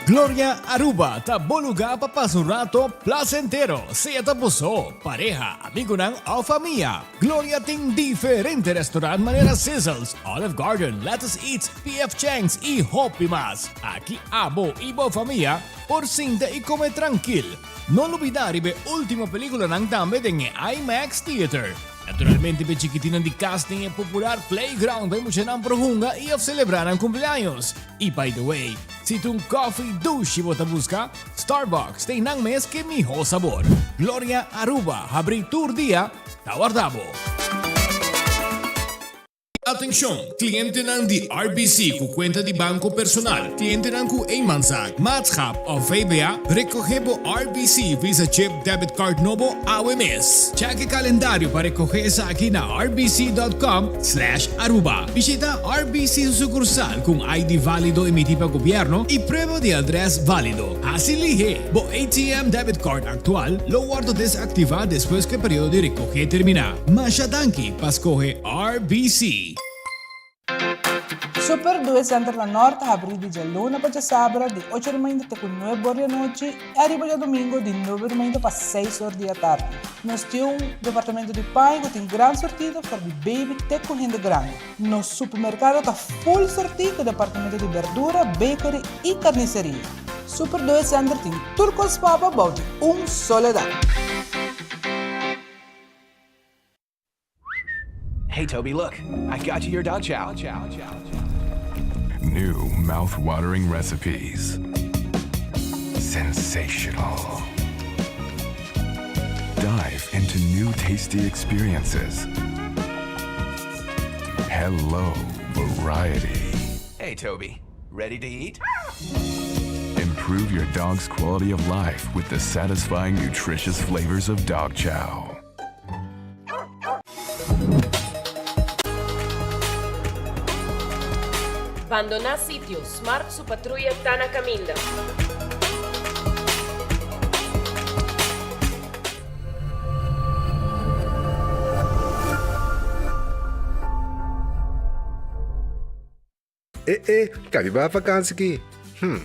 Gloria Aruba ta bo lugar pa pasa un rato placentero, sea ta bo so, pareha, amigonan of famia. Gloria tin diferente restaurant manera Sizzles, Olive Garden, Lettuce Eats, PF Chang's y hopi mas. Aki abo y bo famia por sinta y come trankil. No lubida riba e ultimo peliculanan tambe den e IMAX Theater. Naturalmente p'e chikitinnan di cas tin e popular playground pa e muchanan por hunga y of celebra nan cumpleaños. Y by the way, si ta un coffee dushi bo ta busca, Starbucks ta einan mes ke miho sabor. Gloria Aruba habri tur dia ta warda bo. Atencion, clientenan di RBC cu cuenta di banco personal, clientenan cu eenmanszaak, maatschap of VBA, recoge bo RBC Visa Chip Debit Card nobo awe mes. Check e calendario pa recoge esaki na rbc.com slash aruba. Bishita RBC su sucursal cu un ID valido emiti pa gobierno y prueba di adres valido. Haci lihe! Bo ATM debit card actual lo wordo desactiva despues cu e periodo di recoge termina. Masha danki pa scoge RBC. Super Due Center na Nort ta habrí di djaluna pa djasabra di ocho di mainta te ku nuebe or di anochi i ariba djadumingu di nuebe di mainta pa seis or di atardi. Nos tin un departamento di paña ku tin gran sortido for di baby te ku hende grandi. Nos supermerkado ta full sortí ku departamento di berdura, bakery i karniseria. Super Due Center tin tur kos pa bo bou di un solo dak. Hey Toby, look, I got you your dog chow. New mouth-watering recipes. Sensational. Dive into new tasty experiences. Hello, variety. Hey Toby, ready to eat? Improve your dog's quality of life with the satisfying, nutritious flavors of dog chow. Bandoná sitio, Smart su patruya ta na kaminda. E e, ka mi bai vakansi ki? Hm,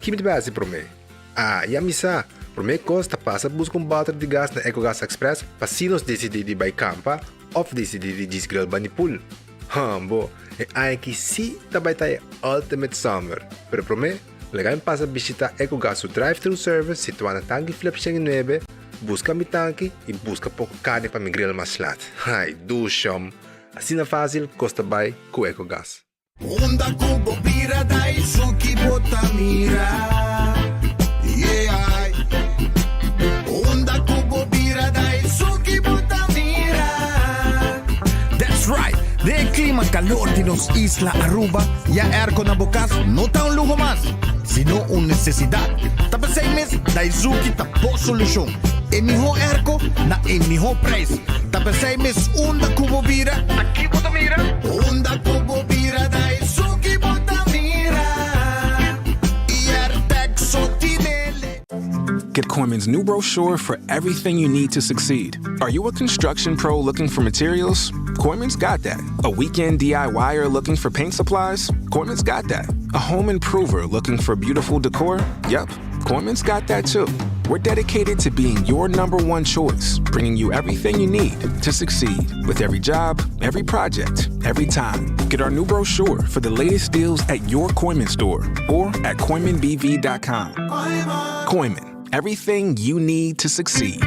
ki mi ta bai hasi promé? Ah, ya mi sa! Promé kos ta pasa buska un bòter di gas na Ecogas Express pa si nos disidí di bai kampa òf disidí di djis grill bani pool. Hambo, e aña aki sí ta bai ta e ultimate summer! Pero promé, laga mi pasa bishitá Ecogas su drive-thru service situá na Tanki Flip 109, buska mi tanki i buska poko karni pa mi grill mas lat. Ai, dushom! Asina fásil kos ta bai ku Ecogas. Unda ku bo bira da esun ki bo ta mira Yeah Unda ku bo bira da esun ki bo ta mira That's right! Den e klima kalor di nos isla Aruba, ya airco na bo kas no ta un luho mas, sino un nesesidat. Ta p'esei mes Daizuki ta bo solushon. E mihó airco na e mihó prijs. Ta p'esei mes unda ku bo bira, aki bo ta mira. Unda ku bo bira da esun ki bo ta mira Airtag so tinele. Get Kooyman's new brochure for everything you need to succeed. Are you a construction pro looking for materials? Kooyman's got that. A weekend DIYer looking for paint supplies? Kooyman's got that. A home improver looking for beautiful decor? Yep, Kooyman's got that too. We're dedicated to being your number one choice, bringing you everything you need to succeed with every job, every project, every time. Get our new brochure for the latest deals at your Kooyman store or at KooymanBV.com. Kooyman, everything you need to succeed.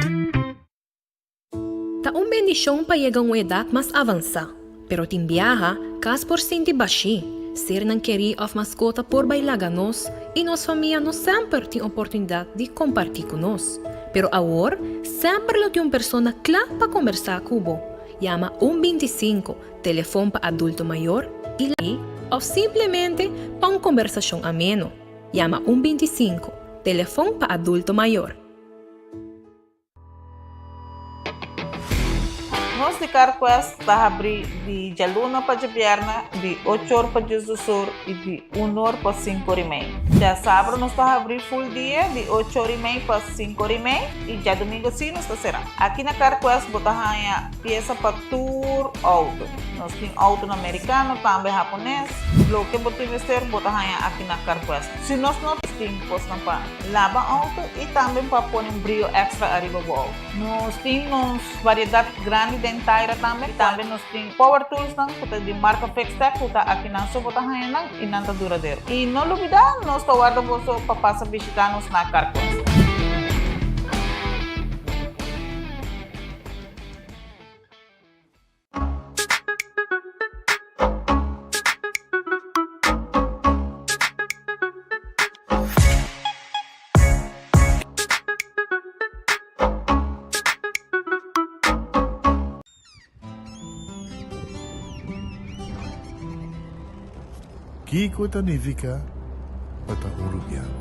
Ta un bendishon pa yega un edat mas avansá, pero tin biaha kas por sinti bashí, sernan kerí òf maskota por bai laga nos i nos famia no semper tin oportunidat di kompartí ku nos. Pero awor semper lo tin un persona kla pa kombersá ku bo. Yama un 25, telefon pa adulto mayor i òf simplemente pa un kombersashon ameno. Yama un 25, telefon pa adulto mayor. Nos di CarQuest ta habrí di djaluna pa djabièrnè di ocho or pa diesdos or i di un or pa sinku or i mei. Djasabra nos ta habrí full dia di ocho or i mei pa sinku or i mei i djadumingu sí nos ta será. Aki na CarQuest bo ta haña piesa pa tur. tur auto. Nos tin autonan mericano, tambe hapones. Loke bo tin mester bo ta haña aki na Carquest. Si nos no tin cosnan pa laba auto y tambe pa pone un brillo extra ariba bo auto. Nos tin nos variedad grandi den taira tambe. Tambe nos tin power toolsnan cu ta di marca Fixtech cu ta aki nan so bo ta haña nan y nan ta duradero. Y no lubida nos ta warda boso pa pasa bishita nos na Carquest. Kiko ta nifiká pa ta un rubiano?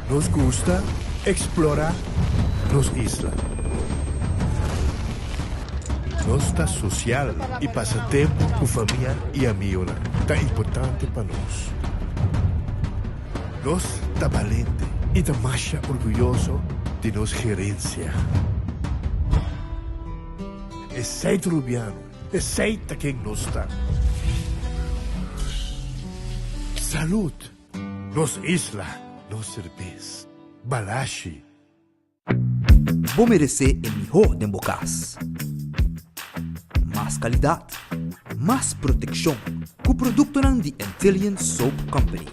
Nos gusta explora nos isla. Nos ta social y pasa tempo cu famia y amigonan ta importante pa nos. Nos ta balente y ta masha orguyoso di nos gerencia. Esey ta Rubiano, esey ta ken nos ta. Salud! Nos isla, nos serbes. Balashi. Bo meresé e mihó den bo kas. Mas kalidat, mas protekshon ku produktonan di Antillian Soap Company.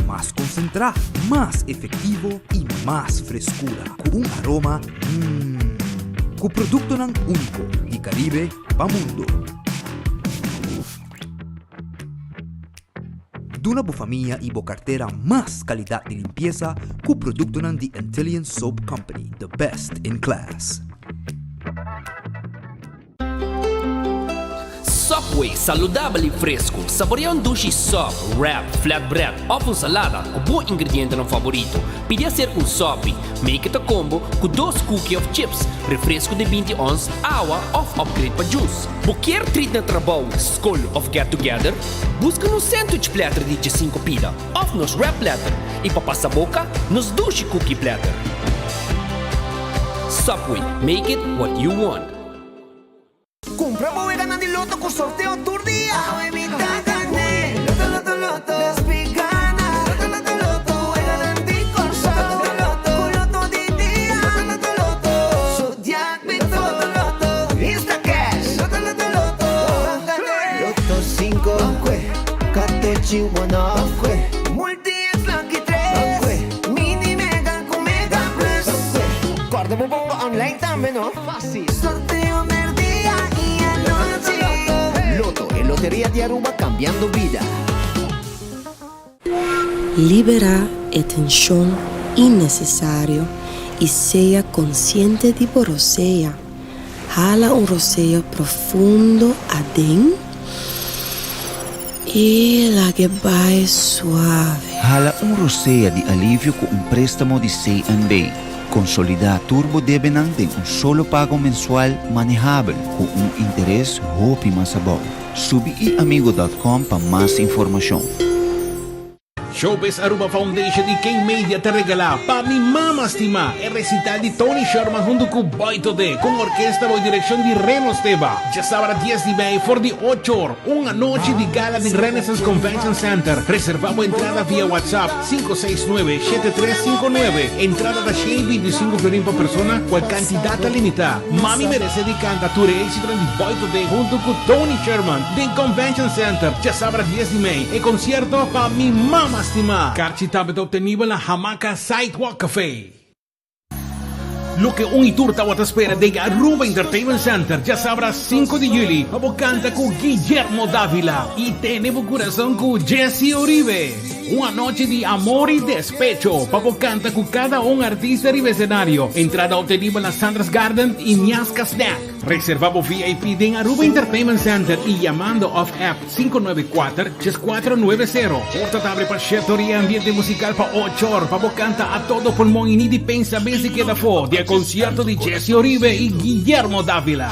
Mas konsentrá, mas efektivo i mas freskura ku un aroma mmm. Ku produktonan úniko di Karibe pa mundo. Duna bo famia i bo kartera mas kalidat di limpiesa ku produktonan di Antillian Soap Company, the best in class. Subway, saludabel y fresco. Saborea un dushi sub, wrap, flatbread of un salada cu bo ingredientenan favorito. Pidi hacer un sopi. Make it a combo cu dos cookie of chips, refresco di binti ons, awa of upgrade pa juice. Bo kier treat na trabou, scol of get together? Busca nos sandwich platter di diesinco pida of nos wrap platter y pa pasa boca, nos dushi cookie platter. Subway, make it what you want. Cumpra bo weganan di loto cu sorteo tur dia. Awe mi ta gané. Loto, loto, loto. Despi gana. Loto, loto, loto. Weganan di Corsou. Loto, loto, loto. Cu loto di dia. Loto, loto, loto. Zodiac Big Four. Loto, loto, loto. Instacash. Loto, loto, loto. Ban gané. Loto cinco. Ban cue. Catochi one off. Ban cue. Multi X Lucky tres. Ban cue. Mini Mega cu Mega Plus. Ban cue. Corda bo bomba online tambe no. Facil. Sorteo merdia y anochi. Lotto, e loteria di Aruba cambiando bida. Liberá e tenshon innesesario i sea konsiente di bo rosea. Hala un rosea profundo aden i lag'e bai suave. Hala un rosea di alivio ku un préstamo di CNB. Konsolidá tur bo debenan den un solo pago mensual manehabel ku un interes hopi mas abou. Subi iamigo dòt kòm pa mas informashon. Showbiz Aruba Foundation y K-Media ta regala Pa Mi Mama Stima e recital di Tony Sherman hunto cu Boy Todé cu un orkesta bou direccion di Reno Steba. Djasabra dies di mei for di ocho or, un anochi di gala den Renaissance Convention Center. Reserva bo entrada via WhatsApp Sinku seis nuebe, shete tres sinku nuebe. Entrada ta shen i bintisingu florin pa persona, ku e kantidat ta limitá. Mami merese di kanta tur e éksitonan di Boy Today huntu ku Tony Sherman den Convention Center djasabra dies di mei. E konsierto pa mi mama stimá. Karchi tambe ta optenibel na Hamaka Sidewalk Cafe. Loke un y tur tawata spera den Aruba Entertainment Center djasabra sinku di juli pa bo canta cu Guillermo Davila y tene bo curason cu Jessy Uribe. Un anochi di amor y despecho pa bo canta cu cada un artista riba escenario. Entrada obtenibel na Sandra's Garden y Miasca Snack. Reserva bo VIP den Aruba Entertainment Center y yamando of app 594 3490. Porta ta abri pa shete or y ambiente musical pa ocho or pa bo canta a todo pulmon y ni di pensa bes di keda afo di e concierto di Jessy Oribe y Guillermo Davila.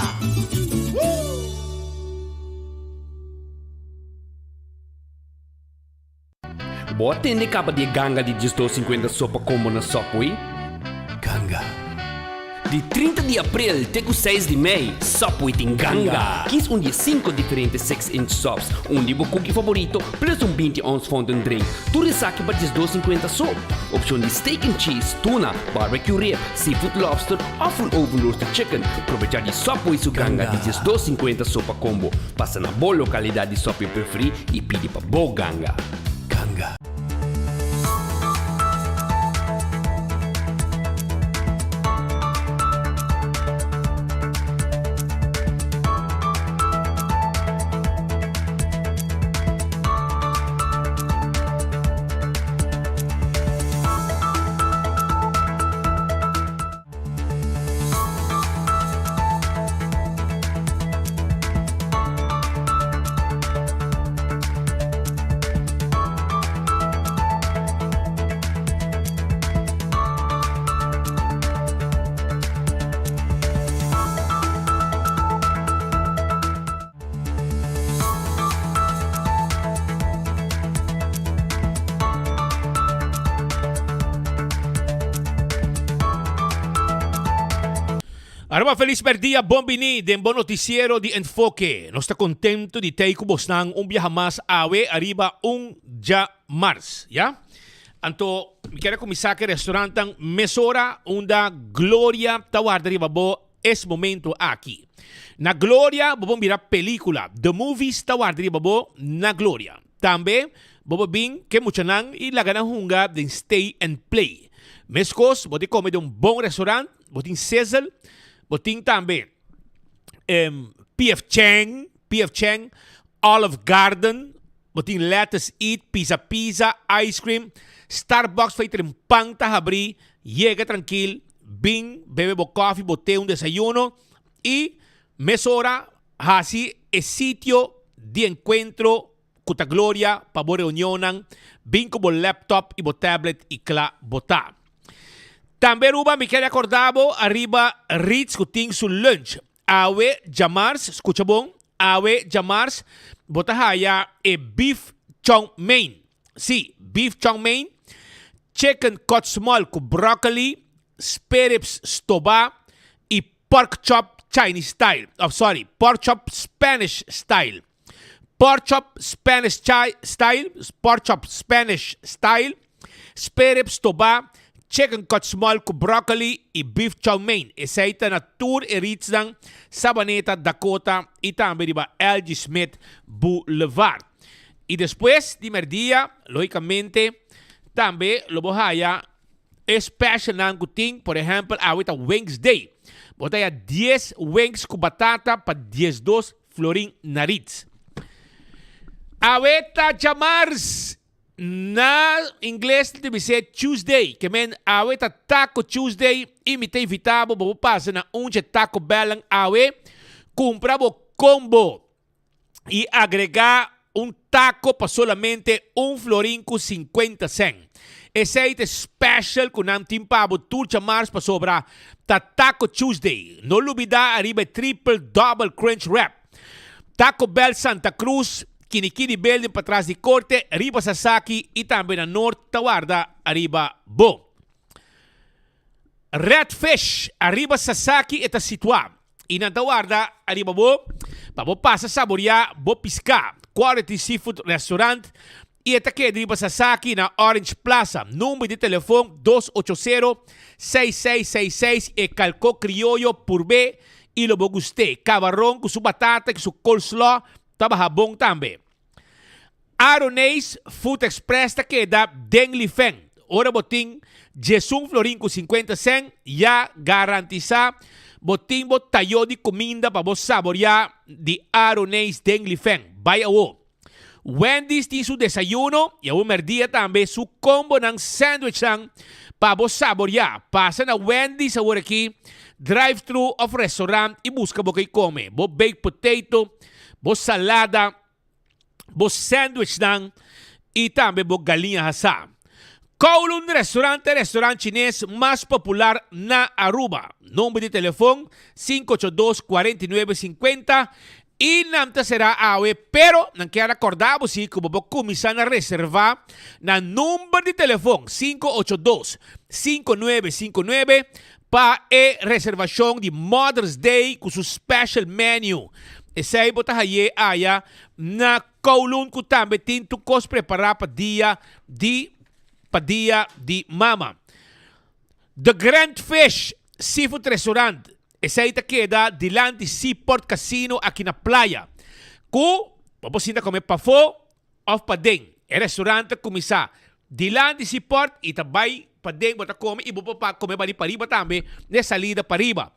Bo a tende caba di e ganga di 12 cincuenta sopa combo na Subway? Ganga. Di 30 di april te cu 6 di mei, Subway tin ganga! Kies un di e cinco diferente 6 inch subs, un di bo cookie favorito, plus un 20 ounce fountain drink. Tur esaki pa 12 cincuenta so. Opcion di steak and cheese, tuna, barbecue rib, seafood lobster of un oven roasted chicken. Probecha di Subway su ganga di 12 cincuenta sopa combo. Pasa na bo localidad di Subway preferi y pidi pa bo ganga. Ganga. Aruba felis merdia, bon bini den bo noticiero di Enfoke. Nos ta contento di tey cu bosnan un biaha mas awe ariba un djamars, ya. Anto mi kier a cuminsa cu e restaurantnan mesora unda Gloria ta warda riba bo Es momento aki. Na Gloria bo por mira pelicula. The Movies ta warda riba bo na Gloria. Tambe bo por bin ke muchanan y laga nan hunga den Stay and Play. Mescos bo tin come den un bon restaurant, bo tin Sizzle, bo tin tambe PF Chang, PF Chang, Olive Garden, Bo tin Lettuce Eat, Pizza Pizza, Ice Cream, Starbucks fa i pan ta habrí, yega trankil, bin bebe bo kòfi, bo te un desayuno i mesora hasi e sitio di enkuentro ku ta Gloria pa bo reunionnan, bin ku bo laptop i bo tablet i kla bo ta. Tambe Aruba mi kere akorda bo ariba Ritz ku tin su lunch. Awe djamars, skucha bon, awe djamars bo ta haya e beef chow mein. Sí, beef chow mein, chicken cut small ku broccoli, spareribs stobá i pork chop Chinese style, of sorry, pork chop Spanish style. Pork chop Spanish style, pork chop Spanish style, spareribs stobá, chicken cut small ku broccoli i beef chow mein. Esei ta na tur e ritsnan Sabaneta, Dakota i tambe riba LG Smith Boulevard. I despues di merdia, logicamente, tambe lo bo haya E specialnan ku tin, por ehèmpel awe ta Wings Day. Bo ta haya dies wings ku batata pa 12 florin na Ritz. Awe ta djamars, na ingles ta bis'é Tuesday, ke men awe ta Taco Tuesday i mi ta invitá bo pa bo pasa na un dje Taco Bellnan awe, kumpra bo combo. i agregá un taco pa solamente un florin ku 50 sèn. Esei ta e special ku nan tin pa bo tur djamars pasobra ta Taco Tuesday. No lubidá ariba e triple double crunch wrap. Taco Bell Santa Cruz, Kinikini Building patras di Korte, riba Sasaki i tambe na Noord ta warda ariba bo. Red Fish, ariba Sasaki e ta situá i nan ta warda ariba bo pa bo pasa saboriá bo piská. Quality Seafood Restaurant i e ta keda riba Sasaki na Orange Plaza. Number di telefon dos ocho sero, seis seis seis seis E kalkó krioyo purb'é i lo bo gust'é. Kabaron ku su batata i su coleslaw ta baha bon tambe. Aroneis Food Express ta keda den Lifen. Ora bo tin 11 florin ku 50 sèn, ya garantisá bo tin bo tayó di kuminda pa bo saboriá di Aroneis den Lifen. Bai awo! Wendy's tin su desayuno i awo mèrdia tambe su kombonan sandwichnan pa bo saboriá. Pasa na Wendy's awor aki, drive-thru òf restaurant i buska bo ke kome. Bo baked potato, bo salada, bo sandwichnan i tambe bo galiña hasá. Kowloon Restaurant ta e restaurant chines mas popular na Aruba. Nomber di telefon, 582 49 50. I nan ta será awe, pero nan kier rekordá bo si ku bo por kuminsá na reservá na number di telefon 582 5959 pa e reservashon di Mother's Day ku su special menu. Esei bo ta haye aya na Kowloon ku tambe tin tur kos prepará pa dia di pa dia di mama. The Grand Fish Seafood Restaurant, esei ta keda dilanti Seaport Casino aki na Playa. Ku bo por sinta kome pafó òf paden. E restaurant ta kuminsá dilanti Seaport i ta bai paden bo ta kome i bo por kome bali pariba tambe na e salida pariba.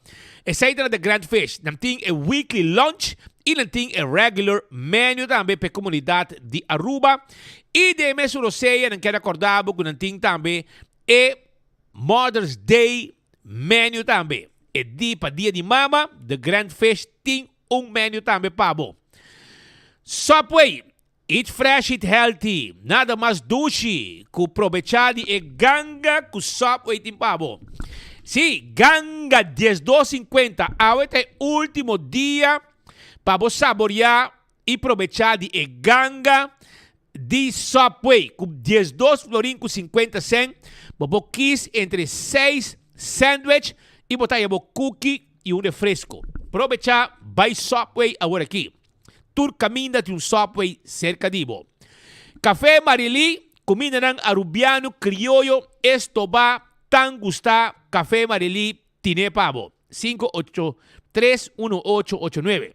Esei ta na The Grand Fish. Nan tin e weekly lunch i nan tin e regular menu tambe pa e komunidat di Aruba. I den e mesun rosea nan kier rekordá bo ku nan tin tambe E Mother's Day menu tambe. E di pa dia di mama, The Grand Fish tin un menu tambe pa bo. Subway, Eat fresh, eat healthy. Nada mas dushi ku probecha di e ganga ku Subway tin pa bo. Si, ganga 12.50. Awe ta e ultimo dia pa bo saboria i probecha di e ganga di Subway ku 12 florin ku 50 sènt, bo por kis entre seis sandwich i bo ta haña bo cookie i un refresco. Probecha bai Subway awor aki. Tur kaminda tin un Subway serka di bo. Café Marily, kumindanan Arubiano krioyo estoba tan gusta Café Marily tine pa bo. 583 1889.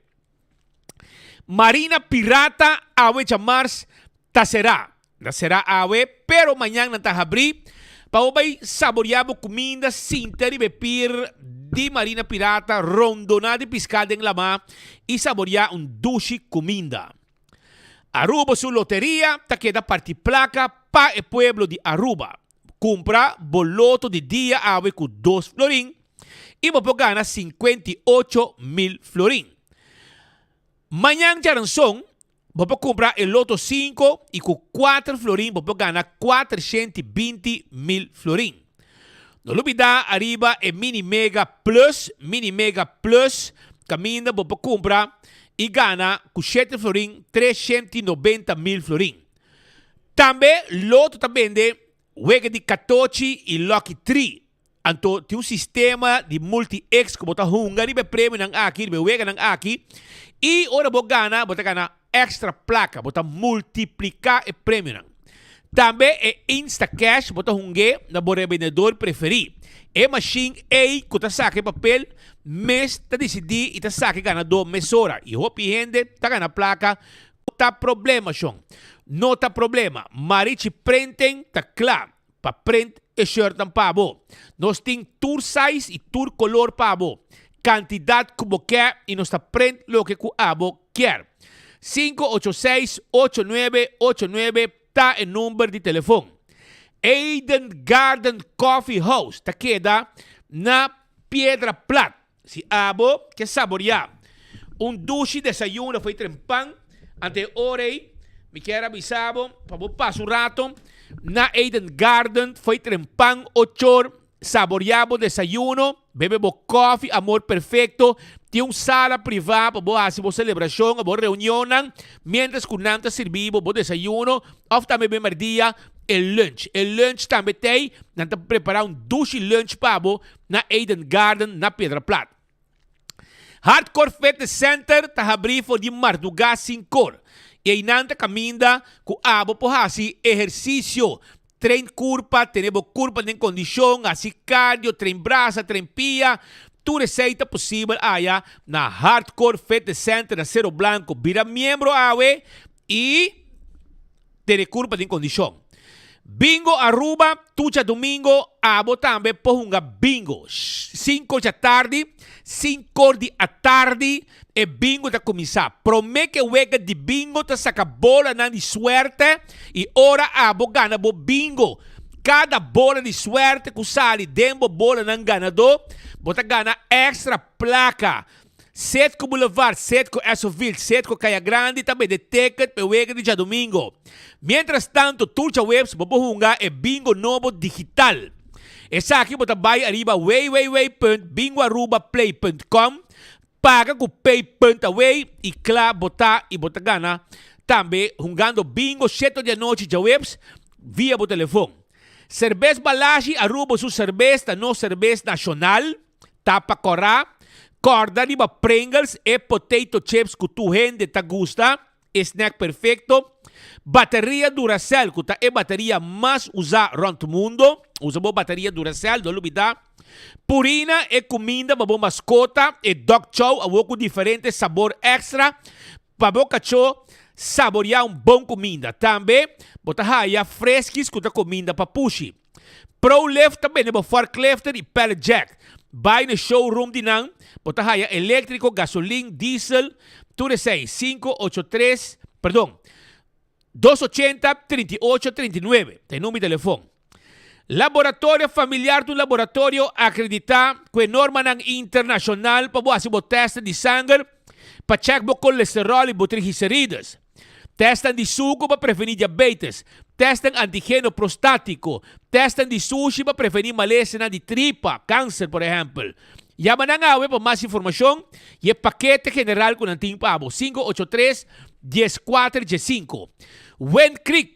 Marina Pirata awe djamars ta será. Ta será awe, pero mañan nan ta habrí pa bo bai saboreá bo kuminda sinta riba e pir di Marina Pirata rondoná di piská den lamá i saboreá un dushi kuminda. Aruba su loteria ta keda parti plaka pa e pueblo di Aruba. Kumpra bo loto di dia awe ku dos florin i bo por gana 58,000 florin. Mañan djaranson bo por kumpra e loto sinku i ku kuater florin bo por gana 420,000 florin. No lubida ariba e Mini Mega Plus, Mini Mega Plus, kaminda bo por kumpra i gana ku shete florin 390,000 florin. Tambe Lotto ta bende wega di katochi i Lucky Tree. Anto tin un sistema di multi-X ku bo ta hunga riba e premionan aki, riba e weganan aki, i ora bo gana, bo ta gana extra plaka, bo ta multipliká e premionan. Tambe e Instacash bo ta hung'é na bo rebendedor preferí. E mashin ei ku ta saka e papel mes ta disidí i ta saka e ganadó mesora. I hopi hende ta gana plaka ku ta problema shon. No ta problema. Marichi Printing ta kla pa print e shirtnan pa bo. Nos tin tur size i tur kolor pa bo. Kantidat ku bo ke i nos ta print loke ku abo kier. 586 8989 ta e number di telefon. Eden Garden Coffee House ta keda na Piedra Plat. Si abo ke saboreá un dushi desayuno for trempan ante e ora ei, mi kier a bisa bo pa bo pasa un rato na Eden Garden for trempan ochor, saboreá bo desayuno, bebe bo kofi Amor Perfecto. Tin un sala privá pa bo hasi bo selebrashon o bo reunionnan miéntras ku nan ta sirbi bo bo desayuno òf tambe be mèrdia e lunch. E lunch tambe t'ei, nan ta prepará un dushi lunch pa bo na Eden Garden na Piedra Plat. Hardcore Fitness Center ta habrí for di mardugá sinkor i einan ta kaminda ku abo por hasi ehersisio, train kurpa, tene bo kurpa den kondishon, hasi cardio, train brasa, train pia, tur esei ta posibel aya na Hardcore Fitness Center na Cero Blanco. Bira miembro awe i tene kurpa den kondishon. Bingo Aruba, tur djadumingo abo tambe por hunga bingo. Sinkor djatardi, sinkor di atardi e bingo ta kuminsá. Promé ku e wega di bingo ta saka bolanan di suerte i ora abo gana bo bingo, kada bola di suerte ku sali den bo bolanan ganadó, bo ta gana èkstra plaka. Setco Boulevard, Setco Essoville, Setco Caya Grandi ta bende ticket pa e wega di djadumingo. Mientras tanto tur djaweps bo por hunga e bingo nobo digital. Esaki bo ta bai ariba www.bingoarubaplay.com. Paga ku pay.away i kla bo ta i bo ta gana tambe hungando bingo sheto di anochi djaweps via bo telefon. Serbes Balashi Aruba su serbes ta nos serbes nashonal, tapa kòrá, kòrda riba Pringles e potato chips ku tur hende ta gusta, e snack perfecto, bateria Duracell cu ta e bateria mas usa rond mundo, usa bo bateria Duracell, no lubida, Purina e cuminda pa bo mascota, e dog chow awo cu diferente sabor extra pa bo cacho saboria un bon cuminda. Tambe bo ta haya Friskies cu ta cuminda pa pushi. Prolift ta bende bo forklifter y pallet jack. Bay na showroom di nan, bo ta haya electrico, gasolin, diesel, tur esey, 583, perdon, 280 38 39 ta e number di telefon. Laboratorio Familiar ta un laboratorio acredita cu e normanan internacional pa bo haci bo testnan di sanger pa check bo colesterol y bo triglicerides. Testnan di suku pa prevení diabetes, testnan antigeno prostátiko, testnan di sushi pa prevení malesanan di tripa, kanser por ehèmpel. Yama nan awe pa mas informashon i e pakete general ku nan tin pa bo, 583 14 15. Wind Creek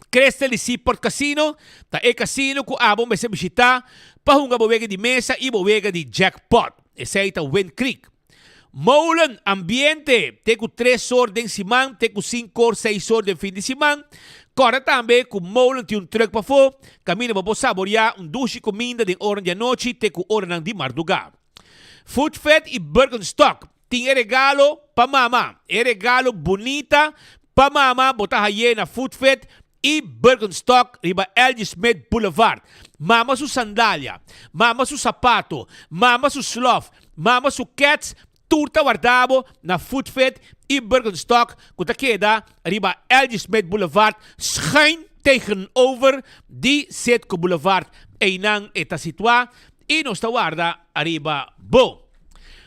Crystal di Seaport Casino ta e casino ku abo mester bishitá pa hunga bo wega di mesa i bo wega di jackpot. Esei ta Wind Creek. Molen, ambiente, te ku tres or den siman, te ku sinku or, seis or den fin di siman. Kòrda tambe ku Molen tin un trùk pafó, kaminda bo por saboriá un dushi kuminda den oran di anochi te ku oranan di mardugá. Food Fit i Birkenstock tin e regalo pa mama. E regalo bunita pa mama bo ta hay'é na Food Fit i Birkenstock riba LG Smith Boulevard. Mama su sandalia, mama su sapato, mama su slof, mama su kets, tur ta warda bo na Food Fit i Birkenstock ku ta keda riba LG Smith Boulevard schuin tegenover di Citgo Boulevard. Einan e ta situá i nos ta warda ariba bo.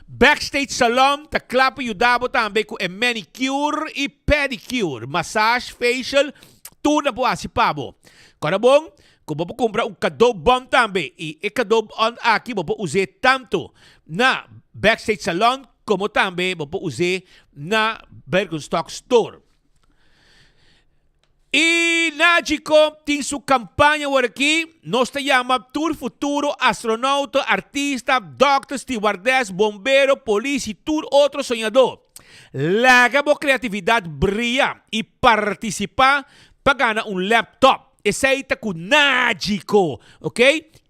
Backstage Salon ta kla pa yuda bo tambe ku e manicure i pedicure, massage, facial, tur nan por hasi pa bo. Kòrda bon ku bo por kumpra un kado bon tambe i e kado bon aki bo por us'é tantu na Backstage Salon komo tambe bo por us'é na Birkenstock Store. I Nagico tin su campaña awor aki, nos ta yama tur futuro astronauta, artista, dokter, stewardess, bombero, polis y tur otro soñador. Laga bo creatividad bria y participa pa gana un laptop. Esey ta cu Nagico, ok?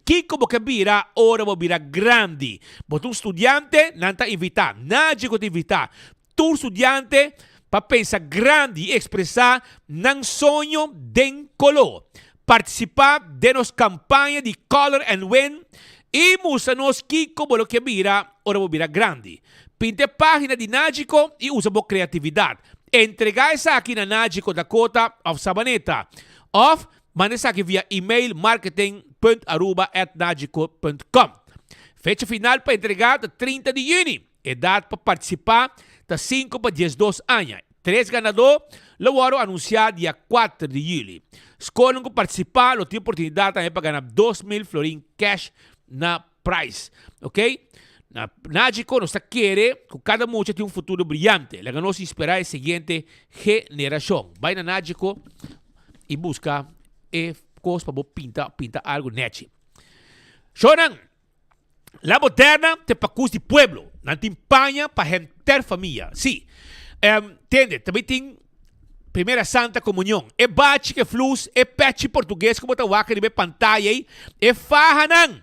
Kico bo ke bira ora bo bira grandi? Bo ta un studiante? Nan ta invita. Nagico ta invita Tur studiante pa pensa grandi i ekspresá nan soño den koló. Partisipá den nos kampaña di Color and Win i mustra nos kiko bo lo ke bira ora bo bira grandi. Pinta e página di Nagico i usa bo kreatividat. Entregá esaki na Nagico Dakota òf Sabaneta. Òf manda esaki via email marketing.aruba@nagico.com. Fecha final pa entregá ta 30 di yüni. Edat pa partisipá ta sinku pa 12 aña. Tres ganadó lo wòrdu anunsiá dia kuater di yüli. Skolnan ku partisipá lo tin oportunidat tambe pa gana 2000 florin kèsh na prais. Ok. Na Nagico nos ta kere ku kada mucha tin un futuro briante. Laga nos inspirá e siguiente generashon. Bai na Nagico i buska e kos pa bo pinta, pinta algu nèchi. Shownan! La Moderna te pakus di pueblo. Nan tin paña pa henter famia. Sí. Um, tende, tambe tin Primera Santa Comunión. E bachi ke flus, e pechi portugues ku bo ta wak riba e pantaya ei, e fahanan,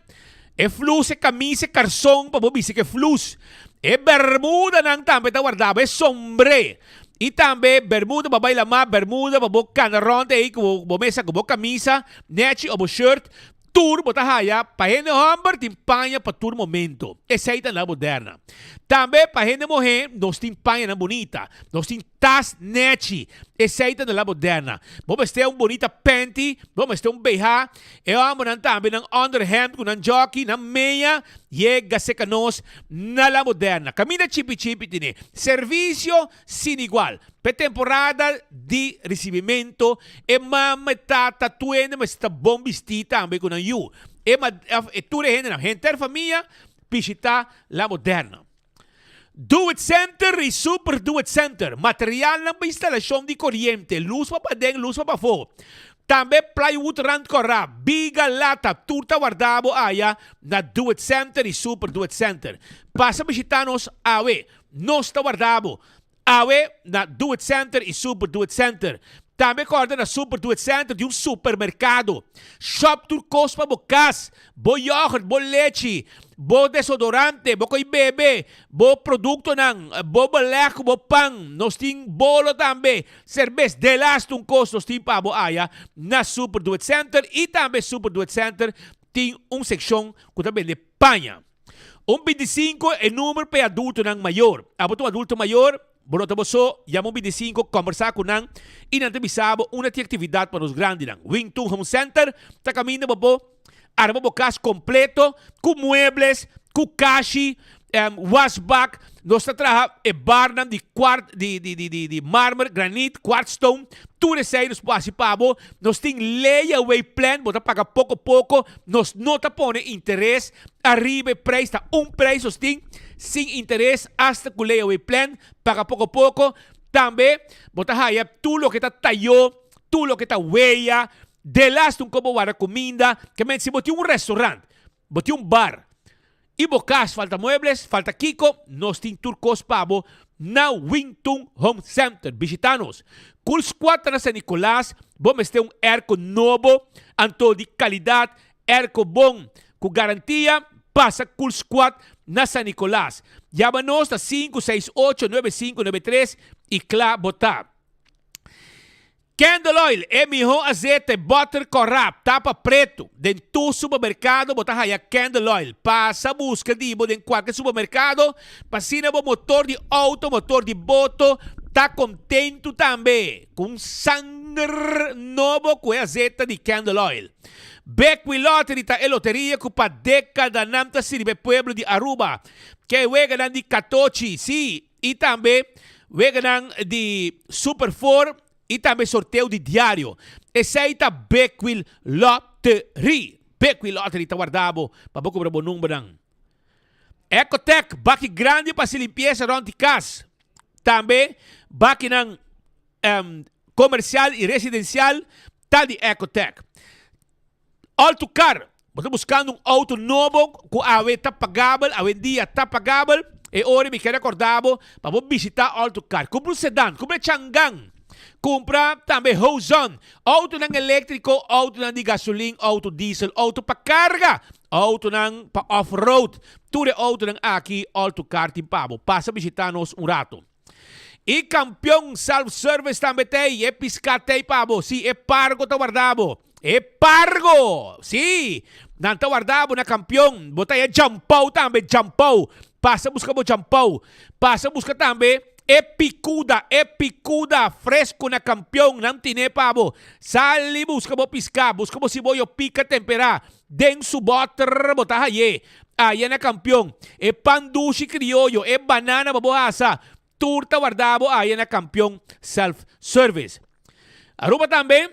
e flus, e camisa, e karson pa bo bisti ke flus. E bermudanan tambe ta warda bo, e sombré. I tambe bermuda pa bai lamá, bermuda pa bo kana rònt ei ku bo, bo mesa ku bo camisa nechi o bo shirt. Tur bo ta haya pa hende homber tin paña pa tur momento. Esey ta la moderna. Tambe pa hende muhe nos tin pañanan bunita. Nos tin tas nechi. Esey ta na la moderna. Bo mester un bunita panty, bo mester un BH. E hombernan tambe nan onderhemd cu nan jockey, nan meya yega seca nos na la moderna. Caminda chipi chipi tine. Servicio Sin igual. P'e temporada di ricibimento, e mama, e tata, tur hende mester ta bon bistí tambe cu nan yu. E ma, of e tur e hendenan, henter famia, bishita La Moderna. Do It Center y Super Do It Center, materialnan pa instalashon di koriente, lus pa paden, lus pa pafó. Tambe plywood rand kòrá, biga, lata, tur ta warda bo aya na Do It Center y Super Do It Center. Pasa bishita nos awe, nos ta warda bo awe na Do It Center y Super Do It Center. Tambe kòrda na Super Do It Center di un supermerkado. Shop tur kos pa bo kas, bo yoghurt, bo lechi, bo desodorante, bo koi bebe, bo produktonan, bo beleg ku bo pan. Nos tin bolo tambe, serbes, delaste un kos nos tin pa bo aya na Super Do It Center y tambe Super Do It Center tin un sekshon ku ta bende paña. Un bintisinko e number pa e adultonan mayor. Abo ta un adulto mayor? Bo no ta bo so, yama un bintisinko, kombersá ku nan i nan ta bisa bo unda tin aktividat pa nos grandinan. Wingtun Home Center ta kaminda bo por arma bo kas kompleto ku muebles, ku kashi, wasbak. Nos ta traha e barnan di kwart di di di di di marmer, granit, kwartstone, tur esei nos por hasi pa bo. Nos tin layaway plan, bo ta paga poko poko, nos no ta pone interes ariba e prijs, ta un prijs nos tin sin interes hasta ku layaway plan, paga poko poko. Tambe bo ta haya tur loke ta tayo, tur loke ta weya, delaste un kobo warda kuminda, ke men si bo tin un restaurant, bo tin un bar, I bo kas falta muebles, falta kiko? Nos tin tur kos pa bo na Wingtun Home Center. Bishita nos. Cool Squad ta na San Nicolas. Bo mester un airco nobo, anto di calidad, airco bon cu garantia, pasa Cool Squad na San Nicolas. Yama nos na 568 9593 y cla bo ta. Candle oil, e mihó azete, butter kòrá, tapa pretu. Den tur supermerkado bo ta haya candle oil. Pasa buska di bo den kualke supermerkado pa asina bo motor di outo, motor di boto ta kontentu tambe ku un sanger nobo ku e azeta di candle oil. Bekwin Lottery ta e loteria ku pa dekadanan ta sirbi e pueblo di Aruba. Ke weganan di katochi, sí, I tambe weganan di Super Four i tambe sorteo di diario. Esei ta Bekwil Lottery. Bekwil Lottery ta warda bo pa bo kubra bo numbernan. Ecotec, baki grandi pa hasi limpiesa rond di kas. Tambe bakinan komersial i residensial ta di Ecotec. Alto car, Bo ta buscando un auto nobo cu awe ta pagabel, awendia ta pagabel? E ora mi kier recorda bo pa bo bishita Alto Car. Cumpra un sedan, cumpra e Changan, cumpra tambe Hozon, autonan electrico, autonan di gasolin, auto diesel, auto pa carga, autonan pa off-road. Tur e autonan aki Alto Car tin pa bo. Pasa bishita nos un rato. E kampion self service tambe t'ei, e piská t'ei pa bo, sí, e pargo ta warda bo, e pargo, sí, nan ta warda bo na kampion, bo ta haña djampou tambe, djampou, pasa buska bo djampou, pasa buska tambe e pikuda, e pikuda fresku na kampion, nan tine pa bo, sali buska bo piská, buska bo siboyo pika temperá, den su bòter bo ta hañ'é. Aya na kampion. E pan dushi krioyo, e banana pa bo hasa, tur ta warda bo aya na Kampion Self Service. Aruba tambe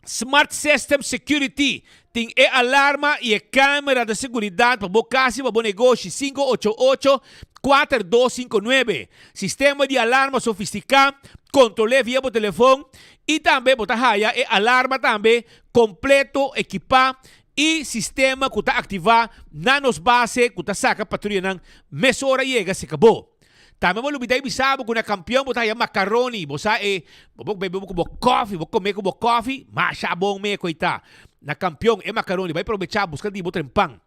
Smart System Security tin e alarma y e camera de seguridad pa bo cas y pa bo negoshi 588 4259. Sistema di alarma sofistica, controle via bo telefon y tambe bo ta haya e alarma tambe completo ekipa I sistema ku ta aktivá na nos base ku ta saka patruyanan mesora yega si kabó. Tambe bo lubidá i bisa bo ku na kampion bo ta haya makaroni, bo sa e bo por bebe ku bo kòfi, bo kome ku bo kòfi, masha bon me ku ei ta. Na kampion e makaroni, bai probechá buska di bo trempan.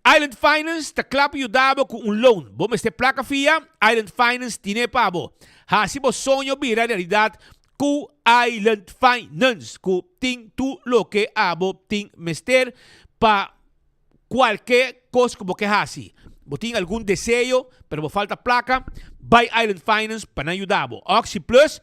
Island Finance ta kla pa yuda bo ku un loan. Bo mester plaka fia? Island Finance tine pa bo. Hasi bo soño bira realidat ku Island Finance ku tin tur loke abo tin mester pa kualke kos ku bo ke hasi. Bo tin algun deseo pero bo falta plaka? Bai Island Finance pa nan yuda bo. Oxi Plus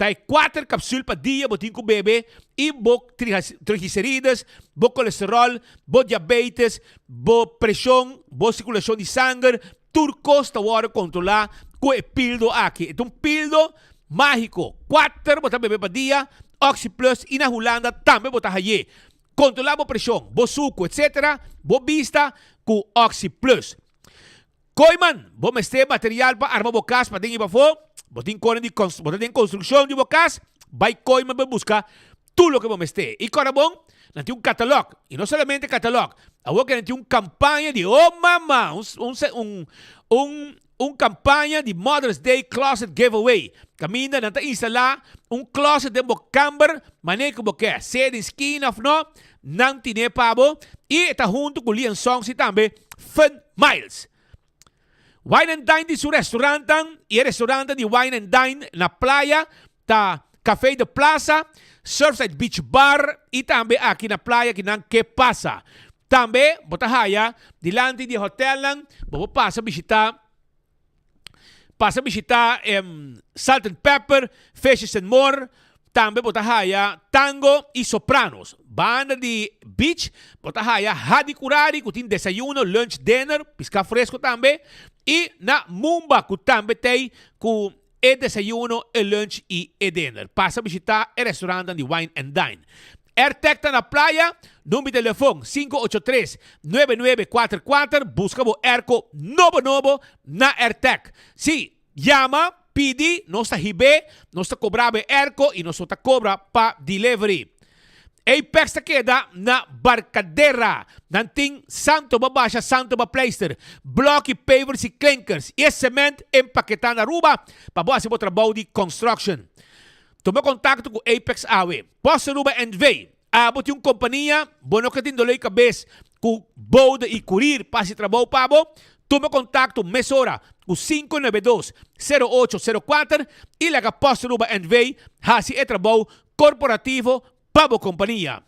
Ta e kuater kapsul pa dia bo tin ku bebe i bo triglicerides, bo kolesterol, bo diabetes, bo preshon, bo sirkulashon di sanger, tur kos ta wòrdu kontrolá ku e pildo aki. E ta un pildo mágiko. Kuater bo ta bebe pa dia, Oxi Plus i na Hulanda tambe bo ta haye. Kontrolá bo preshon, bo suku, etsetera, bo bista ku Oxi Plus. Kooiman, bo mester material pa arma bo kas paden i pafó? Bo tin kore di bo ta den konstrukshon di bo kas? Bai Kooiman pa buska tur loke bo mester. I kòrda bon, nan tin un katalòg. I no solamente katalòg, awor ke nan tin un kampaña di oh mama! Un un un un un kampaña di Mother's Day Closet Giveaway, kaminda nan ta instalá un closet den bo kamber manera ku bo ke, sea den skina òf no, nan tine pa bo i e ta huntu ku Lian Songs i tambe Fun Miles. Wine and Dine tin su restaurantnan i e restaurantnan di Wine and Dine na playa ta Café de Plaza, Surfside Beach Bar i tambe aki na playa kinan Ke Pasa. Tambe bo ta haya dilanti di e hotelnan bo por pasa bishita pasa bishita Salt and Pepper, Fishes and More, tambe bo ta haya Tango y Sopranos. Banda di beach bo ta haya Hadi Curari cu tin desayuno, lunch, dinner, pisca fresco tambe y na Mumba cu tambe t'ey cu e desayuno, e lunch y e dinner. Pasa bishita e restaurantnan di Wine and Dine. Airtec ta na playa, number di telefon 583 9944, busca bo airco nobo nobo na Airtec. Si, yama, pidi, nos ta hib'é, nos ta cobra bo e airco y nos no ta cobra pa delivery. Apex ta keda na Barcadera. Nan tin santo ba basha, santo ba pleister, bloki, pavers y klinkers y e cement empaketá na Aruba pa bo hasi bo trabou di construction. Tuma kontakto ku Apex awe. Post Aruba NV. Abo tin un kompania, bo no ke tin doló di kabes ku bode i kurir pa hasi trabou pa bo? Tuma kontakto mesora ku 592 0804 i laga Post Aruba NV hasi e trabou korporativo pa bo kompania.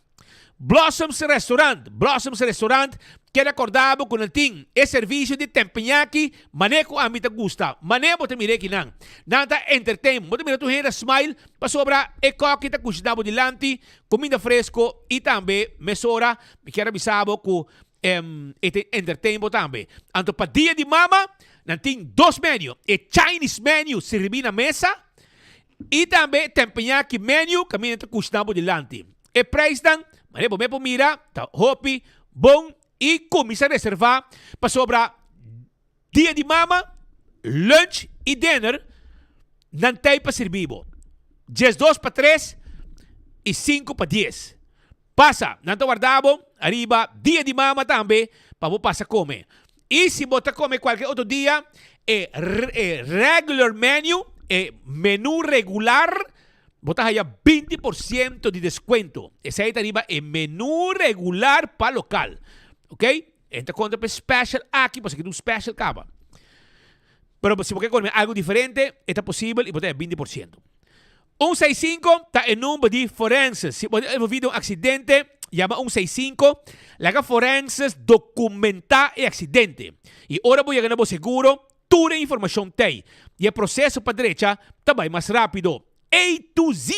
Blossoms Restaurant, Blossoms Restaurant keda korda bo ku nan tin e servisio di tempeñaki mané ku ami ta gusta, mané bo ta mira aki nan. Nan ta entertain, bo ta mira tur hende ta smile pasobra e kòki ta kushiná bo dilanti, kuminda fresko i tambe mesora mi kier a bisa bo ku e ta entertain bo tambe. Anto pa dia di mama nan tin dos menu, e Chinese menu sirbi na mesa I tambe tempeñaki menu kaminda ta kushna bo dilanti. E prijsnan, manera bo me por mira, ta hopi bon i kuminsá reservá pasobra dia di mama, lunch i dinner nan t'ei pa sirbi bo. 12 pa tres i sinku pa dies. Pasa, nan ta warda bo ariba dia di mama tambe pa bo pasa kome. I si bo ta kome kualke otro dia, e e regular menu, e menu regular, bo ta haya 20% di deskuento. Esei ta riba e menu regular pa lokal. Ok? E ta konta pa e special aki, pasobra aki ta un special kaba. Pero si bo ke kome algu diferente, e ta posibel i bo ta haya 20%. Un seis sinku ta e number di forenses. Si bo ta envolví den un aksidente, yama un seis sinku. Laga forenses dokumentá e aksidente. I ora bo yega na bo seguro, tur e informashon t'ei. I e proseso pa drecha ta bai mas rápido. A to Z!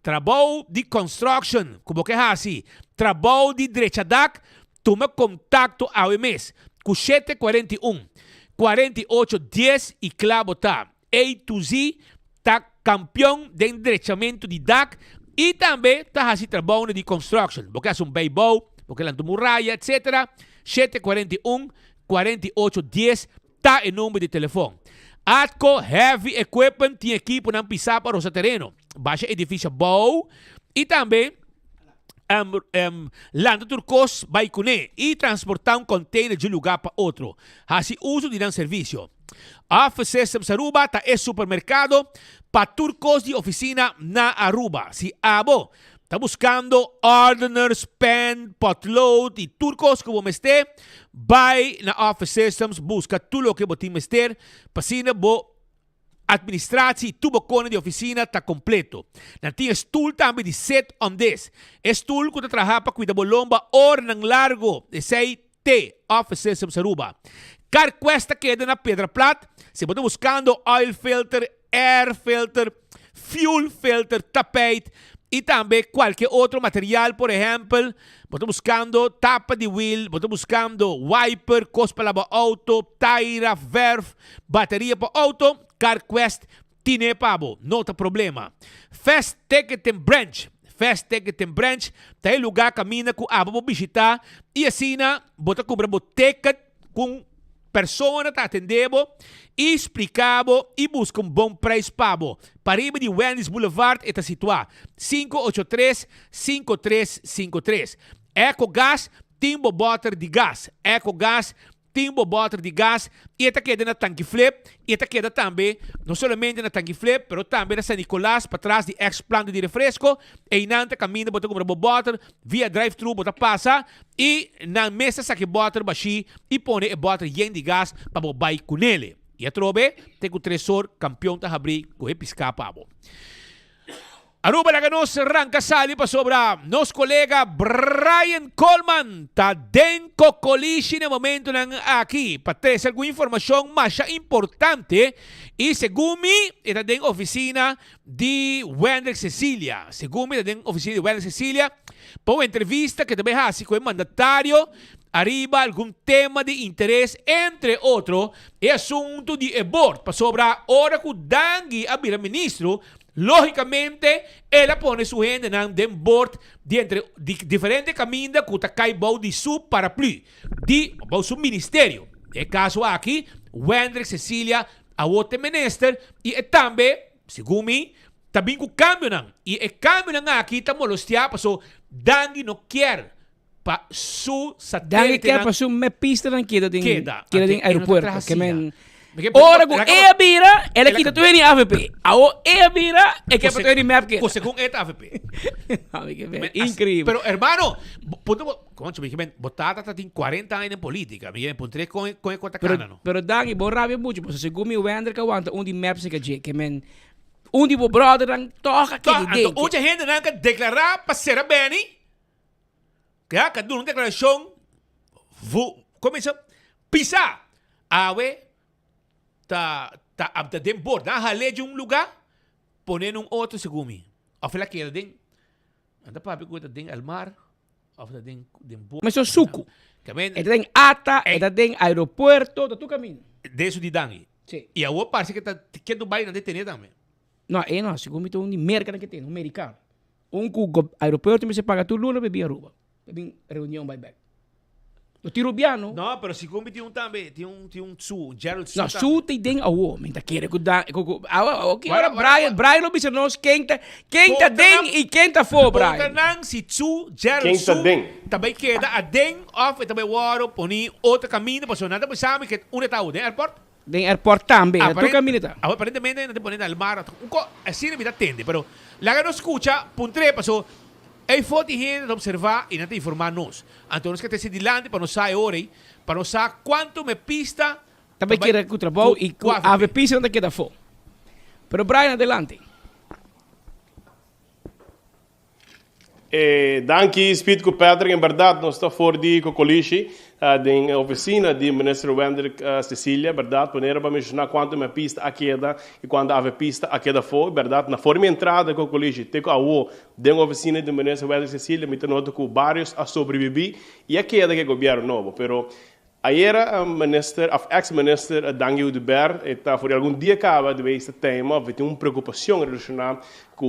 Trabou di construction ku bo ke hasi, trabou di drecha dak, tuma kontakto awe mes ku 741 48 10 i kla bo ta. A to Z ta kampion den drechamentu di dak i tambe ta hasi trabounan di construction. Bo ke hasi un beibou, bo ke lanta un muraya, etc. 741 48 10 ta e number di telefon. Atco Heavy Equipment tin ekiponan pisá pa rosa tereno, basha edifisio bou i tambe lanta tur kos bai kuné i transportá un container dje lugá pa otro. Hasi uso di nan servisio. Office Systems Aruba ta e supermercado pa tur cos di oficina na Aruba. Si abo ta buscando ordeners, pen, potlood y tur cos cu bo mester, bay na Office Systems busca tur loke bo tin mester pa asina bo administratie y tur bo cona di oficina ta completo. Nan tin e stoel tambe di sit on this. E stoel cu ta traha pa cuida bo lomba oranan largo. Esey T. Office Systems Aruba. CarQuest ta keda na Piedra Plat. Si bo ta buscando oil filter, air filter, fuel filter, tapijt y tambe cualke otro material, por ehempel, bo ta buscando tapa di wiel, bo ta buscando wiper, cos pa laba auto, taira, verf, bateria pa auto, CarQuest Tine pa bo, no ta problema. Fast Ticketing Branch Fast Ticketing Branch ta e lugá kaminda ku abo por bishitá i asina bo ta kumpra bo ticket ku un. Persona ta atendé bo i spliká bo i buska un bon preis pa bo. Pariba di Wendy's Boulevard e ta situá, 583 5353. Ecogas tin bo bòter di gas. Ecogas tin bo bòter di gas i e ta keda na Tanki Flip i e ta keda tambe no solamente na Tanki Flip pero tambe na San Nicolas patras di ex planta di refresco. Einan ta kaminda bo ta kumpra bo bòter via drive thru bo ta pasa i nan mes ta saka e bòter bashí i pone e bòter yen di gas pa bo bai kunele. I atrobe te ku tresor kampion ta habrí ku e piská pa bo. Aruba laga nos ranka sali pasobra nos kolega Brian Koolman ta den Kokolishi na e momentonan aki pa trese algun informashon masha importante i segun mi e ta den ofisina di Wendrick Cecilia. Segun mi ta den ofisina di Wendrick Cecilia pa un entrevista ke ta bai hasi ku e mandatario ariba algun tema di interes entre otro e asuntu di e bord pasobra ora ku Dangui a bira ministro Lógikamente, el a pone su hendenan den bord di entre di diferente kaminda ku ta kai bou di su paraplü, di bou su ministerio. Den e kaso aki, Wendrick Cecilia awor ta e minister i e tambe, segun mi, ta bin ku kambionan. I e kambionan aki ta molostiá paso Dangui no kier pa su Dangui kier satelitenan pa su mepistanan keda den keda. keda Anto den e no ta aeropuerto. traha Ke asina. men Mi ke Ora ku laga e a bira, el a el a kita tur hende avp. Awor e a bira, e ke pa tur hende mep keda. Ku segun e ta avp. Ami ke Men ben, as- increíble. Pero hermano, bo- punto bo, concho, mi ke men, bo tata ta tin 40 aña den politica. Mi ke men puntr'é kon e kon e kota Pero kana no. pero Dangui, bo rabia mucho, pasobra segun mi Wendrick a wanta un di mep seka dje, ke men un di bo brothernan tog a Tog, keda anto den. un dje hendenan ka deklará pa sera Benny, Ya ka duna un deklarashon vu kominsa pisa awe ta ta ta den bord nan hal'é di un lugá pon'é na un otro segun mi òf el a keda den nan ta papia ku e ta den el mar òf ta den den bord Mesun suku. E ta den ata, e ta den aeropuerto, ta tur kaminda. Den su di Dangui. Sí. I awor parse ke ta ke Dubai nan detené tambe. No, e no, segun mi ta un di Merka nan ke tene, un merikano. Un ku aeropuerto mester paga tur luna pa bin Aruba, pa bin reunion bai bek. No tin rubiano. No, pero segun mi tin un tambe, tin un tin un Su, un Gerald Su No, tambe. Su ta den awo, mi ta kere ku da ku ku awo oke ora Brian, Brian lo bisa nos ken ta ken ta den i ken ta afó, Brian. Puntra nan si Su, Gerald Ken ta Su den? ta bai keda aden òf e ta bai wòrdu poni otro kaminda pasobra nan ta bisa mi ke unda e ta awo, den airport? Den airport tambe, na tur kaminda ta. Aparentemente nan ta pone na el mar, un ko asina mi ta tende, pero laga nos skucha puntr'é paso ei for di hende ta observá i nan ta informá nos. Anto nos ke trese dilanti pa nos sa e ora ei, pa nos sa kuantu me pista Ta bai keda ku trabou i ku avp nan ta keda afó. Pero Brian adelante. E danki Speed ku Patrick, en berdad nos ta for di Cocolishi den e oficina di Minister Wendrick Cecilia, berdad ponera pa menciona cuanto mi a pista a keda y cuanto ave pista a keda afo, berdad na for mi entrada Cocolishi te cu awo den oficina di Minister Wendrick Cecilia mi ta nota cu varios a sobrevivi y a keda cu e gobierno nobo, pero ayera Minister of ex Minister Dangui Oduber e ta for di algun dia caba di bay esta tema of e tin un preocupacion relaciona cu.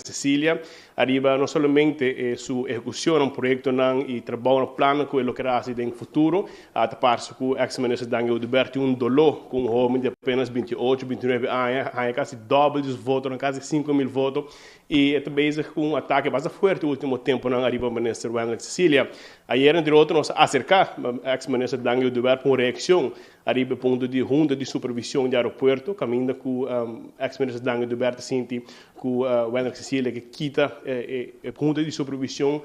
Cecilia ariba no solamente e su ehecucionnan, proyectonan y trabounan, plannan cu e lo kier haci den futuro. A ta parce cu ex minister Dangui Oduber tin un dolo cu un hoben di apenas 28, 29 aña haña casi dobbel di su votonan, casi 5000 voto y e ta bezig cu un atake basta fuerte ultimo temponan ariba minister Wendrick Cecilia. Ayer entre otro nos a acerca ex minister Dangui Oduber pa un reaccion Ariba e punto di Hunta di Supervision di Aeropuerto, caminda cu ex minister Dangui Dubert ta sinti cu Wendrick Cecilia ke kita e Hunta di Supervision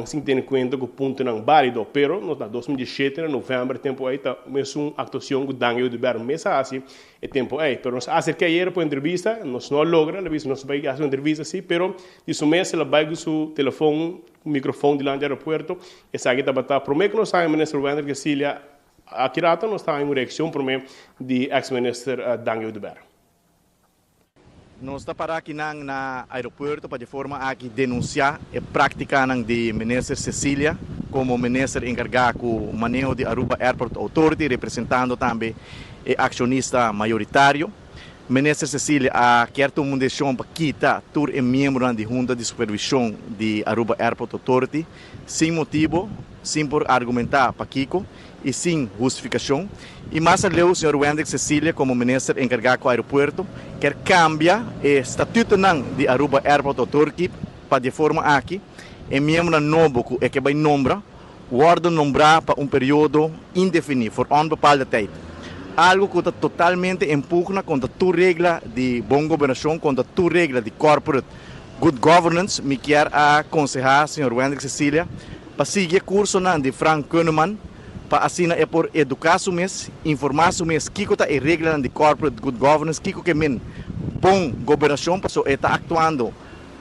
sin tene cuenta cu puntonan balido. Pero nos na 2017 na november tempo ey ta mesun actuacion cu Dangui Oduber mes a haci e tempo ey. Pero nos a acerca ayer pa entrevista, nos no a logra, el a bisa nos bay haci un entrevista si, pero di su mes el a bay cu su telefon, microfon dilanti aeropuerto. Esaki tabata prome cu nos haña minister Wendrick Cecilia. Aki rato nos ta haña un reaccion prome di ex minister Dangui Oduber. Nos ta para akinan na aeropuerto pa di forma aki denuncia e practicanan di Minister Cecilia como Minister encarga cu maneho di Aruba Airport Authority representando tambe e accionista mayoritario. Minister Cecilia a kier tuma un decision pa kita tur e miembronan di Hunta di Supervision di Aruba Airport Authority sin motibo, sin por argumenta pakico y sin hustificacion. Y mas aleu señor Wendrick Cecilia como Minister encarga cu aeropuerto kier cambia e statutonan di Aruba Airport Authority pa di e forma aki e miembronan nobo cu e ke bay nombra wordo nombrá pa un periodo indefiní, voor onbepaalde tijd. Algo ku ta totalmente en pugna kontra tur regla di bon gobernashon, kontra tur regla di corporate good governance. Mi kier a konsehá señor Wendrick Cecilia pa sigui e kursonan di Frank Kunneman pa asina e por eduká su mes, informá su mes kiko ta e reglanan di corporate good governance, kiko ke men bon gobernashon, paso e ta aktuando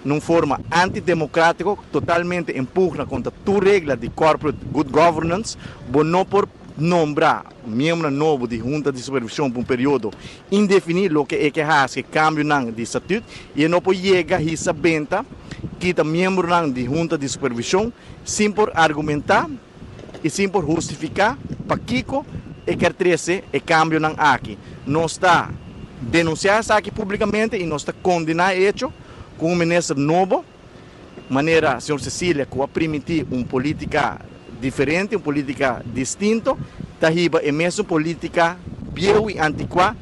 na un forma antidemocrático, totalmente en pugna contra tur regla di corporate good governance. Bo no por nombra miembro nobo di Hunta di Supervision pa un periodo indefini, loke e ke haci cambionan di statuut, y e no por yega hisa benta kita miembronan di Hunta di Supervision sin por argumenta y sin por hustifica pakico e kier trece e cambionan aki. Nos ta denuncia esaki publicamente y nos ta condena e hecho cu un minister nobo, manera señor Cecilia, cu a primiti un politica diferente, un politica distinto, ta hiba e mesun politica bieu y anticua.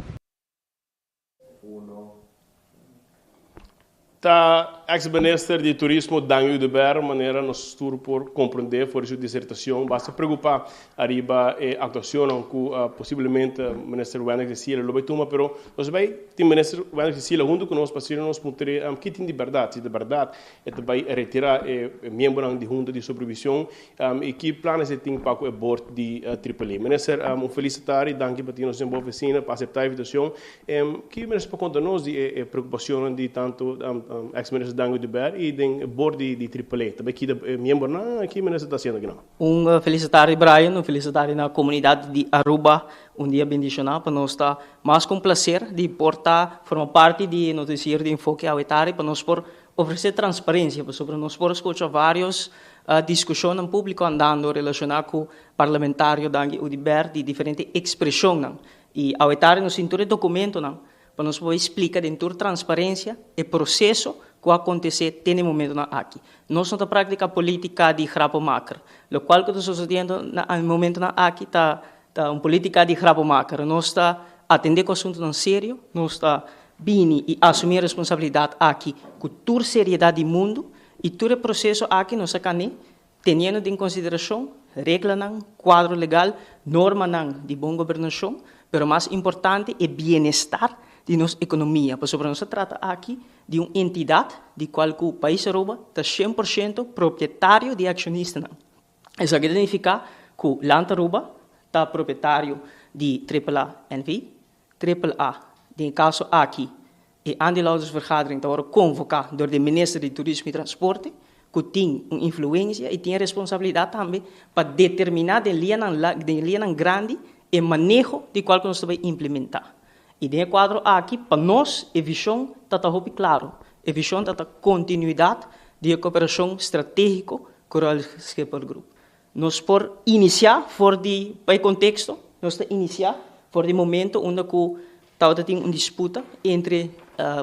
Ta ex minister di Turismo Dangui Oduber manera nos tur por comprende for di su disertacion basta preocupa ariba e actuacionnan cu posiblemente minister Wendrick Cecilia lo bay tuma pero nos bay tin minister Wendrick Cecilia hunto cu nos pa asina nos puntre ki tin di berdad si ta berdad e ta bay retira e miembronan di hunta di supervision y ki planes e tin pa cu e board di Triple A. Minister un feliz tardi danki pa tin nos den bo oficina pa acepta e invitacion. Ki minister por conta nos di e preocupacionnan di tanto ex minister Dangui Oduber y den e board di Triple A? Ta bay kida e miembronan? Ki minister ta haciendo akinan? Un feliz tardi Brian, un feliz tardi na comunidad di Aruba. Un dia bendiciona pa nos ta mas cu un placer di por ta forma parti di e noticiero di Enfoke awe tardi pa nos por Ofresé transparencia pasobra nos por a scucha varios discusionnan publico andando relaciona cu parlamentario Dangui Oduber di diferente expresionnan y awe tardi nos tin tur e documentonan pa nos por splica den tur transparencia e proceso cu a acontece te na e momentonan aki. Nos no ta practica politica di grappenmaker. Locual cu ta sucediendo na e momentonan aki ta Ta un politica di grappenmaker. Nos ta atende cu asuntonan serio, nos ta bini y asumi e responsabilidad aki cu tur seriedad di mundo y tur e proceso aki nos a cani teniendo den consideracion reglanan, cuadro legal, normanan di bon gobernacion, pero mas importante e bienestar di nos economia, pasobra nos ta trata aki di un entidad di cual cu Pais Aruba ta cien por ciento propietario di e accionistanan. Esaki ta nifiká ku Land Aruba ta propietario di Triple A NV. Triple A, den e kaso aki e aandeelhoudersvergadering ta wòrdu konvoká dor di e Minister di Turismo i Transporte ku tin un influensia i tin e responsabilidat tambe pa determiná den lianan den lianan grandi e maneho di kual ku nos ta bai implementá. I den e kuadro aki pa nos e vishon ta ta hopi klaro. E vishon ta ta kontinuidat di e koperashon stratégiko ku Royal Schiphol Group. Nos por inisiá for di pa e konteksto, nos ta inisiá for di momento unda ku tabata tin un disputa entre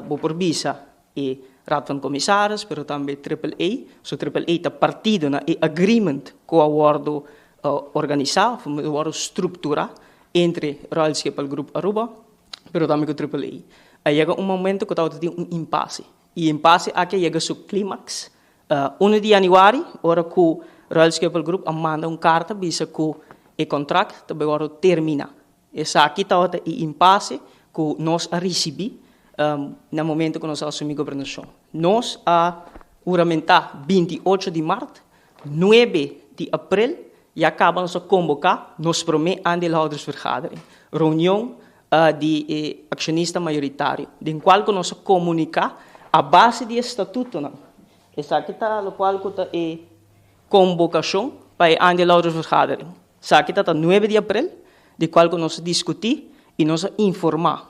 bo por bisa e Raad van Commissaris pero tambe Triple A. So Triple A ta partido na e agreement ku a wòrdu organisá òf a wòrdu strukturá entre Royal Schiphol Group Aruba pero tambe ku Triple A. A yega un momento ku tabata tin un impase y e impase aki a yega su clímax Uno di yanüari, ora ku Royal Schiphol Group a manda un karta bisa ku e kontrakt ta bai wòrdu terminá. Esaki tabata e impase ku nos a risibí na momento ku nos a asumí gobernashon. Nos a huramentá 28 di mart, nuebe di aprel ya kaba nos a komboká nos promé aandeelhoudersvergadering, reunion di e akshonista mayoritario, den kual ku nos a komuniká a base di e statutonan. Esaki ta lokual ku ta e kombokashon pa e aandeelhoudersvergadering. Esaki ta ta nuebe di aprel, di kual ku nos a diskutí i nos a informá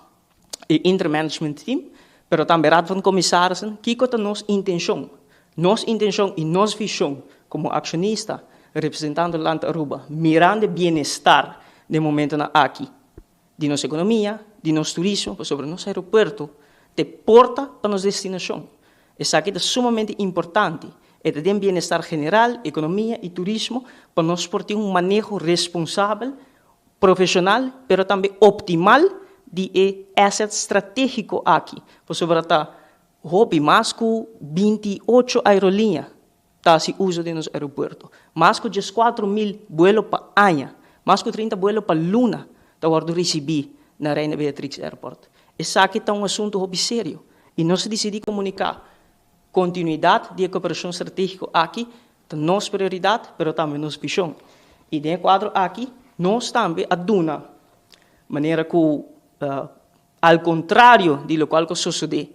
e intermanagement team, pero tambe Raad van Commissarissen, kiko ta nos intenshon. Nos intenshon i nos vishon komo akshonista representando Land Aruba, mirando e bienestar den momentonan aki, di nos ekonomia, di nos turismo, pasobra nos aeropuerto ta e porta pa nos destinacion. Esaki ta sumamente importante. E ta den bienestar general, economia y turismo pa nos por tin un maneho responsabel, profesional, pero tambe optimal di e asset strategico aki, pasobra ta hopi mas cu 28 aerolinea ta haci uzo di nos aeropuerto. Mas cu 14.000 buelo pa aña, mas cu 30 buelo pa luna ta wordo ricibi na Reina Beatrix Airport. Esaki ta un asunto hopi serio y nos a dicidi comunica continuidad di e cooperacion strategico aki ta nos prioridad pero tambe nos vision. Y den e cuadro aki nos tambe a duna manera cu Al contrario di locual cu a sosode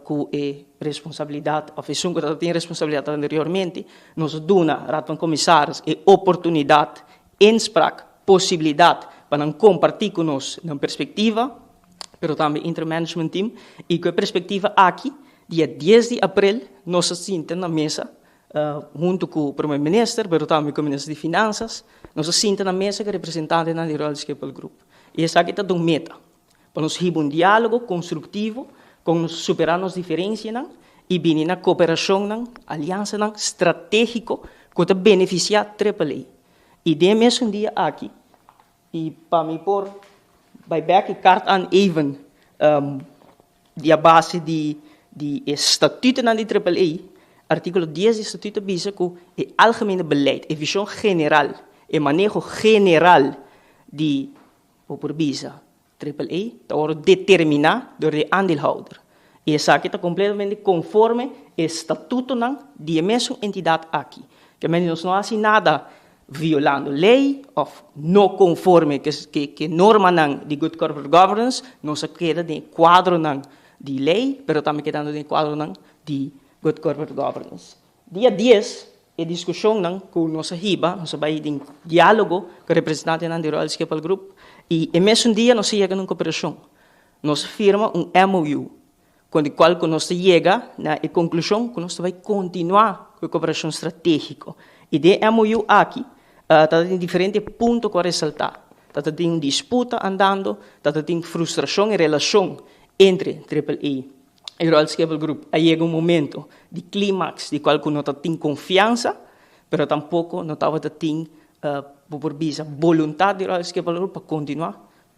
cu e responsabilidad of esun cu tabata tin responsabilidad anteriormente, nos a duna Raad van Commissaris e oportunidad, inspraak, posibilidad pa nan comparti cu nos nan perspectiva, pero tambe Interim Management Team, y cu e perspectiva aki, dia dies di april nos a sinta na mesa hunto cu Prome Minister, pero tambe cu Minister di Finanzas, nos a sinta na mesa cu representantenan di Royal Schiphol Group. Y esaki ta un meta, pa nos hiba un dialogo constructivo con nos supera nos diferencianan y bini na cooperacionnan, alianzanan strategico cu ta beneficia Triple A. Y den e mesun dia aki, y pa mi por bay bek y kaart aan even di a base di di e statutonan di Triple A, artíkulo dies di statuto ta bisa ku e algemene beleid, e vishon general, e maneho general di, bo por bisa, Triple A ta wòrdu determiná dor di e aandeelhouder. I esaki ta kompletamente konforme e statutonan di e mesun entidat aki. Kementi nos no hasi nada violando ley of no conforme ke normanan di good corporate governance, nos a keda den e cuadronan di ley, pero tambe kedando den e cuadronan di good corporate governance. Dia dies, e discusionnan cu nos a hiba, nos a bay den dialogo cu representantenan di Royal Schiphol Group y e mesun dia nos a yega na un cooperacion. Nos a firma un MOU con di cual cu nos ta yega na e conclusion cu nos ta bay continua cu e cooperacion strategico. Y den e MOU aki ta tin diferente punto cu a resalta. Ta ta tin un disputa andando, ta ta tin frustracion en relacion entre Triple A y Royal Schiphol Group. A yega un momento di climax di cual cu no ta tin confiansa, pero tampoco no tabata tin, bo por bisa, boluntad di Royal Schiphol Group pa continua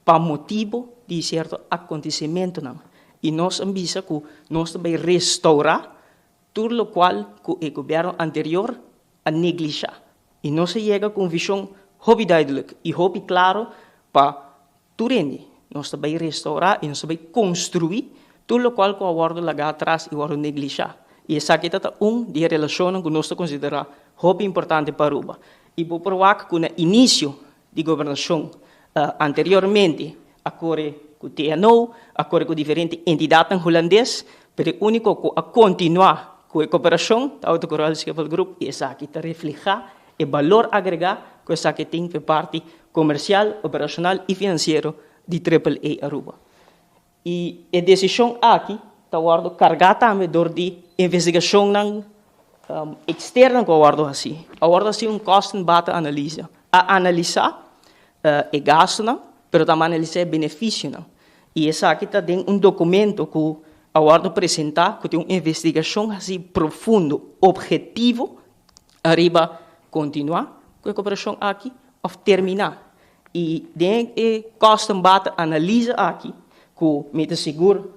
pa motibo di cierto acontecimentonan y nos a bisa cu nos ta bay restaura tur locual cu e gobierno anterior a neglisha y nos a yega cu un vision hopi duidelijk y hopi claro pa tur hende. Nos ta bay restaura y nos ta bay construi tur locual cu a wordo laga atras y wordo neglisha y esaki ta ta un di e relacionnan cu nos ta considera hopi importante pa Aruba y bo por wak cu na inicio di gobernacion anteriormente a core cu TNO, a core cu diferente entidadnan Hulandes, pero e unico cu a continua cu e cooperacion tabata cu Royal Schiphol Group y esaki ta refleha e balor agrega cu esaki tin p'e parti comercial, operacional y financiero di Triple A Aruba. Y e decision aki ta wordo carga tambe door di investigacionnan externo cu a wordo haci. A wordo haci un kosten-baten-analyse. A analisa e gastonan, pero tambe a analisa e beneficionan. Y esaki ta den un documento cu a wordo presenta cu tin un investigacion haci profundo, objetivo, ariba continua cu e cooperacion aki of termina. Y den e kosten-baten analyse aki, cu mi ta sigur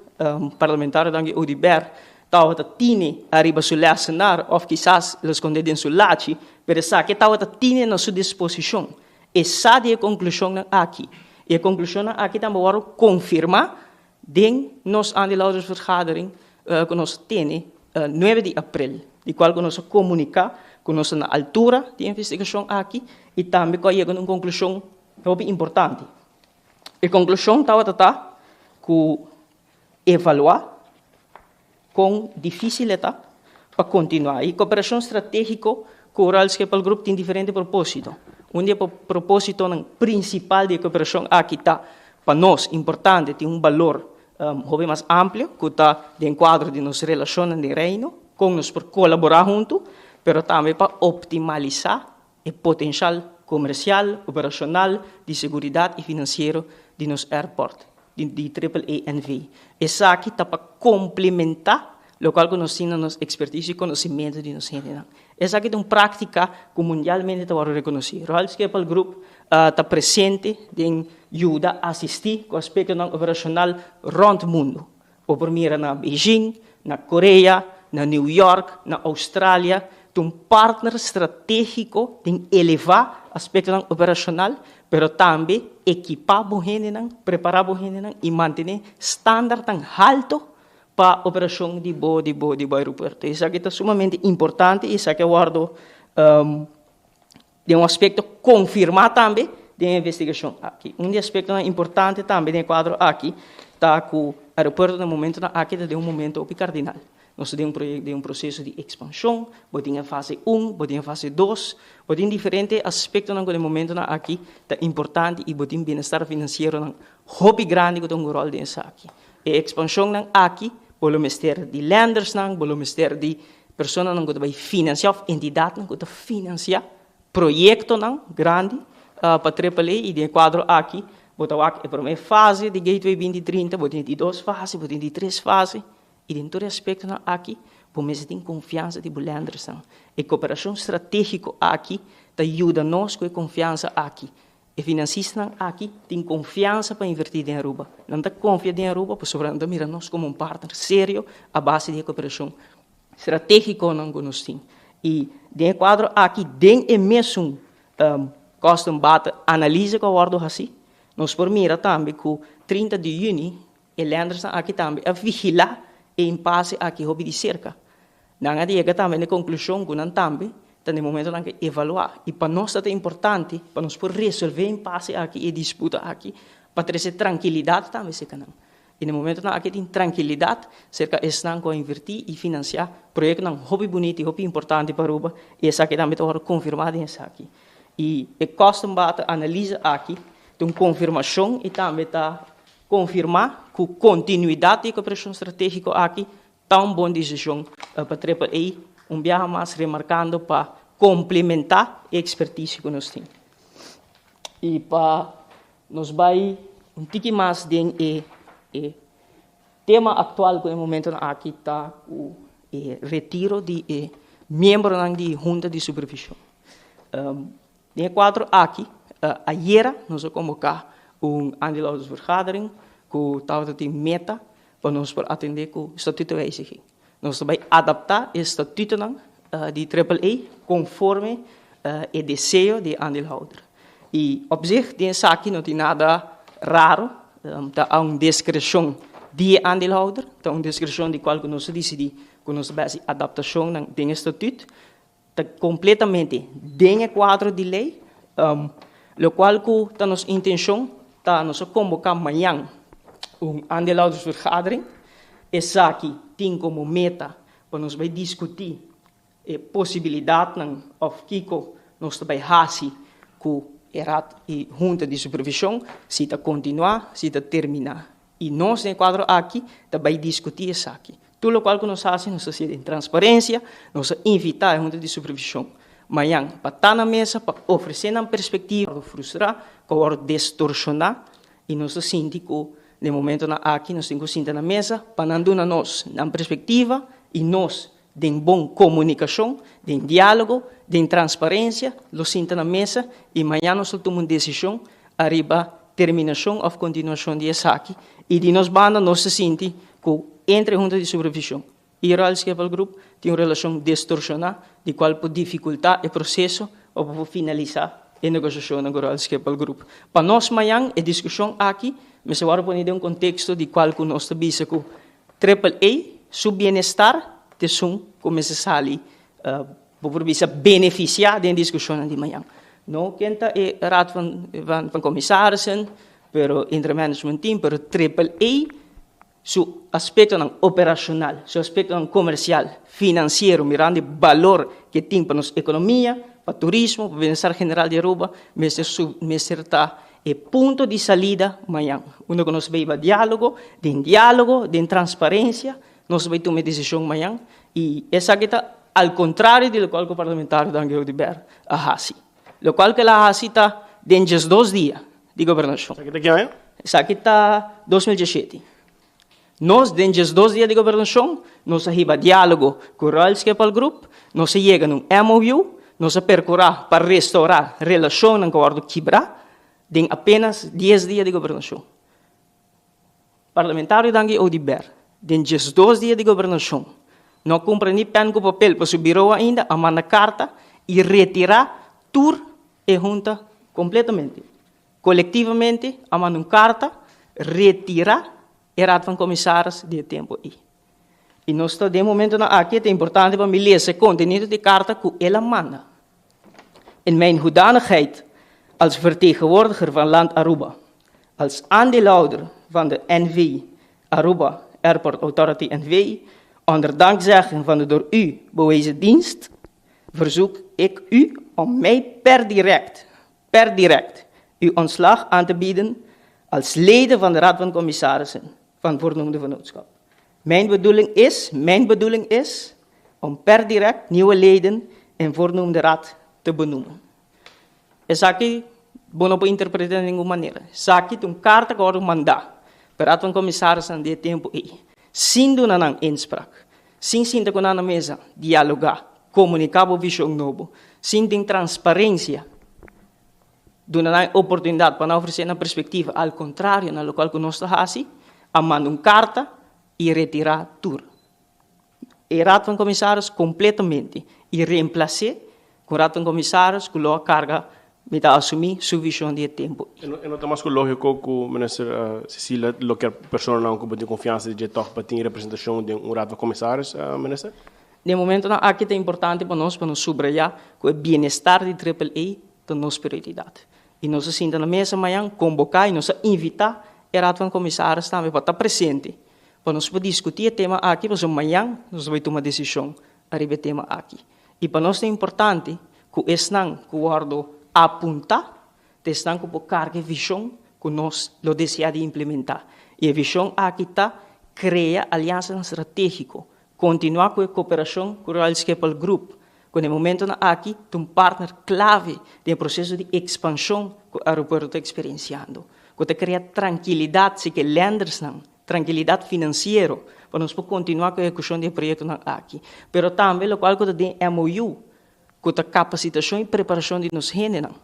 Parlamentario Dangui Oduber tabata tine ariba su lessenaar of kisas el a sconde den su lachi, pero esaki tabata tine na su disposicion. E sa di e conclusionnan aki. Y e conclusionnan aki tambe worde confirma den nos aandeelhoudersvergadering cu nos tene nuebe di april, di cual cu nos a comunica cu nos ta na altura di e investigacion aki y tambe cu a yega na un conclusion hopi importante. E conclusion tabata ta cu evalua con dificil e ta pa continua. E cooperacion strategico cu Royal Schiphol Group tin diferente proposito. Un di e propositonan principal di e cooperacion aki ta pa nos importante tin un balor hopi mas amplio cu ta den cuadro di nos relacionnan den Reino, con nos por colabora hunto, pero tambe pa optimalisa e potencial comercial, operacional, di seguridad y financiero di nos airport. di di Triple A NV. Esaki ta pa komplementá lokual ku nos tin na nos ekspertisio i konosementu di nos hendenan. Esaki ta un práktika ku mundialmente ta wòrdu rekonosí. Royal Schiphol Group ta presente den yuda asistí ku aspektonan operashonal rònt mundu. Bo por mira na Beijing, na Korea, na New York, na Australia, ta un partner stratégiko den elevá aspektonan operashonal, pero tambe ekipá bo hendenan, prepará bo hendenan i mantené standardnan halto pa operashon di bo di bo di bo aeropuerto. Esaki ta sumamente importante i esaki a wòrdu Den un aspekto konfirmá tambe den e investigashon aki. Un di e aspektonan importante tambe den e kuadro aki ta ku aeropuerto na momentonan aki ta den un momento hopi kardinal. Nos ta den un proyekto den un proseso di ekspanshon, bo tin e fase un, bo tin e fase dos, bo tin diferente aspektonan ku den momentonan aki ta importante i bo tin bienestar finansieronan hopi grandi ku ta hunga ròl den esaki. E ekspanshonnan aki bo lo mester di lendersnan, bo lo mester di Personanan ku ta bai finansiá òf entidatnan ku ta finansiá proyektonan grandi pa Triple A i den e kuadro aki bo ta wak e promé fase di Gateway 2030, bo tin di dos fase, bo tin di tres fase i den tur e aspektonan aki bo mester tin konfiansa di bo lendersnan. E koperashon stratégiko aki ta yuda nos ku e konfiansa aki. E finansistanan aki tin konfiansa pa invertí den Aruba. Nan ta konfia den Aruba pasobra nan ta mira nos komo un partner serio a base di e koperashon stratégikonan ku nos tin. I den e kuadro aki, den e mesun kostenbate analise ku a wòrdu hasí, nos por mira tambe ku 30 di yüni e lendersnan aki tambe a vigilá e impase aki hopi di serka. Nan a yega tambe na e konklushon ku nan tambe ta na e momentonan ke evaluá i pa nos ta ta importante pa nos por resolvé e impase aki, e disputa aki, pa trese trankilidat tambe serka nan. I na e momentonan aki tin trankilidat serka esnan ku a invertí i finansiá proyektonan hopi bunita i hopi importante pa Aruba i esaki tambe ta wòrdu konfirmá den esaki. I e kostenbate analise aki ta un konfirmashon i tambe ta konfirmá ku kontinuidat di e koperashon stratégiko aki Ta un bon desishon pa Triple A un biaha mas remarkando pa komplementá e ekspertisio ku nos tin i pa nos bai un tiki mas den e e tema aktual ku e momentonan aki ta ku e retiro di e miembronan di Hunta di Supervishon. Den e kuadro aki, ayera nos a konboká un aandeelhoudersvergadering ku tabata tin meta pa nos por atendé ku statutowijziging. Nos ta bai adaptá e statutonan di Triple A konforme e deseo di e aandeelhouder. I op zich den esaki no tin nada raro, ta a un diskreshon di e aandeelhouder, ta un diskreshon di kual ku nos a disidí ku nos ta bai hasi adaptashonnan den e statut. Ta completamente den e cuadro di ley, locual cu ta nos intencion ta nos a convoca mañan un aandeelhoudersvergadering, esaki tin como meta pa nos bay discuti e posibilidadnan of kico nos ta bay haci cu e Raad y Hunta di Supervision, si ta continua, si ta termina. Y nos den e cuadro aki ta bay discuti esaki. Tur locual cu nos haci nos ta haci den transparencia, nos ta invita e Hunta di Supervision mañan pa ta na mesa pa ofrece nan perspectiva. Wordo frustra, cu a wordo distorsiona y nos ta sinti cu den momentonan aki nos tin cu sinta na mesa pa nan duna nos nan perspectiva y nos den bon comunicacion, den dialogo, den transparencia lo sinta na mesa y mañan nos lo tuma un decision ariba terminacion of continuacion di esaki y di nos banda nos ta sinti cu entre Hunta di Supervision y Royal Schiphol Group tin un relacion distorsiona di cual por dificulta e proceso pa por finalisa e negociacionnan cu Royal Schiphol Group. Pa nos mañan e discusion aki mester worde poni den un contexto di cual cu nos ta bisa cu Triple A su bienestar ta esun cu mester sali bo por bisa beneficia den discusionnan di mañan. No ken ta e Raad van van Commissarissen, pero Interim Management Team, pero Triple A su aspectonan operacional, su aspectonan comercial, financiero, mirando e balor ke tin pa nos economia, pa turismo, pa bienestar general di Aruba, mester su mester ta e punto di salida mañan. Unda cu nos bay ba dialogo, den dialogo, den transparencia, nos bay tuma e decision mañan y esaki ta al contrario di locual cu Parlamentario Dangui Oduber a haci. Locual cu el a haci ta den 12 dia di gobernacion. Esaki ta ki aña? Esaki ta 2017. Nos den 12 dia di gobernacion, nos a hiba dialogo cu Royal Schiphol Group, nos a yega na un MOU, nos a percura pa restaura relacionnan cu a wordo kibra den apenas 10 dia di gobernacion. Parlamentario Dangui Oduber, den 12 dia di gobernacion, no a cumpra ni pen cu papel pa su bureau ainda, a manda carta y retira tur e hunta completamente. Colectivamente a manda un carta retira e Raad van Commissaris di e tempo ey. Y nos ta den momentonan aki, ta importante pa mi lesa e contenido di e carta cu el a manda. In mijn hoedanigheid als vertegenwoordiger van Land Aruba, als aandeelhouder van de NV Aruba Airport Authority NV, onder dankzegging van de door u bewezen dienst, verzoek ik u om mij per direct, per direct, uw ontslag aan te bieden als leden van de Raad van Commissarissen van voornoemde vennootschap. Mijn bedoeling is, mijn bedoeling is om per direct nieuwe leden in voornoemde raad te benoemen. Esaki bo no por interpreta di ningun manera. Esaki ta un karta ku a wòrdu mandá pa e Raad van Commissarissen di e tempu ei, sin duna nan inspraak, sin sinta ku nan na mesa, dialogá, komuniká bo vishon nobo, sin tin transparensia, duna nan e oportunidat pa nan ofresé nan perspektiva al kontrario na lokual ku nos ta hasi, a manda un karta i retirá tur e Raad van Commissaris kompletamente i reemplas'é ku Raad van Commissaris ku lo a karga mi ta asumí su vishon di e tempu. E no ta mas ku lógiko ku Minister Cecilia lo kier personanan ku bo tin konfiansa di dje tòg pa tin representashon den un Raad van Commissaris, Minister? Den momentonan aki ta importante pa nos pa nos subrayá ku e bienestar di Triple A ta nos prioridat. I nos a sinta na mesa mañan, komboká i nos a invitá e Raad van Commissaris tambe pa ta presente pa nos por diskutí e tema aki pasobra mañan nos ta bai tuma desishon ariba e tema aki. I pa nos ta importante ku esnan ku wòrdu apuntá ta esnan ku por karga e vishon ku nos lo deseá di implementá. I e vishon aki ta krea aliansanan stratégiko, kontinuá ku e koperashon ku Royal Schiphol Group, ku na e momentonan aki ta un partner klave den e proseso di ekspanshon ku aeropuerto ta eksperensiando, ku ta krea trankilidat si ke lendersnan, trankilidat finansiero pa nos por kontinuá ku e ehekushon di e proyektonan aki. Pero tambe lokual ku ta den MOU, ku ta kapasitashon i preparashon di nos hendenan.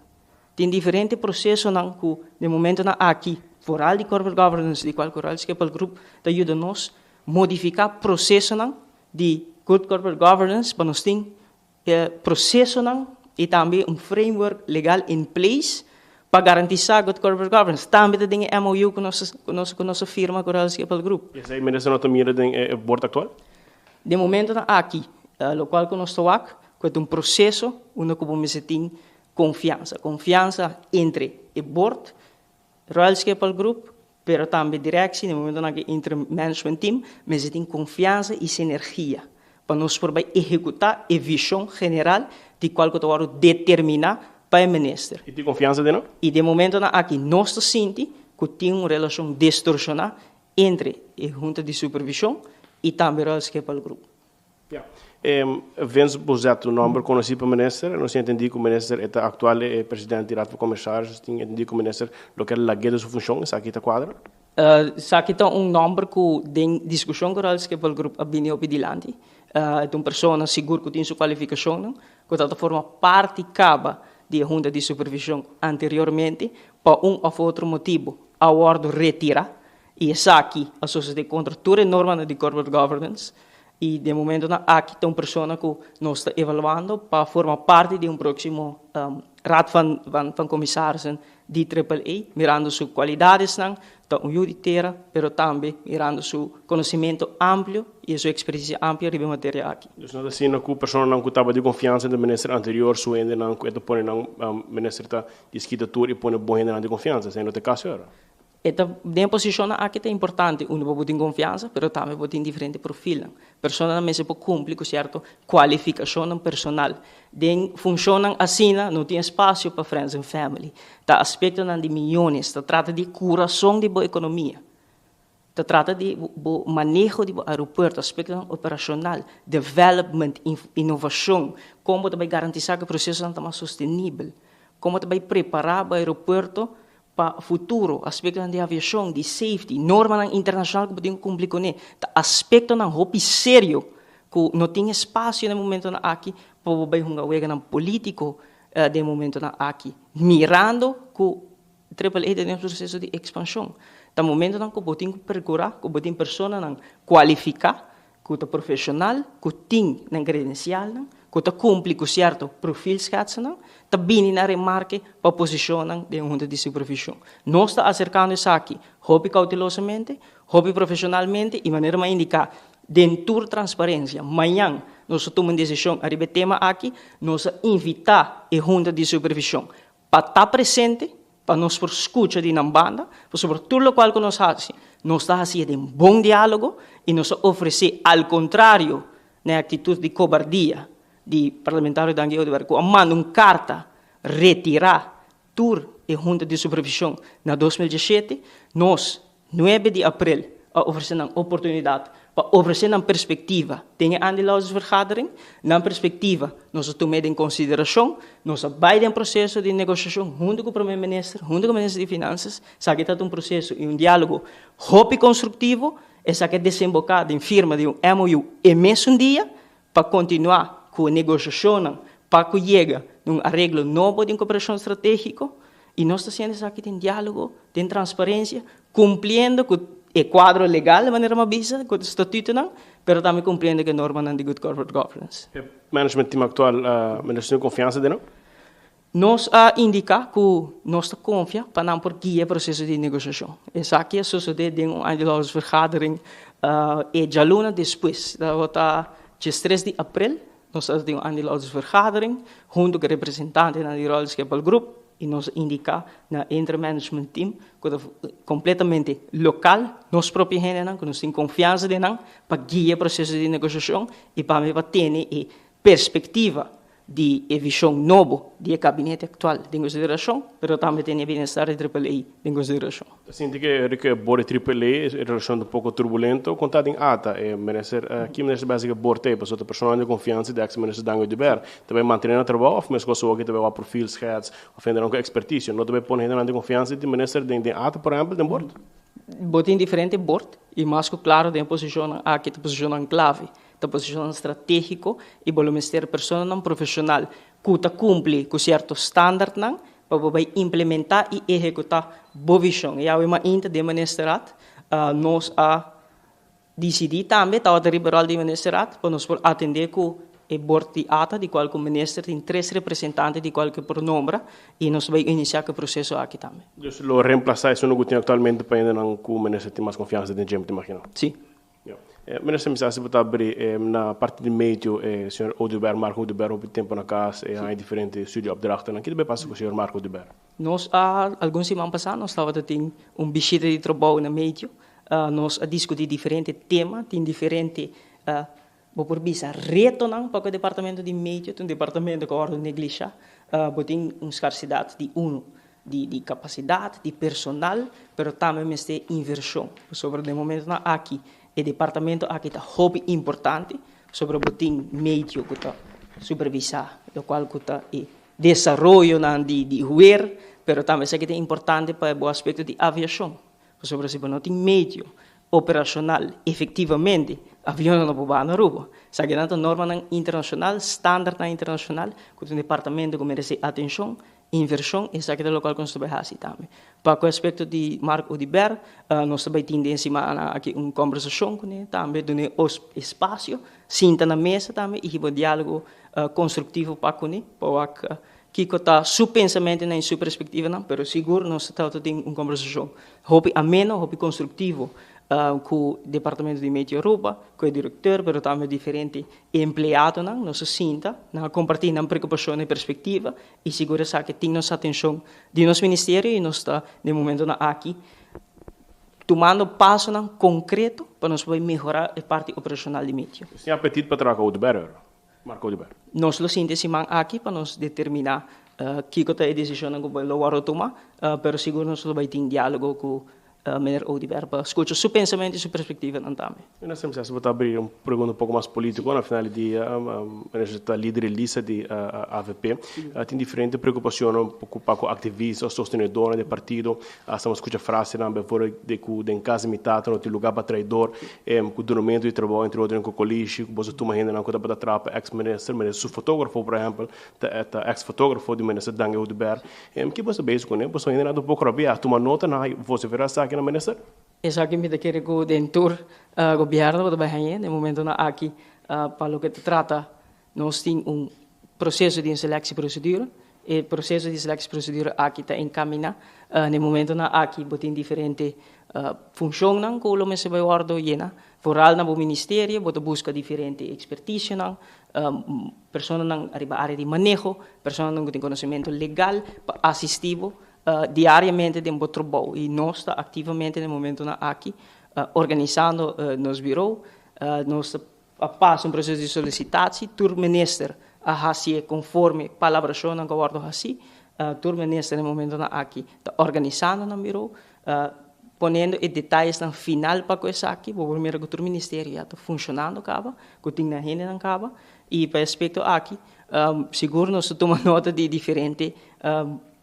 Tin diferente prosesonan ku den momentonan aki, foral di Corporate Governance, di kual ku Royal Schiphol Group ta yuda nos modifiká prosesonan di Good Corporate Governance pa nos tin e prosesonan i tambe un framework legal in place pa garantisá Good Corporate Governance. Tambe ta den e MOU ku nos ku nos ku nos a firma ku Royal Schiphol Group. I esei minister no ta mira den e bord aktual? Den momentonan aki, lokual ku nos ta wak ku e ta un proseso unda ku bo mester tin konfiansa. Konfiansa entre e bord, Royal Schiphol Group, pero tambe directie, den momentonan aki entre management team, mester tin konfiansa i sinergia pa nos por bai ehekutá e vishon general di kual ku ta wòrdu determiná pa e minister. I tin konfiansa den nan? I den momentonan aki nos ta sinti ku tin un relashon distorsioná entre e hunta di supervishon i tambe Royal Schiphol Group. Ja. Vince Bozet, un nomber conoci pa minister. Nos tin entendi cu minister e ta actual e president di Raad van Commissaris. Nos tin entendi cu minister lo kier lag'e den su funcion. Esaki ta cuadra? Esaki ta un nomber cu den discusion cu Royal Schiphol Group a bini hopi dilanti. E ta un persona sigur cu tin su cualificacionnan, cu ta ta forma parti caba di e hunta di supervision anteriormente, pa un of otro motibo a wordo retira y esaki a sosode contra tur e normanan di corporate governance y den momentonan aki ta un persona cu nos ta evaluando pa forma parti di un proximo Raad van van Commissarissen di Triple A, mirando su cualidadesnan, ta un yu di tera, pero tambe mirando su conocimento amplio y su experiencia amplio riba e materia aki. Dus no ta asina cu personanan cu tabata di confiansa den minister anterior su hendenan cu e ta pone nan minister ta diskita tur y pone bon hendenan di confiansa, esei no ta e caso ora. E ta den posishonnan aki ta importante unda bo por tin konfiansa, pero tambe bo tin diferente profilnan. Personanan mester por kumpli ku sierto kualifikashonnan personal. Den funshonnan asina no tin espasio pa friends and family. Ta aspektonan di miyones, ta trata di kurason di bo ekonomia. Ta trata di bo maneho di bo aeropuerto, aspektonan operashonal, development, inovashon, kon bo ta bai garantisá ku e prosesonan ta mas sostenibel, kon bo ta bai prepará bo aeropuerto. Pa futuro, aspektonan di aviashon, di safety, normanan internashonal ku bo tin ku kumpli kuné, ta aspektonan hopi serio ku no tin espasio na e momentonan aki pa bo bai hunga weganan polítiko den e momentonan aki, mirando ku Triple A ta den un proseso di ekspanshon. Ta momentonan ku bo tin ku perkurá ku bo tin personanan kualifiká ku ta profeshonal, ku tin nan kredensialnan, ku ta kumpli ku sierto profielschetsennan, ta bini na remarke pa posishonnan den hunta di supervishon. Nos ta aserkando esaki hopi koutelosamente, hopi profeshonalmente i manera mi a indiká, den tur transparensia. Mañan nos ta tuma un desishon ariba e tema aki, nos a invitá e hunta di supervishon pa ta presente, pa nos por skucha di nan banda, pasobra tur lokual ku nos hasi, nos ta hasié den bon diálogo i nos ta ofresé, al kontrario na e aktitut di kobardia di parlamentario Dangui Oduber ku a manda un karta retirá tur e hunta di supervishon na 2017, nos Nuebe di aprel a ofresé nan oportunidat pa ofresé nan perspektiva den e aandeelhoudersvergadering. Nan perspektiva nos a tum'é den konsiderashon. Nos a bai den proseso di negoshashon huntu ku Prome Minister, huntu ku Minister di Finansas. Esaki ta un proseso i un diálogo hopi konstruktivo. Esaki a desemboká den firma di un MOU e mesun dia pa kontinuá ku e negoshashonnan pa ku yega na un areglo nobo di un koperashon stratégiko i nos ta hasiendo esaki den diálogo, den transparensia, kumpliendo ku e kuadro legal di manera mi a bisa, ku e statutonan, pero tambe kumpliendo ku e normanan di Good Corporate Governance. E management team aktual minister tin konfiansa den nan? Nos a indiká ku nos ta konfia pa nan por guia e proseso di negoshashon. Esaki a sosodé den un aandeelhoudersvergadering e djaluna despues, tabata diestres di aprel, nos a tin un aandeelhoudersvergadering huntu ku e representantenan di Royal Schiphol Group i nos a indiká na e intermanagement team ku ta kompletamente lokal, nos propio hendenan ku nos tin konfiansa den nan pa guia e proseso di negoshashon i pa pa tene e perspektiva di e vishon nobo di e kabinete aktual den konsiderashon, pero tambe tene e bienestar di Triple A den konsiderashon. Ta sinti ke Enrique bor di Triple A e relashon ta un poko turbulento. Kon ta den ata e minister ki minister basica bor ta e pasobra ta personanan di konfiansa di ex minister Dangui Oduber ta bai mantene nan trabou of meskos awor ke ta bai wak profielschets of hendenan ku ekspertisio no ta bai pone hendenan di konfiansa di minister den den ata por ehempel den bord? Bo tin diferente bord i mas ku klaro den e posishonnan aki ta posishonnan klave. Ta posishonnan stratégiko i bo lo mester personanan profeshonal ku ta kumpli ku sierto standardnan pa bo bai implementá i ehekutá bo vishon. I awe mainta den Ministerraad nos a disidí tambe, tabata riba ròl di Ministerraad, pa nos por atendé ku e bord di ata di kual ku minister tin tres representante di kual ku por nombra i nos bai inisiá ku e proseso aki tambe. Dus lo remplasá esun ku tin aktualmente pa hendenan ku minister tin mas konfiansa den dje, mi ta imaginá. Sí. Minister mi sa si bo ta abri na parti di medio e señor Oduber, Marco Oduber hopi tempo na cas e haña diferente studieopdrachtennan. Ki ta bay pasa cu señor Marco Oduber? Nos a algun siman pasa nos tabata tin un bishita di trabou na medio. Nos a discuti diferente tema, tin diferente bo por bisa retonan pa cu e departamento di medio ta un departamento cu a wordo neglisha. Bo tin un scarsidad di uno di di kapasidat, di personal, pero tambe mester invershon. Pasobra den momentonan aki e departamento aki ta hopi importante, pasobra bo tin medio ku ta supervisá lokual ku ta e desaroyonan di di huer, pero tambe esaki ta importante pa bo aspekto di aviashon. Pasobra si bo no tin medio operashonal efektivamente, avionnan no por baha na Aruba. Esakinan ta normanan internashonal, standardnan internashonal ku ta un departamento ku meresé atenshon Invershon, esaki ta lokual ku nos ta bai hasi tambe. Pa ku aspekto di Mark Oduber, nos ta bai tin den simana aki un kombersashon kuné tambe, dun'é espasio, sinta na mesa tambe i hiba un diálogo konstruktivo pa kuné, pa wak kiko ta su pensamentunan i su perspektivanan, pero sigur nos ta tabata tin un kombersashon hopi ameno, hopi konstruktivo ku Departamento di Medio Aruba, ku e direktor, pero tambe diferente empleadonan. Nos a sinta, nan a kompartí nan preokupashon i perspektiva I sigur esaki tin nos atencion di nos ministerio y nos ta den momentonan aki tumando pasonan concreto pa nos por mehora e parti operacional di meteo. Tin apetit pa traha cu Oduber, Marco Oduber? Nos lo sinti e siman aki pa nos determina kico ta e decisionnan cu lo wordo tuma, pero sigur nos lo bay tin dialogo cu. Meneer Oduber pa scucha su pensamento y su perspectivanan tambe. En ese proceso bo ta abri un pregunta un poco mas politico, na final di dia meneer ta lider di lista di avp, tin diferente preocupacionnan pa cu activista o sostenedornan di e partido, hasta bo scucha frasenan bijvoorbeeld di cu den cas di mi tata no tin lugar pa traidor, cu dunamento di trabao entre otro den cocolishi, cu boso tuma hendenan cu tabata traha pa ex minister, minister su fotografo por ehempel ta ex fotografo di minister Dangui Oduber. Em ki boso bezig kuné? Boso hende nan ta un poko rabia. Tuma nota na vosifera esaki na minister. Esaki mi ta kere ku den tur gobièrnu bo ta bai hañ'é. Den momentonan aki pa loke ta trata nos tin un proseso di un seleksieprosedura. E proseso di seleksieprosedura aki ta enkaminá. Den momentonan aki bo tin diferente funshonnan ku lo mester bai wòrdu yena. Foral na bo ministerio bo ta buska diferente ekspertisionan, personanan ariba área di maneho, personanan ku tin konosementu legal pa asistí bo diariamente den bo trabou. I nos ta aktivamente na e momentunan aki organisando nos birou. Nos ta a pasa un proseso di solisitatie, tur minister a hasié konforme palabrashonnan ku a wòrdu hasí. Tur minister na e momentunan aki ta organisando nan birou. Poniendo e detayesnan final pa ku esaki, bo por mira ku tur ministerio ya ta funshonando kaba, ku tin nan hendenan kaba, i pa e aspekto aki sigur nos ta tuma nota di diferente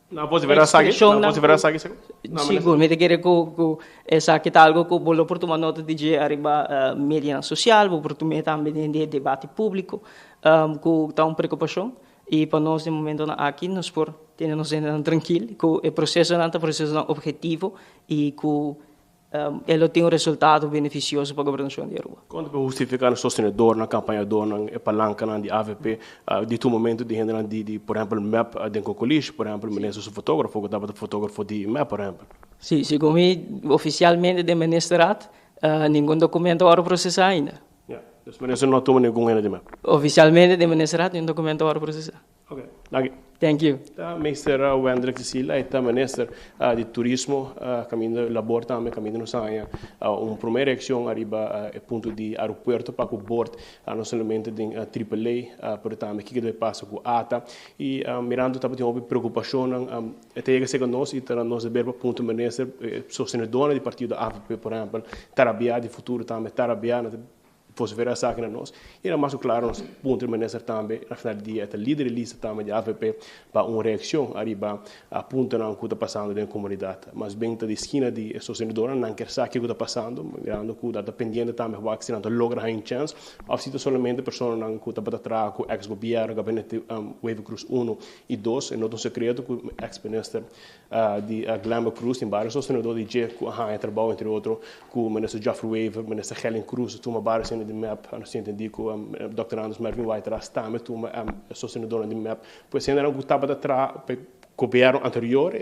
ekspreshonnan ku sigur mi ta kere ku ku esaki ta algu ku bo lo por tuma nota di dje ariba medianan sosial, bo por tum'é tambe den e debate públiko ku ta un preokupashon. I pa nos den momentonan aki nos por tene nos hendenan trankil ku e prosesonan ta prosesonan obhetivo i ku e lo tin un resultado benefisioso pa gobernashon di Aruba. Kon ta por hustifiká nos sostenedornan, kampañadornan, e palankanan di avp di tur momento di hendenan di di por ehèmpel mep den Kokolish, por ehèmpel minister su fotografo ku tabata fotografo di mep por ehèmpel? Sí, segun mi ofisialmente den ministerraad ningun dokumento a wòrdu prosesá ainda. Ya, dus minister no a tuma ningun hende di mep. Oficialmente den ministerraad ningun documento a worde procesa. Ok, danki. Thank you. Ta Minister Wendrick Cecilia, e ta minister di Turismo, caminda labor tambe, caminda nos haña un prome reaccion ariba e punto di aeropuerto pa cu bord, no solamente den Triple A, pero tambe kico debe pasa cu ata. Y mirando tabatin hopi preocupacionnan, e ta yega cerca nos y ta na nos deber pa punto minister, e sostenedornan di partido avp por ehempel, ta rabia di futuro tambe, ta rabia, nan ta vocifera esaki na nos y na mas cu claro nos puntra minister tambe, na final di dia e ta lider di lista tambe di avp pa un reaccion ariba puntonan cu ta pasando den comunidad. Mas bien ta di skina di e sostenedornan, nan kier sa kico ta pasando, mirando cu nan ta pendiente tambe wak si nan ta logra haña un chance of si ta solamente personanan cu tabata traha cu ex gobierno, gabinete Wever Croes uno y dos, e no ta un secreto cu ex minister di Glenbah Cruz tin varios sostenedor di dje cu a haña trabou entre otro cu minister Geoffrey Wever, minister Gelin Cruz a tuma varios hende di mep, nos tin entendi cu Dòkter Anders Mervin Whiteras tambe tuma sostenedornan di mep. Pues hendenan cu tabata traha pa e gobierno anterior,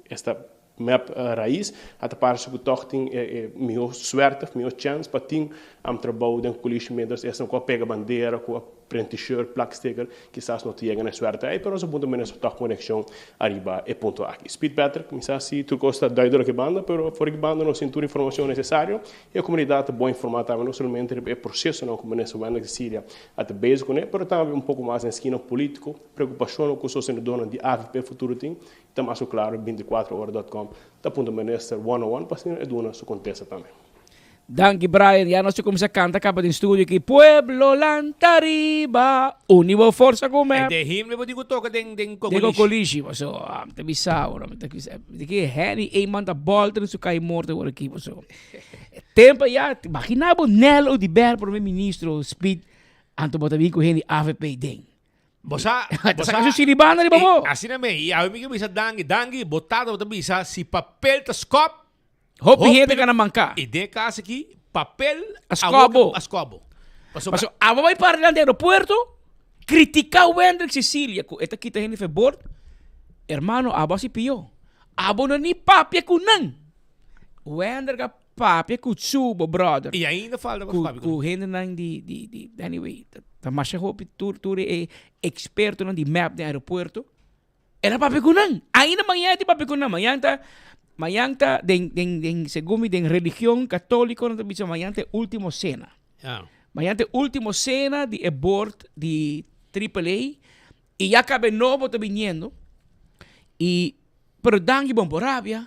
esta mep Raiz, a ta parse cu tog tin e miho suerte of miho chance pa tin trabou den coalition mientras esnan cu a pega bandera, cu a Print t-shirt, plak sticker, kisas no ta yega na e suerte ei, pero nos a punta menos tòg konekshon ariba e punto aki. Speed Patrick, mi sa si tur kos ta duidelijk e banda, pero for ki banda nos tin tur informashon nesesario i e komunidat ta bon informá tambe, no solamente riba e prosesonan ku Minister Wendrick Cecilia a ta bezig kuné, pero tambe un poko mas den skina polítiko, preokupashonnan ku sostenedornan di avp Futuro tin, i ta mas ku klaro bintikuatro ora dòt kòm ta punta Minister one on one pa asina e duna su kontesta tambe. Danki Brian, ya nos ta cuminsa canta caba den studio aki Pueblo lanta riba, uni bo forsa cu mep. E de himno bo tin cu toca den den Den Cocolishi paso mi ta bisa bo mi ta bisa di ki Henny Eman ta bolter den su cay morto awor aki paso tempo ya imagina bo Nel Oduber prome ministro Speed anto bo ta bin cu hende avp den. Bo sa, Ta saka su siribana riba bo. Asina me, y awe mi ke bisa danki, danki bo tata bo ta bisa si papel ta scop Hopi hende ka na manka. I den e kas aki, papel A skòp bo. A skòp bo. Pasobra. Pasobra abo bai para dilanti aeropuerto, kritiká Wendrick Cecilia ku e ta kita hende for bord, hermano abo hasi pió. Abo no ni papia ku nan. Wendrick a papia ku su bo brother. I ainda falta pa papia ku nan. Ku hendenan di di di anyway ta masha hopi tur tur e ekspertonan di map den aeropuerto. El a papia ku nan. Ainda mañana e tin papia ku nan. Mañana ta, mañana ta den, den, den, segun mi, den religion katóliko nan ta bisa mañana ta e último sena. Ja. Mañana ta e último sena di e board di Triple A. I ya kaba e nobo ta biniendo. I, pero danki bon por rabia.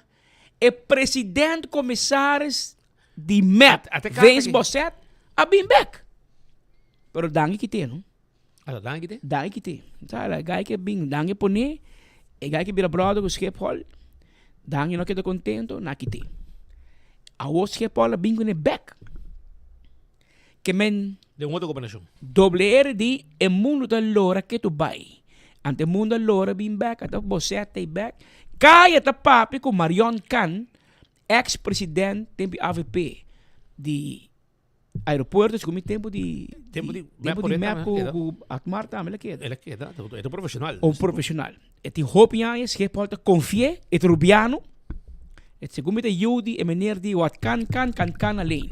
E president commissaris di mep, Vince Bosset, a bin bek. Pero danki kite no. Ata danki te? Danki kite. Sa la gai ke bin, danki pone, e gai ke bira brother ku Schiphol, danki no keda contento, na kite. Awo Schiphol a bin kune bek. Ke men. Den un otro gobernashon. WR di e mundu ta lora ke tu bai. Ante e mundu a lora bin bek, ata Bosset ta bek. Kaya ta papia ku Marion Khan, ex president tempu di avp di aeropuerto, segun mi tempu di Tempu di tempu di mep ku ku Otmar tambe el a keda. El a keda, e ta un profesional. Un profesional. E tin hopi aña, Schiphol ta konfi'é, e ta rubiano. E segun mi ta yu di e meneer di wat kan kan kan kan alleen.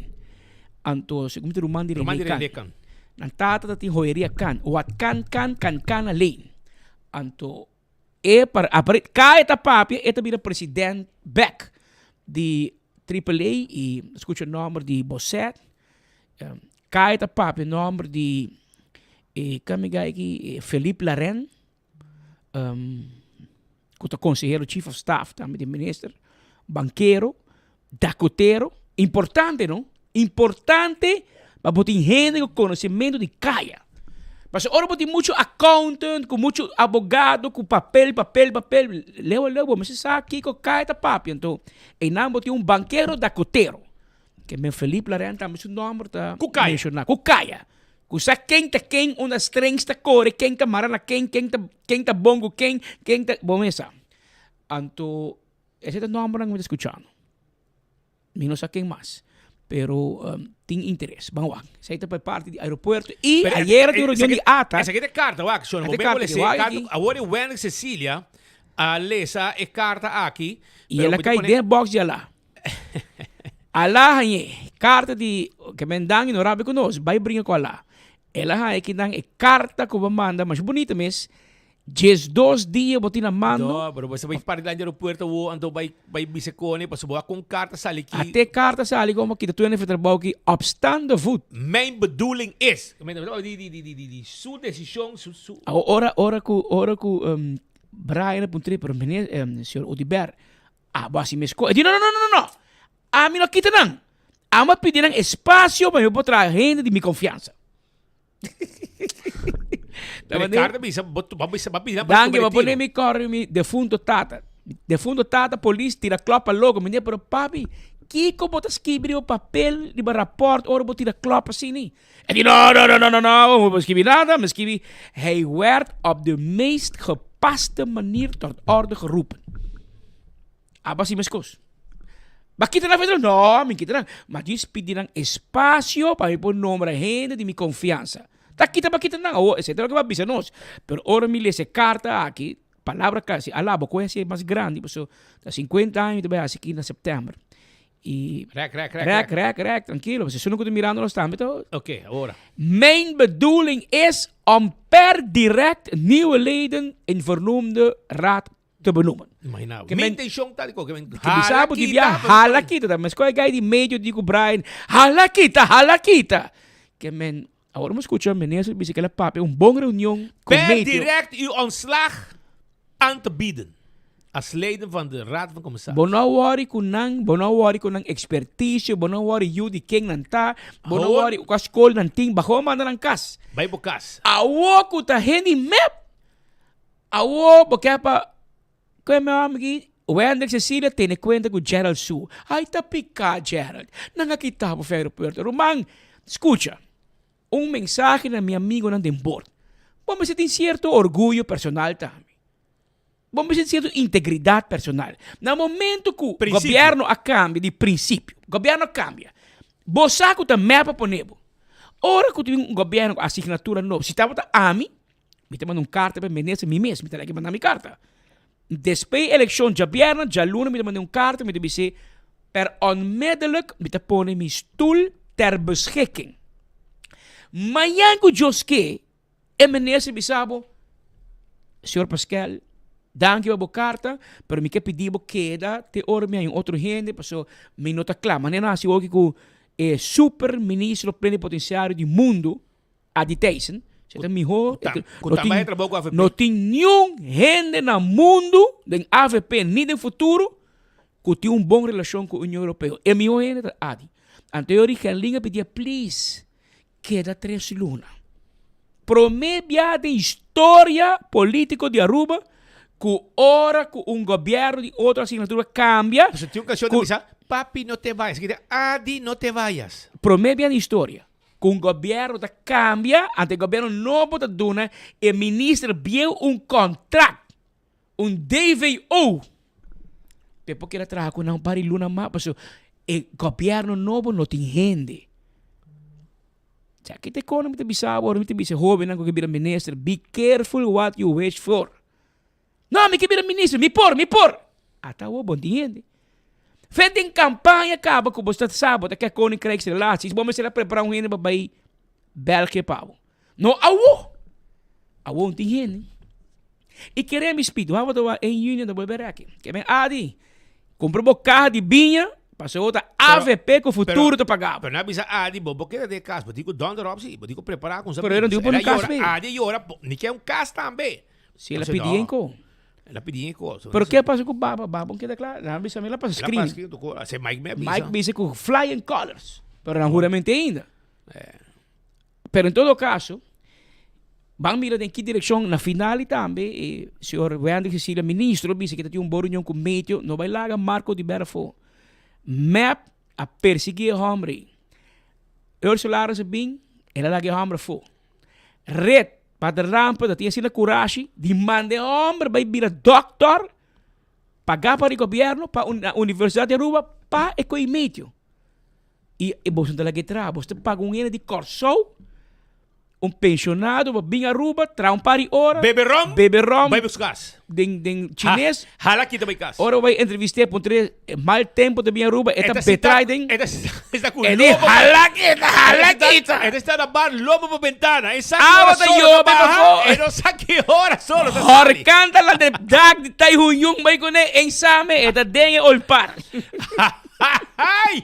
Anto segun mi ta ruman di Ruman Rene di Kan. Rene Kan. Nan tata ta tin joyeria kan. Wat kan kan kan kan alleen. Anto e par apare ka e ta papia e ta bira president bek di Triple A i skucha nomber di Bosset. Ka e ta papia nomber di e kamiga aki Philippe Laren. Ku ta konsehero chief of staff tambe di minister, bankero, dakotero, importante no, importante pa bo tin hende ku konosementu di kaya. Pasobra ora bo tin muchu accountant ku muchu abogado ku papel, papel, papel, leu a leu bo mester sa kiko kaya ta papia. Anto einan bo tin un bankero dakotero. Ke men Felipe Laren tambe su nomber ta menshoná. Ku kaya. Ku sa ken ta ken, unda strings ta kore, ken ta mara na ken, ken ta ken ta bon ku ken, ken ta, bo mes sa. Anto esei ta nombernan ku mi ta skuchando. Mi no sa ken mas, pero tin interes. Ban wak. Esei ta pa e parti di aeropuerto i Pero ayera tin un reunion di ata. Esaki ta e karta, wak, shon. E Bo ta e karta bem ki lesa e wak karta. aki. Awor e Wendrick Cecilia a lesa e karta aki. I pero el a bo ta kai pone den e box di ala. Alá hañ'é karta di ke men dan i no rabia ku nos, bai bringa ku Alá. El a haña kinan e karta ku bo manda masha bunita mes, diesdos dia bo tin na mando. No, pero bo sa bai parti dilanti aeropuerto awo, anto bai bai bisa kone pasobra bo a kon karta sali ki. Ate karta sali komo kita tur hende for trabou ki op staande voet. Mijn bedoeling is, di di di di di su desishon, su su. Awo ora ora ku ora ku Brian a puntr'é, pero meneer, señor Oduber, Abo hasi meskos. E di, No, no, no, no, no, no. Ami no kita nan. Amo a pidi nan espasio pa mi por traha hende di mi konfiansa. Pero e karta bisa, bo bo bisa, bo pidi nan pa Danki, bo pone retiro. mi kòrda mi defunto tata. Defunto tata, polis tira klòp pa loko. Mi di, pero papi, kiko bo ta skibi riba papel, riba rapòrt ora bo tira klòp asina? E di, no, no, no, no, no, no, bo no skibi nada. Mi skibi, hij werd op de meest gepaste manier tot orde geroepen. Abo hasi meskos. Ba kita nan fetro? No, mi kita nan. Ma djis pidi nan espasio pa mi por nombra hende di mi konfiansa. Ta kita ba kita nan? Awor, esei ta loke bo a bisa nos. Pero ora mi lesa e karta aki, palabra kla, si Alá bo kohe hasi mas grandi, pasobra ta sinkuenta aña mi ta bai hasi aki na sèptèmber. I Rek, rek, rek, rek, rek, rek, trankilo. Pasobra esun ku ta mirando nos tambe ta. Oké, awor. Mijn bedoeling is om per direct nieuwe leden in voornoemde raad te benoemen. Imagina bo. Ke Mi men- intencion ta di ko ke men Ke hala bisa bo di kita, bia pero hala sorry. kita. Ta meskos e guy di medio di ku Brian, hala kita, hala kita. Ke men, awor mi skucha minister bisa ke el a papia un bon reunion ku Per medio. direct uw ontslag aan te bieden als leden van de Raad van Commissarissen. Bo no worry ku nan, bo no worry ku nan experticio, bo no worry yu di ken nan ta, bo no Awor- worry kua skol nan tin, baho manda nan kas. Bai bo kas. Awor ku ta hende mep, Awor bo ke pa ku e mi homber aki, Wendrick Cecilia tene kuenta ku Gerald su. Ai ta piká Gerald. Nan a kita bo for aeropuerto. Ruman, skucha. Un mensahe na mi amigonan den bord. Bo mester tin sierto orguyo personal tambe. Bo mester tin sierto integridat personal. Na momento ku gobièrnu a kambia di prinsipio, gobièrnu a kambia, bo sa ku ta mep a pone bo. Ora ku tin un gobièrnu ku asignatura nobo, si tabata ami, Mi ta manda un karta pa e minister mi mes, mi ta laki manda mi karta. Despues elekshon djabièrnè, djaluna mi ta manda un karta, mi ta bis'é per onmiddellijk mi ta pone mi stul ter beschikking. Mañan ku Dios ke, e minister bisa bo, Señor Paskel, danki pa bo karta, pero mi ke pidi bo keda te ora mi haña un otro hende, pasobra mi no ta kla. Manera nan hasi oki ku e super ministro plenipotenciario di mundu, Adi Thijssen, se ta miho, Ku no ta tin, bai trabou ku avp. no tin niun hende na mundu den avp ni den futuro. ku tin un bon relashon ku Union Europeo. E mihó hende ta Adi. Anto e ora Gerlin a pidié please keda tres luna. Promé bia den historia polítiko di Aruba ku ora ku un gobièrnu di otro asignatura kambia. Pasobra tin un kanshon ta bisa, Papi no te vayas, ki ta Adi no te vayas. Promé bia den historia ku un gobièrnu ta kambia, anto e gobièrnu nobo ta duna e minister bieu un kontrakt, un DVO, pa e por keda traha ku nan un par di luna mas, pasobra e gobièrnu nobo no tin hende. Sa ki ta e kos mi ta bisa bo ora mi ta bisa e hobennan ku ke bira minister, be careful what you wish for. No, mi ke bira minister, mi por, mi por! Ata awor bo no tin hende. Fe den kampaña kaba ku bo ta sa bo ta ke koninkrijksrelaties, bo mester a prepara un hende pa bai België pa bo. No awor! Awor no tin hende. I kere mi spitu, wak bo ta wak en juni ta bolbe rèki. Ke men Adi, kumpra bo kaha di biña, pasobra bo ta avp ku futuro ta paga bo. Pero nan a bisa Adi, bo bo keda den e kas, bo tin ku dònder òp si, bo tin ku prepará ku un Pero e no tin ku pone un kas p'e. Adi a yora, ni ke un kas tambe. Si el a pidi en ko. El a pidi en ko. Pero ke pasa ku baba? Baba no keda kla. Nan a bisa mi el a pasa screen. El a pasa screen toko. Ase Mike me a bisa. Mike bisa ku flying colors. Pero nan huramente ainda. Pero en todo caso, ban mira den ki direccion na final y tambe e señor Wendrick Cecilia, ministro, bisa que ta tin un bon reunion cu Meteo, no bay laga Marco di Berafo. Mep a persigui e hombre ey. Ursula Arends a bin, el a laga e hombre afo. Red, Pater Rampe ta tin asina curashi di manda e hombre bay bira doctor, paga pa di gobierno, pa Universidad di Aruba, pa e coy Meteo. I e boso ta laga traha. Boso ta paga un hende di Kòrsou, un pensionado pa bin Aruba, traha un par di ora. Bebe rom, Bebe rom. Bai busca kas. Den, den chines. Hala kita bai kas. Ora bo bai entrevist'é, puntr'é, mal tempo ta bin Aruba, e ta betrai den. E ta sita ku E di, lobo. Hala kita, hala kita. E ta sita na bar lobo pa bentana. E sa ki Awa ora ta solo ta yobe baha, pafó. e no sa ki ora solo ta sali. Horkan ta lanta e dak di Tai Hun Yung bai kuné, en same, e ta den e olpar. Ai!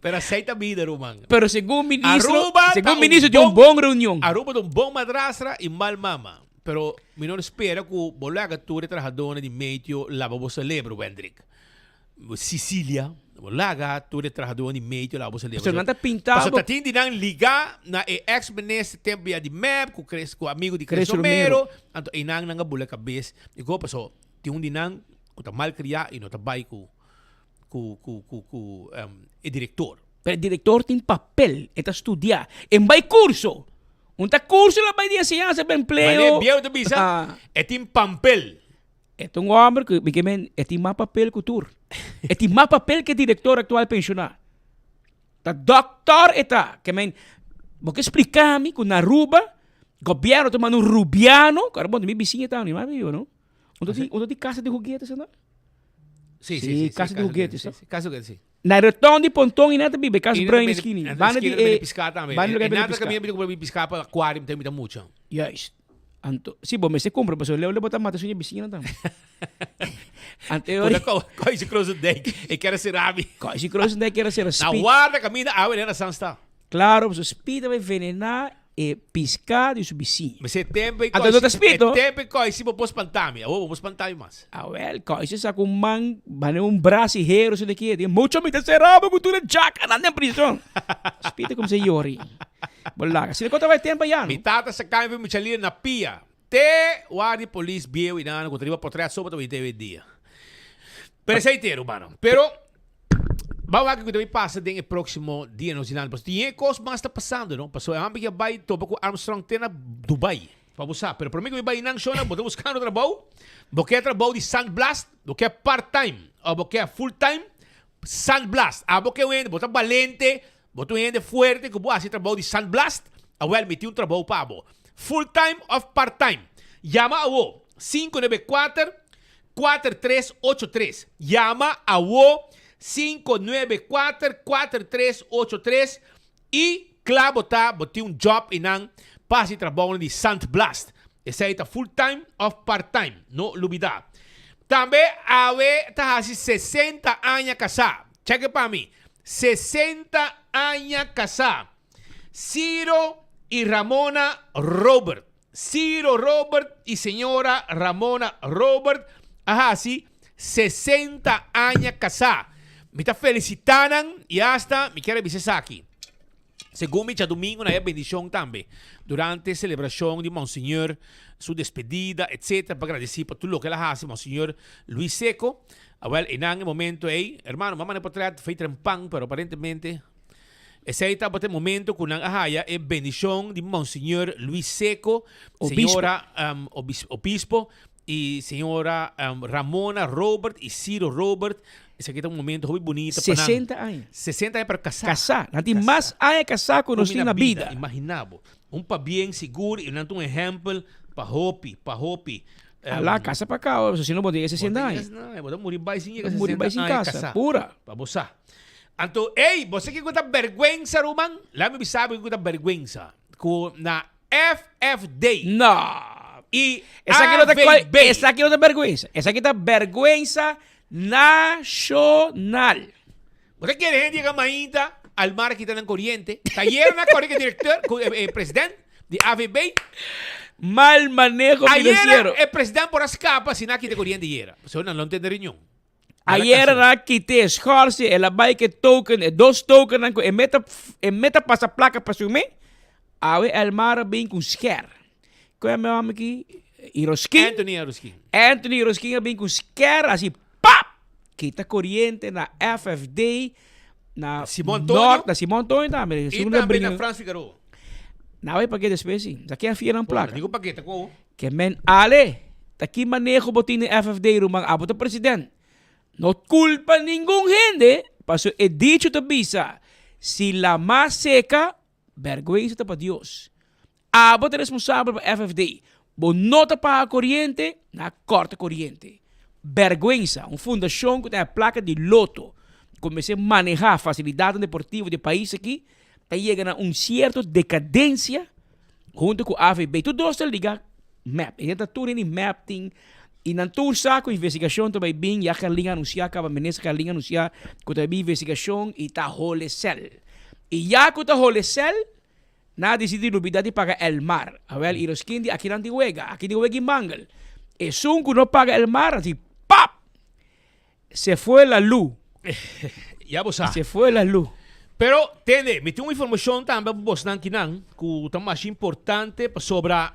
Pero aceita vida, ruman. Pero segun ministro, Aruba segun ta ministro tin un bon reunion. Aruba ta un bon madrastra y mal mama. Pero mi no spera cu bo laga tur e trahadornan di meteo laba bo celebro, Wendrick. Cecilia, bo laga tur e trahadornan di meteo laba bo celebro. Pasobra nan ta pinta Pasobra bo. ta tin di nan liga na e ex minister tempo ya di mep cu Chris, cu amigo di Chris Chris Romero. Romero. Anto eynan nan a bula cabes. Y cu pasobra tin un di nan cu ta malcria y no ta bay cu cu cu cu cu e director. Pero e director tin papel, e ta studia, e bai curso. Un ta curso la bai di enseñansa pa empleo. Mane bieu ta bisa, e tin pampel. E ta un homber cu mi ke men, e tin mas papel cu tur. E tin mas papel cu e director actual pensiona. Ta doctor e ta. Ke men, bo ke splica mi cu na Aruba, gobierno ta manda un rubiano, cu bon, mi bisiña ta, mi mami biba no. Unda tin, unda tin casa di juguetes no? Sí, sí, sí, casa di juguetes, sí, sí, casa di juguetes, sí. Na reton di Ponton y nada biba, casa bruin esquina. Banda di e pisca tambe. Banda di e pisca. Nada camina pisca pa aquarium tambe ta mucho. Juist. Anto, si bo mester compra, pasobra leu leu bo ta mata su bisiña tambe. Anto e ora. Koisi Krozendijk, e kere sera mi. Koisi Krozendijk kere sera speed. Na warda camina awe nena san sta. Claro, pasobra speed ta bay venena e pisca di su bisiña. Mester tempo e Anto no ta speed, no? E tempo e koisi bo por spanta mi. Awor bo por spanta mi mas. Awel, koisi sa ku man, mane un bras i hero su de ki. Mucho mi ta sera bo ku tur e djakanan den prison. Speed ta kumsa yori. Bo laga. Si no konta bai tempo ya, no? Mi tata sa kambia mi chalina na pia. Te wardi polis bieu i nan ku ta riba potret so bo ta wete e dia. Pero esei te, rumannan. Pero Ban wak kiko ta bay pasa den e proximo dia nos dilanti. Pasobra tin e cos mas ta pasando, no? Pasobra e homber ke a bay topa cu Armstrong te na Dubai. Pa bo sa. Pero prome cu mi bay nan shona, bo ta buscando trabou, bo ke trabou di sandblast, bo ke part time of bo ke full time, sandblast. Abo ke un hende, bo ta balente, bo ta un hende fuerte cu bo haci trabou di sandblast, awel mi tin un trabou pa bo. Full time of part time. Yama awo, 594 Kuater tres ocho tres. Yama awo sinku nuebe kuater kuater tres ocho tres i kla bo ta bo tin un job i nan pa hasi trabounan di Sandblast. Esei ta full time of part time. No lubida. Tambe awe ta hasi sesenta aña kasá. Cheke pa mi. Sesenta aña kasá. Ciro i Ramona Robert. Ciro Robert y señora Ramona Robert a haci. 60 aña kasá. Mi ta felisitá nan i asta mi kier a bisa esaki. Segun mi djadumingu na e bendishon tambe durante selebrashon di Monseñor su despedida etc. Pa gradisí pa tur loke el a hasi Monseñor Luis Seco. Awel einan e momento ei, hermano, mi a manda e potret fei trempan pero aparentemente esei tabata e momento ku nan a haya e bendishon di Monseñor Luis Seco, Obispo. señora obispo y señora Ramona Robert y Ciro Robert. Esaki ta un momento hopi bunita pa nan. 60 aña. 60 aña pero casá. Casá. Nan tin mas aña casá cu nos tin na bida. Imagina bo. Un pabien sigur y nan ta un ehempel pa hopi, pa hopi. Ala casa pa caba, pasobra si no bo ta yega 60 aña. Bo ta muri bay sin yega Bo ta muri 60 bay sin aña casa, casá. pura. Pa bo sa. Anto, ey, bo sa kico ta berguensa, ruman? Laat mi bisa bo kico ta berguensa. Cu na FFD. No. Y Esaki no ta AVB. Esaki no ta berguensa. Esaki ta berguensa nacional. Bo ta kere hende yega mainta al mar kita nan coriente. Tayer na core cu directeur, cu e president di AVB. Mal maneho financiero. Ayera e president por a scapa si na kita coriente yera. Pasobra nan lo tende reunion. Ayera nan a kit'é schorsi, el a bai ku e token, e dos tokennan ku e meta e meta pasa plaka pa su me, awe Elmar a bin ku un skèr. Ku e hòmber aki? Iroskin. Anthony Iroskin. Anthony Iroskin a bin ku un skèr asi pap! Kita koriente na FFD, na Simon Tonio. Nort, na Simon Tonio tambe. I tambe na Frans Figaroa. Nan a bai pag'é despues si. Sa ke a fia nan plaka. Digo pag'é ta ku. Ke men ale, ta ki maneho bo tin den FFD ruman abo ta president. No culpa ningun hende paso e dicho ta bisa si lama seca berguensa ta pa Dios. Abo ta responsabel pa FFD. Bo no ta paga coriente, nan a corta coriente. Berguensa, un fundacion cu ta e placa di loto cu mester maneha facilidadnan deportivo di e pais aki ta yega na un cierto decadencia Hunto cu AVB. Tur dos ta liga mep. E ta tur hende mep tin y nan tur sa cu investigacion ta bay bin. Ya Gerlin a anuncia caba, minister Gerlin a anuncia cu ta bay bin investigacion y ta hole cel. Y ya cu ta hole cel, nan a dicidi lubida di paga Elmar. Awel, Iroskin di aki nan tin wega, aki tin wega y mangel. Esun cu no paga Elmar, nan di pap! Se fue la lu. Ya bo sa. Se fue la lu. Pero, tende, mi tin un informacion tambe pa bosnan kinan cu ta masha importante pasobra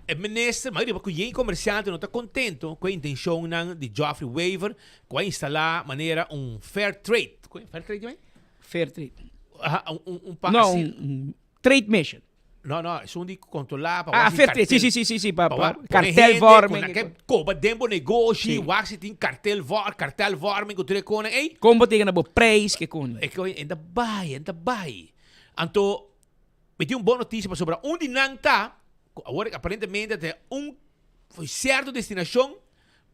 e minister, mayoria pa cu yen comerciante no ta contento cu e intencionnan di Geoffrey Wever cu a instala manera un fair trade. Cu e fair trade di men? Fair trade. Aha, un, un, un pa No, asina. un, un trade mission. No, no, esun di controla pa Ah, wak si fair trade. kartel. Sí, sí, sí, sí, sí, pa, Pa pa wak pone kartel hende vorming. ku na ke koba den bo negoshi, Sí. wak si tin kartel vor, kartel vorming ku tur e konan ei. Kon bo ta yega na bo prijs ke kon. E koe en ta bai, en ta bai. Anto, mi tin un bon notisia pasobra un di nan ta, ku awor aparentemente ta un sierto destinashon,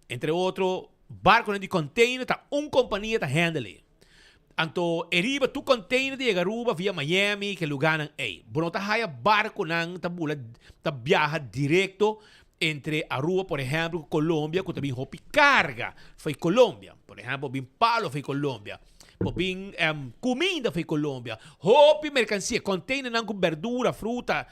entre otro barkonan di container ta un kompania ta handle e. Anto e riba tur container ta yega Aruba via Miami, ke lugarnan ey. Bo no ta haya barconan ta bula, ta biaha directo entre Aruba, por ehempel, cu Colombia, cu ta bin hopi carga fo'i Colombia. Por ehempel, bo bin palo fo'i Colombia, bo bin cuminda fo'i Colombia, hopi mercancia, containernan cu berdura, fruta,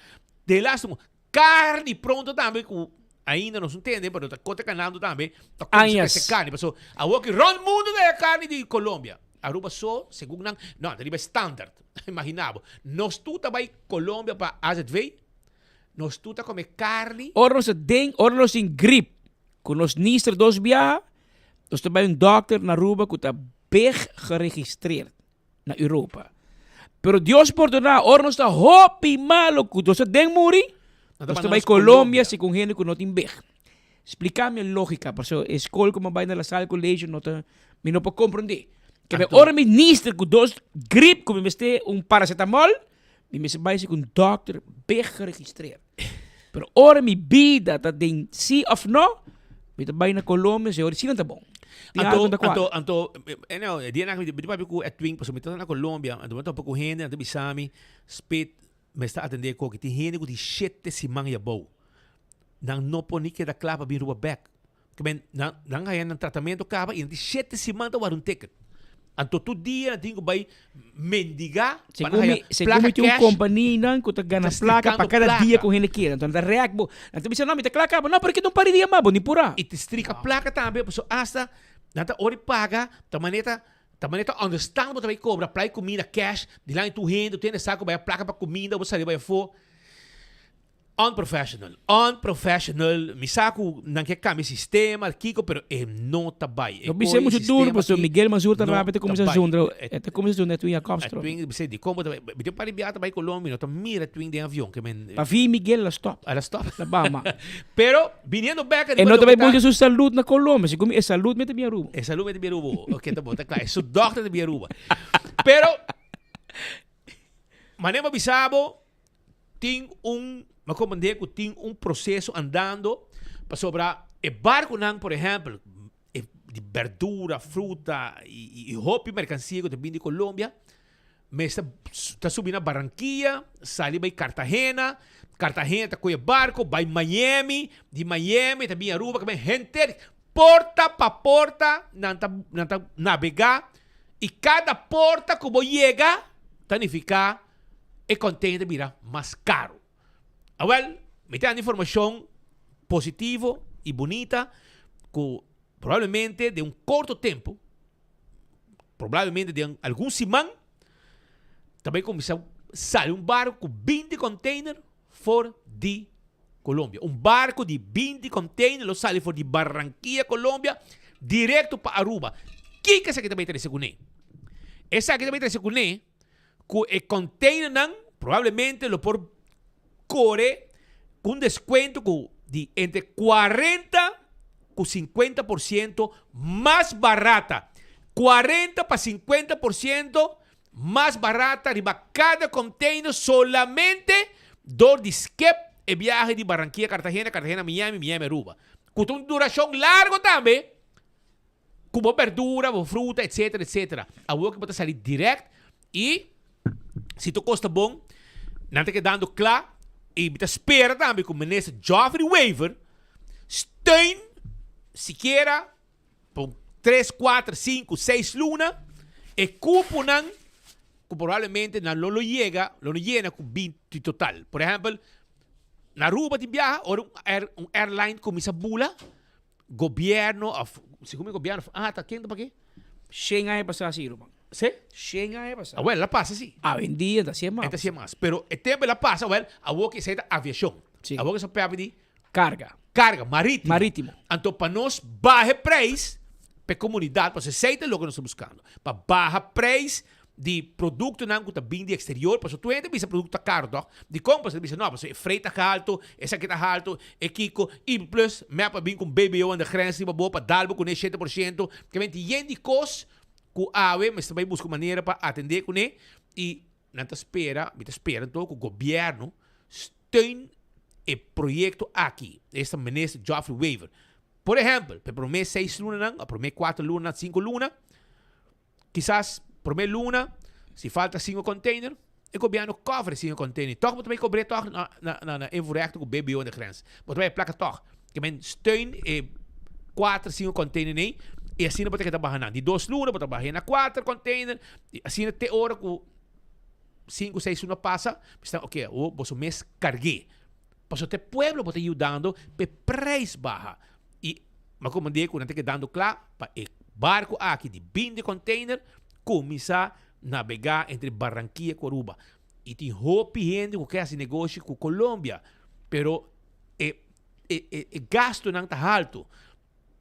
delaste. Carni pronto tambe cu ainda nos no tende, pero ta cota canando tambe, ta cuminsa Añas. crece carni. Paso awor ki rond mundo ta e carni di Colombia. Aruba so, segun nan, no, ta riba e standard. Imagina bo, nos tur ta bay Colombia pa AZV, nos tur ta come carni. Ora nos ta den, ora nos tin grip, cu nos nister dos biaha, nos ta bay un dokter na Aruba cu ta beg geregistreerd. na Europa. Pero Dios pordoná, ora nos ta hopi malo ku nos ta den muri, nos ta bai Colombia si ku hende ku no tin beg. Splika mi e lógika, pasobra e skol ku mi a bai na La Salle College no ta, mi no por komprondé. Ke mi ora mi nister ku dos grip ku mi mester un paracetamol, mi mester bai si ku un dòkter beg geregistreer. Pero ora mi bida ta den sí of no, mi ta bai na Colombia, señor, si nan ta bon. Tin algo Anto, ta cuadra. anto, anto, eh, no, e dia mi papia cu Edwin, pasobra mi ta na Colombia, anto mi topa cu hende, nan ta bisa mi, Spit, mi sta atende koki, tin hende cu tin shete siman yabou. Nan no por ni keda kla pa bin Aruba bek. Ke men, nan, nan haya nan tratamento kaba y nan tin shete siman ta wara un ticket. Anto tur dia nan tin ku bai mendigá pa Segun nan mi, haya segun plaka mi tin un cash. kompanianan ku ta gana Ta plaka pa strikando kada dia plaka. ku hende kere. Anto nan ta rèk bo. Nan ta bisa, no, mi ta kla kaba. No, pero kita un par di dia mas, bo ni purá. I ta strika plaka tambe, pasobra asta nan ta ora di paga, ta manera ta manera ta understand bo ta bai kobra plaka di kuminda cash dilanti tur hende, tur hende sa ku bai a plaka pa kuminda, bo sali bai afó. Unprofessional, unprofessional, mi sa ku nan ke kambia sistema, kiko, pero e no ta bai. E No bis'é koi muchu duru sistema pasobra aki Miguel Mazur ta no rabia ta ta kuminsá bai. zundra, e ta kuminsá zundra Edwin Jacobs E trobe. Edwin bis'é dikon bo ta bai, mi tin un par di biaha ta bai Colombia, mi no ta mira Edwin den avion, ke men. Pa vi Miguel a stop. El a stop. La bama. Pero biniendo bek E ariba no ta loke bai ta. busca su salud na Colombia, segun mi e salud mi ta bin Aruba. E salud mi ta bin Aruba, oke ta bon, ta kla, e su dokter ta bin Aruba. Pero, manera bo a bisa bo. Tin un, mi a comprende cu tin un proceso andando pasobra e barconan, por ehempel, e di berdura, fruta y hopi mercancia cu ta bini di Colombia, mester ta subi na Barranquilla, sali bay Cartagena, Cartagena ta coge barco bay Miami, di Miami ta bini Aruba, henter porta pa porta nan ta nan ta nabega y cada porta cu bo yega ta nifica e container ta bira mas caro. Awel, mi ta dando informacion positivo y bunita cu probablemente den un corto tempo, probablemente den algun siman, ta bay cuminsa sali un barco cu binti container for di Colombia. Un barco di binti container lo sali for di Barranquilla, Colombia, directo pa Aruba. Kico esaki ta bay trece cune? Esaki ta bay trece cune ku e containernan probablemente lo por kore ku un deskuento ku di entre 40 ku 50% mas barata. 40 pa 50% mas barata riba kada container solamente dor di skip e biahe di Barranquilla Cartagena, Cartagena Miami, Miami Aruba. Ku ta un durashon largo tambe. Ku bo berdura, bo fruta, etcetera, etcetera. Awor ku bo ta sali direct i si tur kos ta bon, nan ta kedando kla i mi ta spera tambe ku Minister Geoffrey Wever steun sikiera pa un tres, kuater, sinku, seis luna e kuponan ku probablemente nan lo lo yega, lo no yena ku binti total. Por ehèmpel, na Aruba tin biaha ora un air un airline kuminsá bula, Gobierno of segun mi gobierno of ata ken ta pake? Shen aña pasá si ruman. Si? Shen aña pasá. Awel el a pasa si. Awendia ta hasié mas. E ta hasié mas. Pero e tempo el a pasa awel awor ke esei ta aviashon. Si. Awor ke sa papia di. Karga. Karga maritimo. Maritimo. Anto pa nos baha e prijs pa e komunidat pasobra esei ta loke nos ta buskando. Pa baha prijs di produktonan ku ta bin di eksterior, pasobra tur hende ta bisa produkto ta karo tòg? Dikon? Pasobra ta bisa no, pasobra e freight ta haltu, esaki ta haltu, e kiko, i plus mep a bin ku un BBO aan de grens riba bo pa dal bo kuné 7%, ke men tin yen di kos ku awe mester bai buska un manera pa atendé kuné i nan ta spera, mi ta spera anto ku gobièrnu steun e proyekto aki, esta minister Geoffrey Wever. Por ehèmpel, pa e promé seis lunanan, o promé kuater lunanan, sinku luna, Kisas prome luna, si falta cinco container, e gobierno cover e cinco container. Toch bo ta bay cobre toch na na na invoerrechter cu BBO in de grens. Bo ta bay placa toch. Ke men steun e cuater cinco container ney y asina bo ta keda baha nan. Di dos luna bo ta baha na cuater container y asina te ora cu cinco seis luna pasa, bo sta oke awor boso mes cargue. Pasobra te pueblo bo ta yudando pa e prijs baha. Y mi a comprende cu nan ta kedando cla pa e barco aki di binte container cuminsa nabega entre Barranquilla cu Aruba. Y tin hopi hende cu ke haci negoshi cu Colombia, pero e e e gastonan ta halto.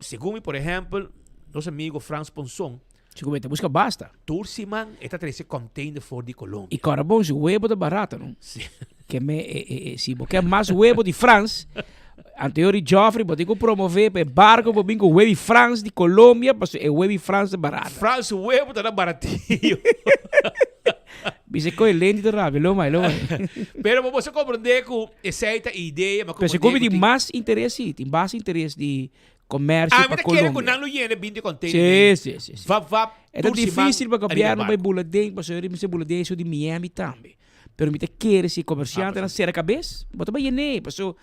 Segun mi, por ehempel, nos amigo Frans Ponson. Segun mi, e ta buska basta. Tur siman e ta trese container for di Colombia. I kòrda bon, su webo ta barato, no? Si. Ke me, e, e, e, si bo ke mas webo di Frans, anterior di Joffrey, bo tin ku promove pa e barco bo bin ku webi Frans di Colombia, pasobra e webi Frans ta barato. Frans su webo ta na baratillo. Bisa koe lenti ta rabia, lo mai, lo mai. Pero bo boso comprende cu esey ta idea, ma Pero comprende si cu tin mas interes si, tin bas interes di comercio Ah, mi pa ta kere cu Colombia. nan lo yena binti container Si, den. si, si, si. Vap, vap, E ta tur siman dificil pa ariba gobierno barco. bay bula den, pasobra mi mester bula den eso di Miami tambe. Pero mi ta kere si comerciantenan cera cabes, bo ta bay yene, pasobra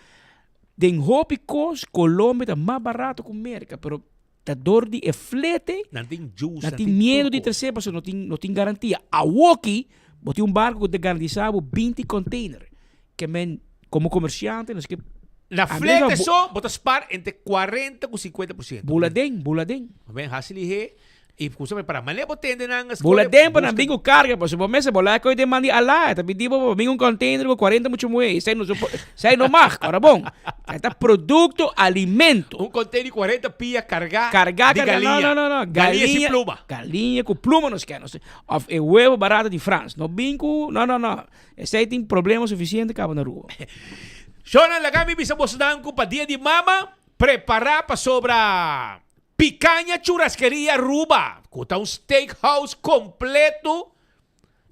den hopi cos Colombia ta mas barato cu Merca, pero. Ta dor di e flete. Nan tin juice. Nan tin miedo di trece pasobra no tin no tin garantia. Awoki bo tin un barco cu ta garantisa bo binti container. Ke men como comerciante nos ke. Na flete so bo ta spaar entre cuarenta cu cincuenta por ciento. Bula den, bula den. Men haci lihe y cusa prepara. Manera bo tende nan a Bula den pa nan bin cu carga pasobra bo mester bo laga coy den man di Ala. E ta pidi bo pa bin un container cu cuarenta mucha muhe. Esey no esey no mag, ora bon. E ta producto alimento. Un container di cuarenta pia carga Carga, di carga. galiña. No, no, no, no. Galiña sin pluma. Galiña cu pluma nos kier. Nos, of e huevo barato di Frans. No bin cu, no, no, no. Esey tin problema suficiente caba na Aruba. Shona, laga mi bisa bosonan cu pa dia di mama, prepara pasobra Picaña Churrasqueria Aruba, cu ta un steakhouse completo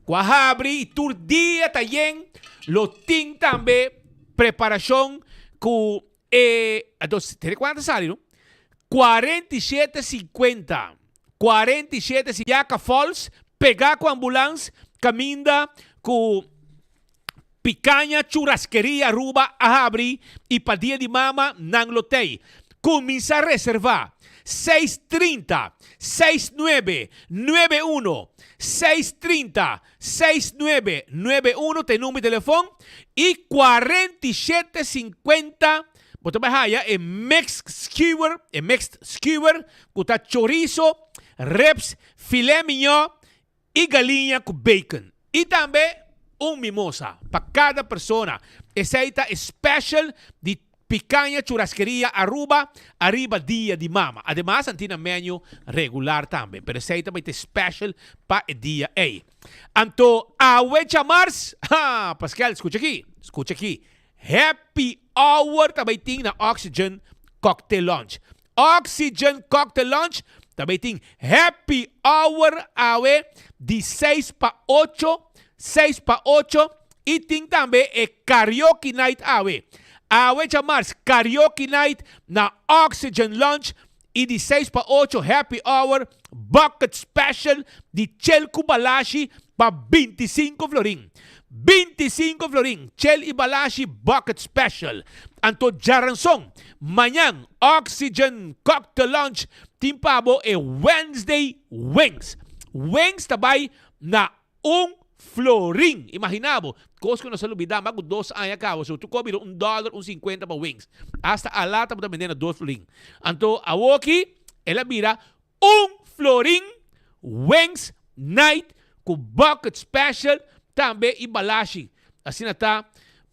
cu a habri y tur dia ta yen, lo tin tambe preparacion cu e, entonces, tene cuanta sali no? 47.50, 47 Yaca Falls, pega cu ambulance, caminda cu Picaña Churrasqueria Aruba a habri y pa Dia di Mama nan lo tey. Cuminsa reserva seis trinta, seis nuebe, nuebe uno, seis trinta, seis nuebe, nuebe uno ta e number di telefon y cuarenta y shete cincuenta bo ta bay haya e mixed skewer, e mixed skewer cu ta chorizo, ribs, filet mignon y galiña cu bacon. Y tambe un mimosa pa cada persona. Esey ta e special di Picaña Churrasqueria Aruba ariba Dia di Mama. Ademas nan tin nan menu regular tambe, pero esey ta bay ta e special pa e dia ey. Anto awe djamars, ha, Pascal, scucha aki, scucha aki, Happy Hour ta bay tin na Oxygen Cocktail Lounge. Oxygen Cocktail Lounge ta bay tin Happy Hour awe di seis pa ocho, seis pa ocho, y tin tambe e Karaoke Night awe. Awe djamars Karaoke Night na Oxygen Lounge y di seis pa ocho Happy Hour Bucket Special di Chel cu Balashi pa 25 florin. 25 florin, Chel y Balashi Bucket Special. Anto djaranson, mañan Oxygen Cocktail Lounge tin pa bo e Wednesday Wings. Wings ta bay na un florin. Imagina bo, cos cu nos a lubida mas cu dos aña caba, so tu cobi un dollar, un cincuenta pa wings. Hasta a lata bo ta bende na dos florin. Anto awoki el a bira un florin Wings Night cu bucket special tambe y balashi. Asina ta,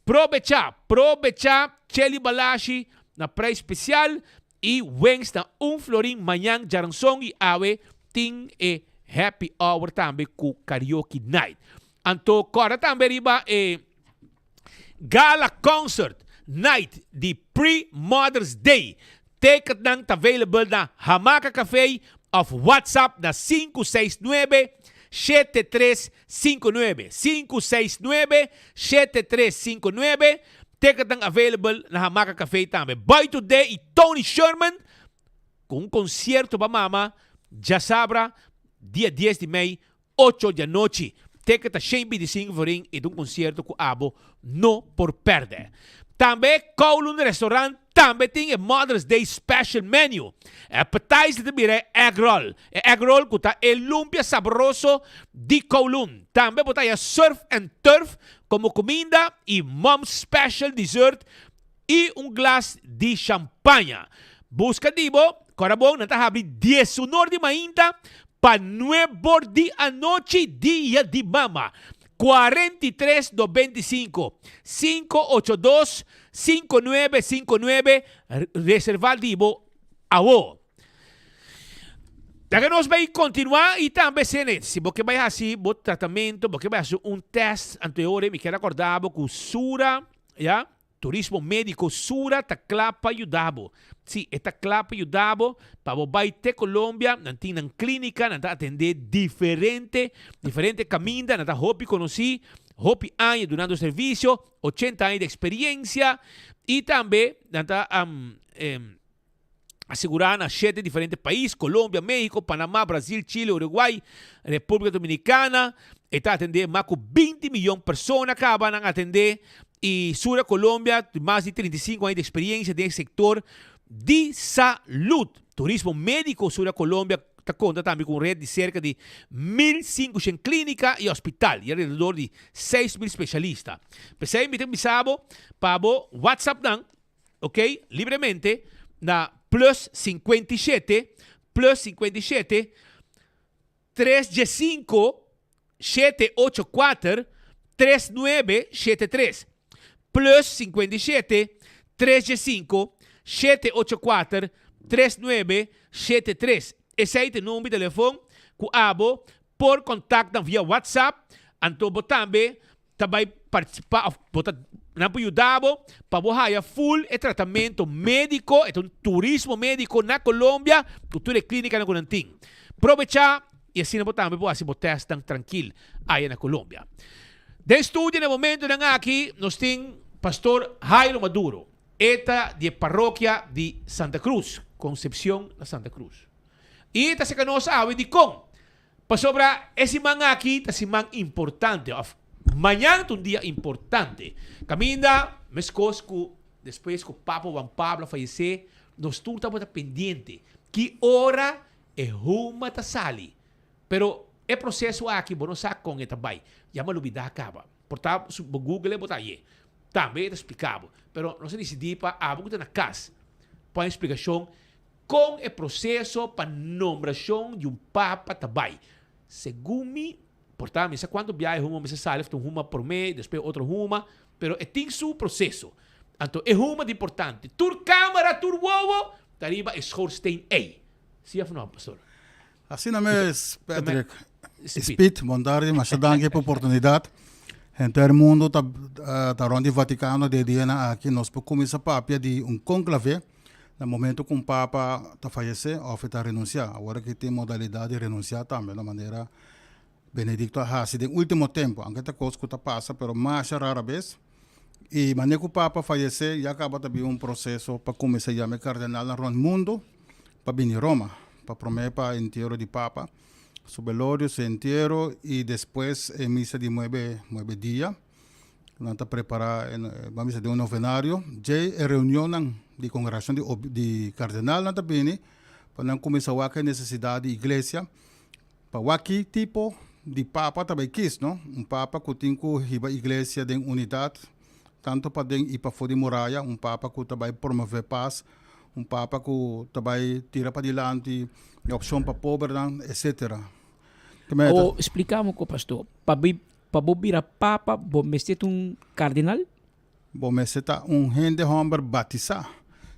probecha, probecha Cheli Balashi na prijs special y wings na un florin mañan djaranson y awe tin e happy hour tambe cu karaoke night. Anto corda tambe riba e gala concert night di pre-Mother's Day. Ticketnan ta available na Hamaka Café of WhatsApp na 569 7359. 569 7359. Ticketnan available na Hamaka Café tambe. Boy Today y Tony Sherman cu un concierto pa mama djasabra dia 10 di mei 8 di anochi. Ticket ta 125 florin y ta un concierto cu abo no por perde. Tambe Kowloon Restaurant tambe tin e Mother's Day Special Menu. Appetizer ta bira e egg roll. E egg roll cu ta e lumpia sabroso di Kowloon. Tambe bo ta haya surf and turf como cuminda y Mom's Special Dessert y un glas di champaña. Busca di bo, cora bon, nan ta habri 10 or di mainta pa 9 or di anochi dia di mama. 43 95 582 5959 reserva di bo awo. Laga nos bay continua y tambe sene, si bo ke bay haci bo tratamento, bo ke bay haci un test anterior, mi kier acorda bo cu Sura, ya, Turismo Medico Sura ta cla pa yuda bo. Si, e ta cla pa yuda bo, pa bo bay te Colombia, nan tin nan clinica, nan ta atende diferente, diferente caminda, nan ta hopi conoci, hopi aña dunando servicio, 80 aña di experiencia, y tambe nan ta asegura na shete diferente pais, Colombia, Mexico, Panama, Brasil, Chile, Uruguay, Republica Dominicana. E ta atende mas cu 20 miyon persona caba nan atende y Sura Colombia, mas di 35 aña di experiencia den sector. Di salud. Turismo Medico Sur Colombia ta conta tambe cu un red di cerca di 1500 clinica y hospital y alrededor di 6000 specialista. P'esey mi ta bisa bo pa bo WhatsApp nan, ok, libremente na plus 57 plus 57 Tres dje sinku, shete ocho kuater, tres nuebe shete tres. Plus 57, tres dje sinku, shete ocho kuater, tres nuebe shete tres. Esei ta e number di telefon ku abo por kontak nan via WhatsApp, anto bo tambe ta bai participa of bo ta nan por yuda bo pa bo haya full e tratamento medico, e ta un turismo medico na Colombia cu tur e clinicanan cu nan tin. Probecha y asina bo tambe por haci bo testnan trankil aya na Colombia. Den studio na e momentonan aki nos tin Pastor Jairo Maduro, e ta di e parokia di Santa Cruz, Concepcion na Santa Cruz. Y e ta seca nos awe dicon Pasobra e siman aki ta siman importante, òf mañan ta un dia importante. Kaminda, meskos ku despues ku Papa Juan Pablo a fayesé, nos tur tabata pendiente ki ora e huma ta sali. Pero e proseso aki bo no sa kon e ta bai. Ya mi a lubidá kaba. Por ta su bo google bo ta haye. Tambe e ta splika bo. Pero nos a disidí pa abo ku ta na kas pon e splikashon Kon e proseso pa nombrashon di un papa ta bai? Segun mi, por ta mi sa kuantu biaha e huma mester sali, of ta un huma promé, despues otro huma, pero e tin su proseso. Anto e huma ta importante. Tur kamera, tur wowo ta riba e schoorsteen ei. Si of no, pastor? Asina mes, Patrick. Speed, bon tardi, masha danki pa oportunidad. Henter mundo ta ta rond di Vaticano den e dianan aki. Nos por cuminsa papia di un conclave na momento cu un papa ta fayece of e ta renuncia. Awor aki tin modalidad di renuncia tambe, na manera Benedicto a haci den ultimo tempo, aunke ta cos cu ta pasa pero masha rara bes. Y manera cu papa fayece ya caba ta bin un proceso pa cuminsa yama e cardenalnan rond mundo pa bini Roma pa prome pa entiero di papa, su velorio, su entiero y despues e misa di nuebe nuebe dia. Nan ta prepara ban bisa den un novenario. Djey e reunionnan di congregacion di di cardenalnan ta bini pa nan cuminsa wak e necesidad di iglesia. Pa wak ki tipo di papa ta bay kis, no? Un papa cu tin cu hiba iglesia den unidad, tanto paden y pafo di muraya, un papa cu ta bay promove pas, un papa cu ta bay tira padilanti e opcion pa pobernan, etcetera. O splica mi cu pastor, pa pa bo bira papa bo mester ta un cardinal? Bo mester ta un hende homber batisa.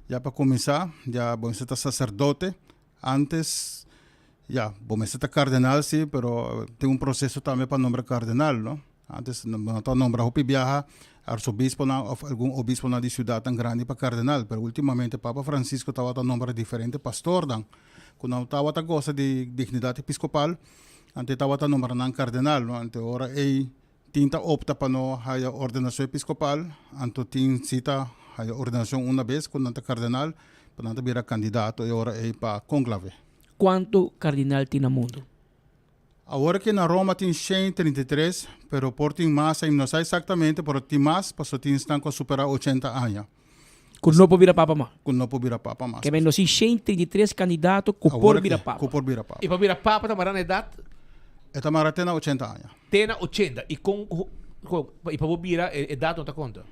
Ya pa cuminsa, ya bo mester ta sacerdote, Antes, ya, bo mester ta cardenal si, pero tin un proceso tambe pa nombra cardenal, no? Antes no ta nombra hopi biaha arzobisponan of algun obisponan di ciudadnan grandi pa cardenal, pero ultimamente Papa Francisco tabata nombra diferente pastornan cu no tabata goza di dignidad episcopal, antes tabata nombra nan cardenal, no? Ante ora ey tin ta opta pa no haya ordenacion episcopal, anto tin si ta haya ordenacion una bes cu nan ta cardenal, pa nan ta bira candidato e ora ey pa conclave. Cuanto cardinal tin na mundo? Awor aki na Roma tin 133, pero por tin mas, no sa exactamente, pero tin mas, pasobra tin esnan cu a supera 80 aña. Cu no por bira papa mas. Cu no por bira papa mas. Ke men nos tin 133 candidato cu por bira papa. Cu por bira papa. Y pa bira papa ta mara na edad? E ta mara te na 80 aña. Te na 80. Y con, con, y pa bo bira e edad no ta conta?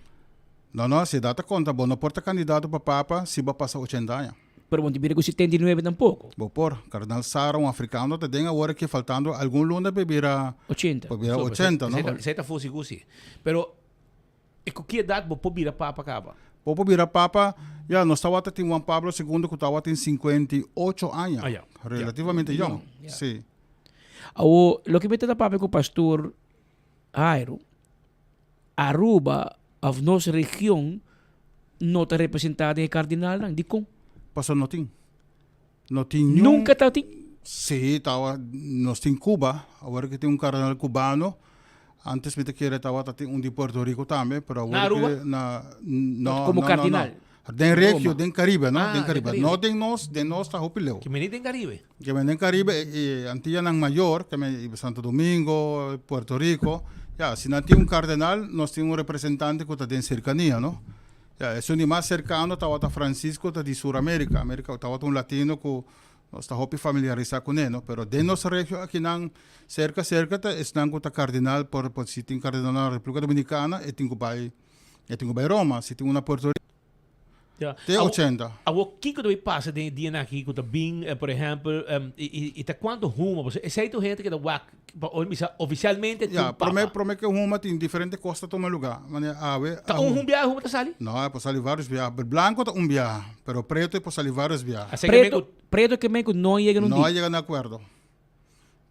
No, no, si edad ta conta. Bo no por ta candidato pa papa si bo a pasa 80 aña. Pero bo no ta bira cu 79 tampoco. Bo por. Cardenal Sarah, un africano, ta den awor aki faltando algun luna pa bira. 80. Pa bira 80, no? Esey ta fusi gusi. Pero E ku ki edat bo por bira papa kaba? Bo por bira papa, ya, nos tawata tin Juan Pablo segundo ku tawatin 58 aña. Ah, ya. Relativamente yong, si. Awor, loke mi ta ta papia ku pastor Jairo, Aruba of nos region no ta representá den e kardinalnan, dikon? Pasobra no tin. No tin niun. Nunka tabatin? Sí, tawa, nos tin Cuba, awor ke tin un cardenal cubano, antes mi ta kere tawata tin un di Puerto Rico tambe, pero awor Na Aruba? ke na, no, Como no, no, cardinal? no. Den regio, Roma. den Caribe, no, Ah, den den Caribe. Caribe. No den nos, den nos ta hopi leu. Ke meni den Caribe? Ke meni den Caribe, e, e Antillanan Mayor, ke men Santo Domingo, Puerto Rico, ya, si nan tin un cardenal, nos tin un representante ku ta den cercania, no. Ya, esun di mas serkano tabata Francisco ta di Sur Amerika, Amerika tabata un latino ku nos ta hopi familiarisá kuné, no? Pero den nos region akinan serka serka ta esnan ku ta kardinal por por si tin kardinal na Repúblika Dominikana e tin ku bai e tin ku bai Roma, si tin un na Puerto Rico Ja. te Awo- ochenta. Awo kiko ta bay pasa den e dianan aki ku ta bin, por ehèmpel, i i ta kuantu huma? Pasobra esei tur hende ke ta wak pa ora bisa ofisialmente tin Ja, un papa. promé promé ke huma tin diferente kos ta tuma lugá. Manera awe Ta un biaha huma ta sali? No, e por sali vários biaha. Blanko ta un biaha, pero preto e por sali vários biaha. Asei ke men Preto, ku preto ke men ku no yega na un No a di. yega na akuerdo.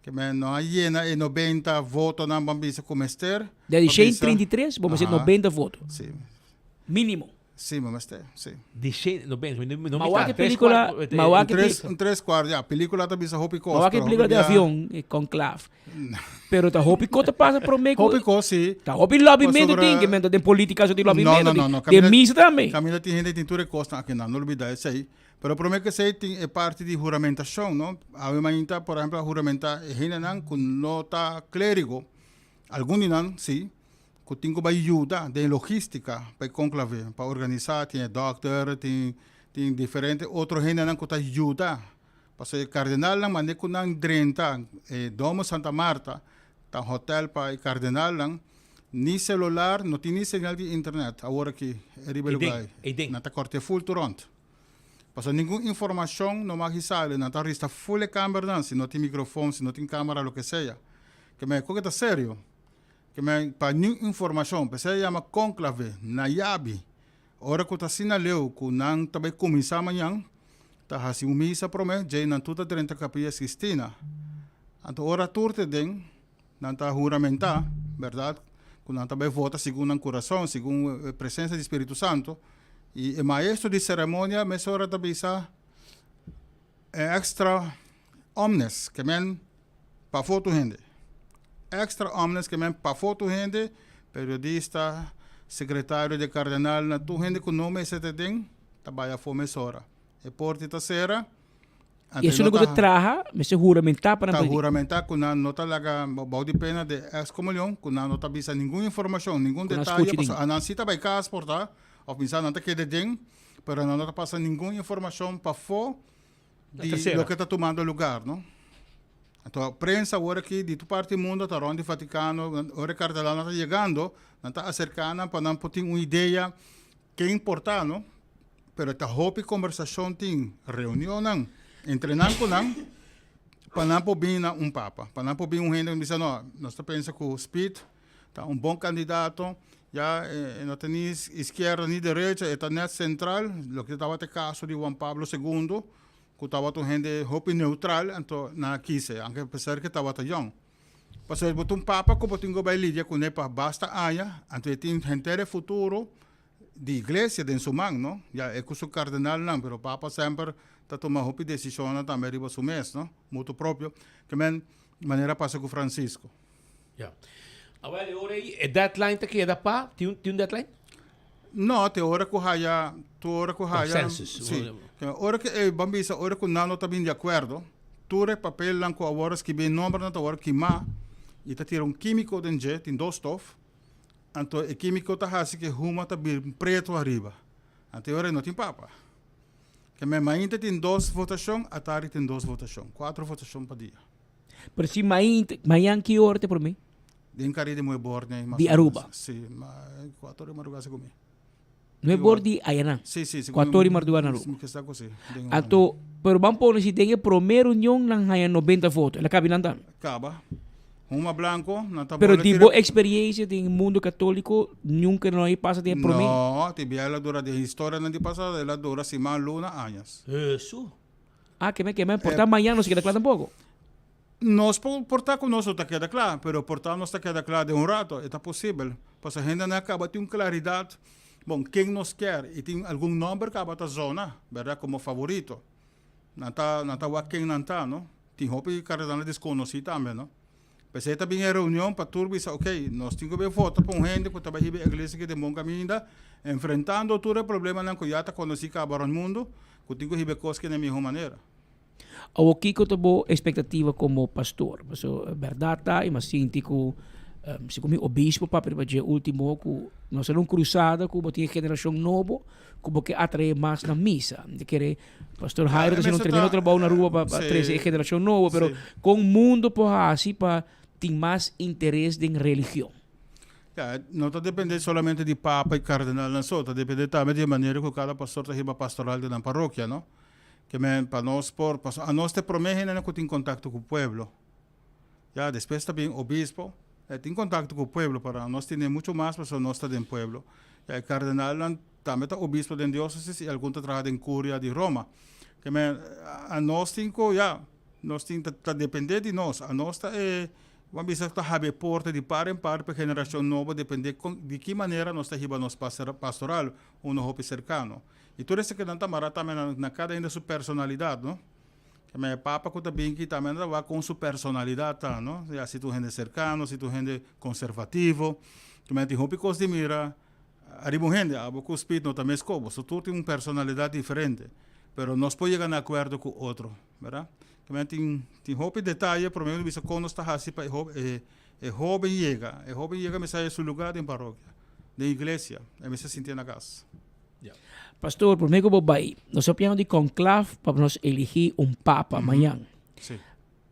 Ke men no a yena e nobenta votonan ban bisa ku mester. Di Pa shen bisa. 33, bo mester Aha. 90 voto. Sí. Mínimo. Sí, mi mester, sí. Di shen, no ben, no Ma mi wak ta e tres película, cuarto, ma wak e Tres, pe- un tres cuarto, ya, película ta bisa hopi kos, Ma wak e pero película hopi de bia- avion, e conclave. Pero ta hopi kos ta pasa promé ku- Hopi kos, sí. Ta hopi lobbyment Pasobra tin, ke men ta den política so tin No, lobbyment, no, no, no. den Caminda- misa tambe. Caminda tin hende tin tur e kosnan aki nan, no lubida esei. Pero promé ku esei tin e parti di huramentashon, no? Awe mainta, por ehempel, a huramenta e hendenan ku no ta klérigo, algun di nan, sí, ku tin ku bai yuda den logístika pa e konklave, pa organisá, tin e dòkter, tin tin diferente otro hendenan ku ta yuda. Pasobra e kardenalnan mane ku nan drenta e Domo Santa Marta, ta hotèl pa e kardenalnan, ni selular, no tin ni señal di internet awor aki riba e lugá ei. Nan ta kòrt'é ful tur rònt. Pasobra ningun informashon no mag sali, nan ta rista ful e kambernan, si no tin mikrofon, si no tin kamera, loke sea. Ke men e ta serio. Ke men pa niun informashon, p'esei a yama kónklave, na yabi. Ora ku ta asina leu ku nan ta bai kuminsá mañan, ta hasi un misa promé, djei nan tur ta drenta Kapilla Sistina. Anto ora tur te den, nan ta huramentá, bèrdat, ku nan ta bai vota segun nan kurason, segun e presensia di Spiritu Santu. I e maestro di seremonia mesora ta bisa e extra omnes, ke men pafó tur hende. Extra omnes ke men pafó tur hende, periodista, sekretario di kardenalnan, tur hende ku no mester ta den, ta bai afó mesora. E porta ta sera, I esun ku ta traha mester huramentá pa nan Ta prediká. huramentá ku nan no ta laga bou di pena di ekskomunion, ku nan no ta bisa ningun informashon, ningun Ku nan detaye, skucha pasobra den. anan si ta bai kas por ta, òf bisa nan ta keda den, pero nan no ta pasa ningun informashon pafó di loke ta tumando lugar, no. Anto prensa awor aki di tur parti di mundo ta rond di Vaticano, ora e cardenalnan ta yegando, nan ta acerca nan pa nan por tin un idea ken por ta, no. Pero ta hopi combersacion tin, reunionnan entre nan cu nan, pa nan por bini na un papa, pa nan por bini un hende cu bisa no, nos ta pensa cu Speed ta un bon candidato, ya e no ta ni izquierda ni derecha, e ta net central, loke tabata e caso di Juan Pablo segundo, cu tabata un hende hopi neutral, anto nan a kise, aunke apesar cu tabata yong. Pasobra bo ta un papa cu bo tin cu bay lidia cune pa basta aña, anto e tin henter e futuro di iglesia den su man, no? Ya e cu su cardenalnan, pero papa semper ta tuma hopi decisionnan tambe riba su mes, no? Mutu propio. Ke men manera pasa cu Francisco. Ya. Awel, e ora ei e deadline ta keda pa? Tin un, tin un deadline? No, te ora cu haya, te ora cu haya. Consensus. Si. Ora cu e, ban bisa, ora cu nan no ta bin di acuerdo, tur e papelnan cu awor a skibi e nombernan ta awor kima y ta tira un quimico den dje, tin dos stof, anto e quimico ta haci cu e huma ta bin preto ariba. Anto e ora ei no tin papa. Ke men mainta tin dos votacion, atari tin dos votacion, cuatro votacion pa dia. Pero si main, mañan ki ora te promé? Den Caribe di Muebor ne. Di Aruba? Si, ma cuatro ora di madrugada segun mi. Muebor di ayanan? Si, si. Cuatro ora di madrugada na Aruba? Mi kesta ku si. Anto, pero ban pone si den e promé reunion nan haña 90 voto, el a kabi nan tambe? Kaba. Huma blanco, nan ta Pero bola di tira. bo experiencia den e mundo católico, nunca no a pasa den e promé? No, te bia el a dura, den historianan di pasado, el a dura siman, luna, añas. Hesu. Ah, ke men, ke men, por ta mañana no se keda kla tampoco. Nos por, por ta ku nos no ta keda kla, pero por ta nos ta keda kla den un rato, e ta posibel. Pasobra hendenan a kaba tin un klaridat, bon, ken nos kier, i tin algun nòmber kaba ta zona, bèrdat, komo favorito. Nan ta, nan ta wak ken nan ta, no. Tin hopi kardenal deskonosí tambe, no. P'esei ta bin e reunion pa tur bisa, ok, nos tin ku bin vota pa un hende ku ta bai hiba e iglesia aki den bon kaminda, enfrentando tur e problemanan ku ya ta konosí kaba rònt mundu, ku tin ku hiba e kos aki na e mihó manera. Awor kiko ta bo espektativa komo pastor? Pasobra bèrdat ta i mi a sinti ku. Segun mi obispo papia riba dje ultimo ku nos ta den un krusada ku bo tin e generashon nobo ku bo ke atraé mas na misa. Mi ta kere Pastor Jairo ta hasiendo un tremendo trabou na Aruba pa trese e generashon nobo, pero kon mundo por hasi pa tin mas interes den religion? Ya, no ta depende solamente di papa i kardenalnan so, ta depende tambe di e manera ku kada pastor ta hiba pastoral den nan parokia, no? Ke men pa nos por, pasobra anos ta e promé hendenan ku tin kontakto ku pueblo. Ya, despues ta bin obispo, e tin kontakto ku pueblo, pero anos tene muchu mas pasobra nos ta den pueblo. Ya, e kardenalnan tambe ta obispo den diosesis i algun ta traha den kuria di Roma. Ke men anos tin ku, ya, nos tin ta depende di nos, anos ta e Bo a bisa ku ta habri e porta di par en par pa e generashon nobo dependé kon di ki manera nos ta hiba nos pastoral unu hopi serkano. I tur esakinan ta mará tambe na na kada hende su personalidat, no? Keme e papa ku ta bin aki tambe nan ta wak kon su personalidat ta, no? Ya si ta un hende serkano, si ta un hende konservativo. Keme tin hopi kos di mira ariba un hende. Abo ku Speed no ta mes kobo. So tur tin un personalidat diferente. Pero nos por yega na akuerdo ku otro. Berdad? También tin, tin hopi detaye, prome nos bisa kon nos ta hasi pa e ho, e, e hoben yega. E hoben yega mester haya su lugar den parokia, den iglesia. E mester sintié na kas. Ya. Pastor, prome ku bo bai, nos a piano di conclave pa nos eligi un papa mañan. Sí.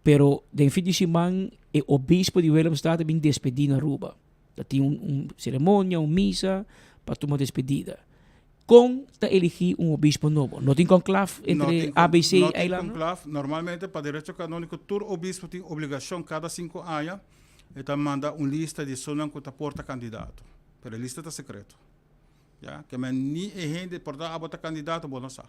Pero den fin di siman e obispo di Willemstad a bin despedi na Aruba. Ta tin un, un ceremonia, un misa pa tuma despedida. Kon ta eligí un obispo nobo? No tin konklaf entre ABC No tin eiland? konklaf. Normalmente pa derecho kanóniko tur obispo tin obligashon kada sinku aña e ta manda un lista di esunnan ku ta por ta kandidato. Pero e lista ta sekreto. Ya, ke men ni e hende por ta abo ta kandidato bo no sa.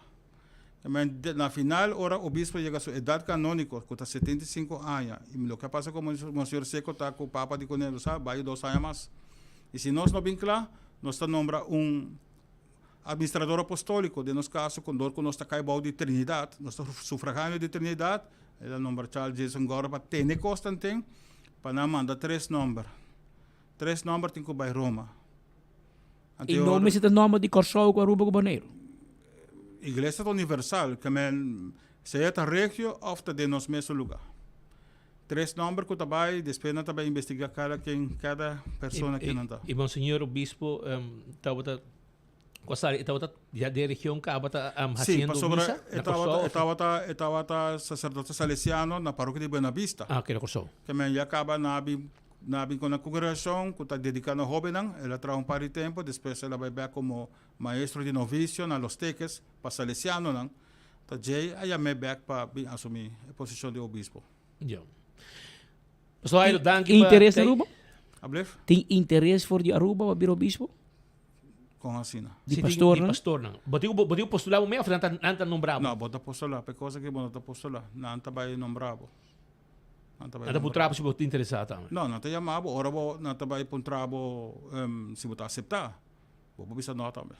Ke men na final ora obispo yega su edat kanóniko ku ta 75 aña i loke a pasa ku Monseñor Seco ta ku Papa di kuné lo sa bai dos aña mas. I si nos no bin kla nos ta nombra un Administrador apostóliko, den nos kaso, ku dor ku nos ta kai bou di Trinidat, nos ta sufragáneo di Trinidat, el a nombra Charles Jason Gordon pa tene kos tanten, pa nan manda tres nòmber. Tres nòmber tin ku bai Roma. I no mester ta nòmber di Kòrsou ku Aruba ku Boneiru? Iglesia ta universal, ke men sea ta regio òf ta den nos mesun lugá. Tres nòmber ku ta bai, despues nan ta bai investigá kada ken, kada persona ken nan ta. I Monseñor Obispo tabata ku a sali, e tabata ya den region kaba ta Sí, hasiendo pasobra misa e na tabata, Kòrsou e òf? tabata, e tabata saserdote salesiano na parokia di Buena Vista. Ah, oke, na Kòrsou. Ke men ya kaba nan a bin, nan a bin ku nan kongregashon ku ta dediká na hóbennan. El a traha un par di tempu, despues el a bai bèk komo maestro di novisio na Los Teques pa salesianonan. Ta djei a yam'é bèk pa bin asumí e posishon di obispo. Ja. Pastor Jairo, danki Tin pa interes na tei. Aruba? Ablef? Tin interes for di Aruba pa bira obispo? Kon asina? Di Si, tin- pastornan? Di pastornan. Bo tin ku bo tin ku postulá bo mes òf nan ta nan ta nombrá bo? No, bo ta postulá. Pa e kos aki bo no ta postulá. Nan ta bai nombrá bo. Nan ta bai Nan ta nombrá puntra bo. bo si bo ta interesá tambe. No, nan ta yama bo ora bo nan ta bai puntra bo si bo ta aseptá. Bo por bisa no tambe.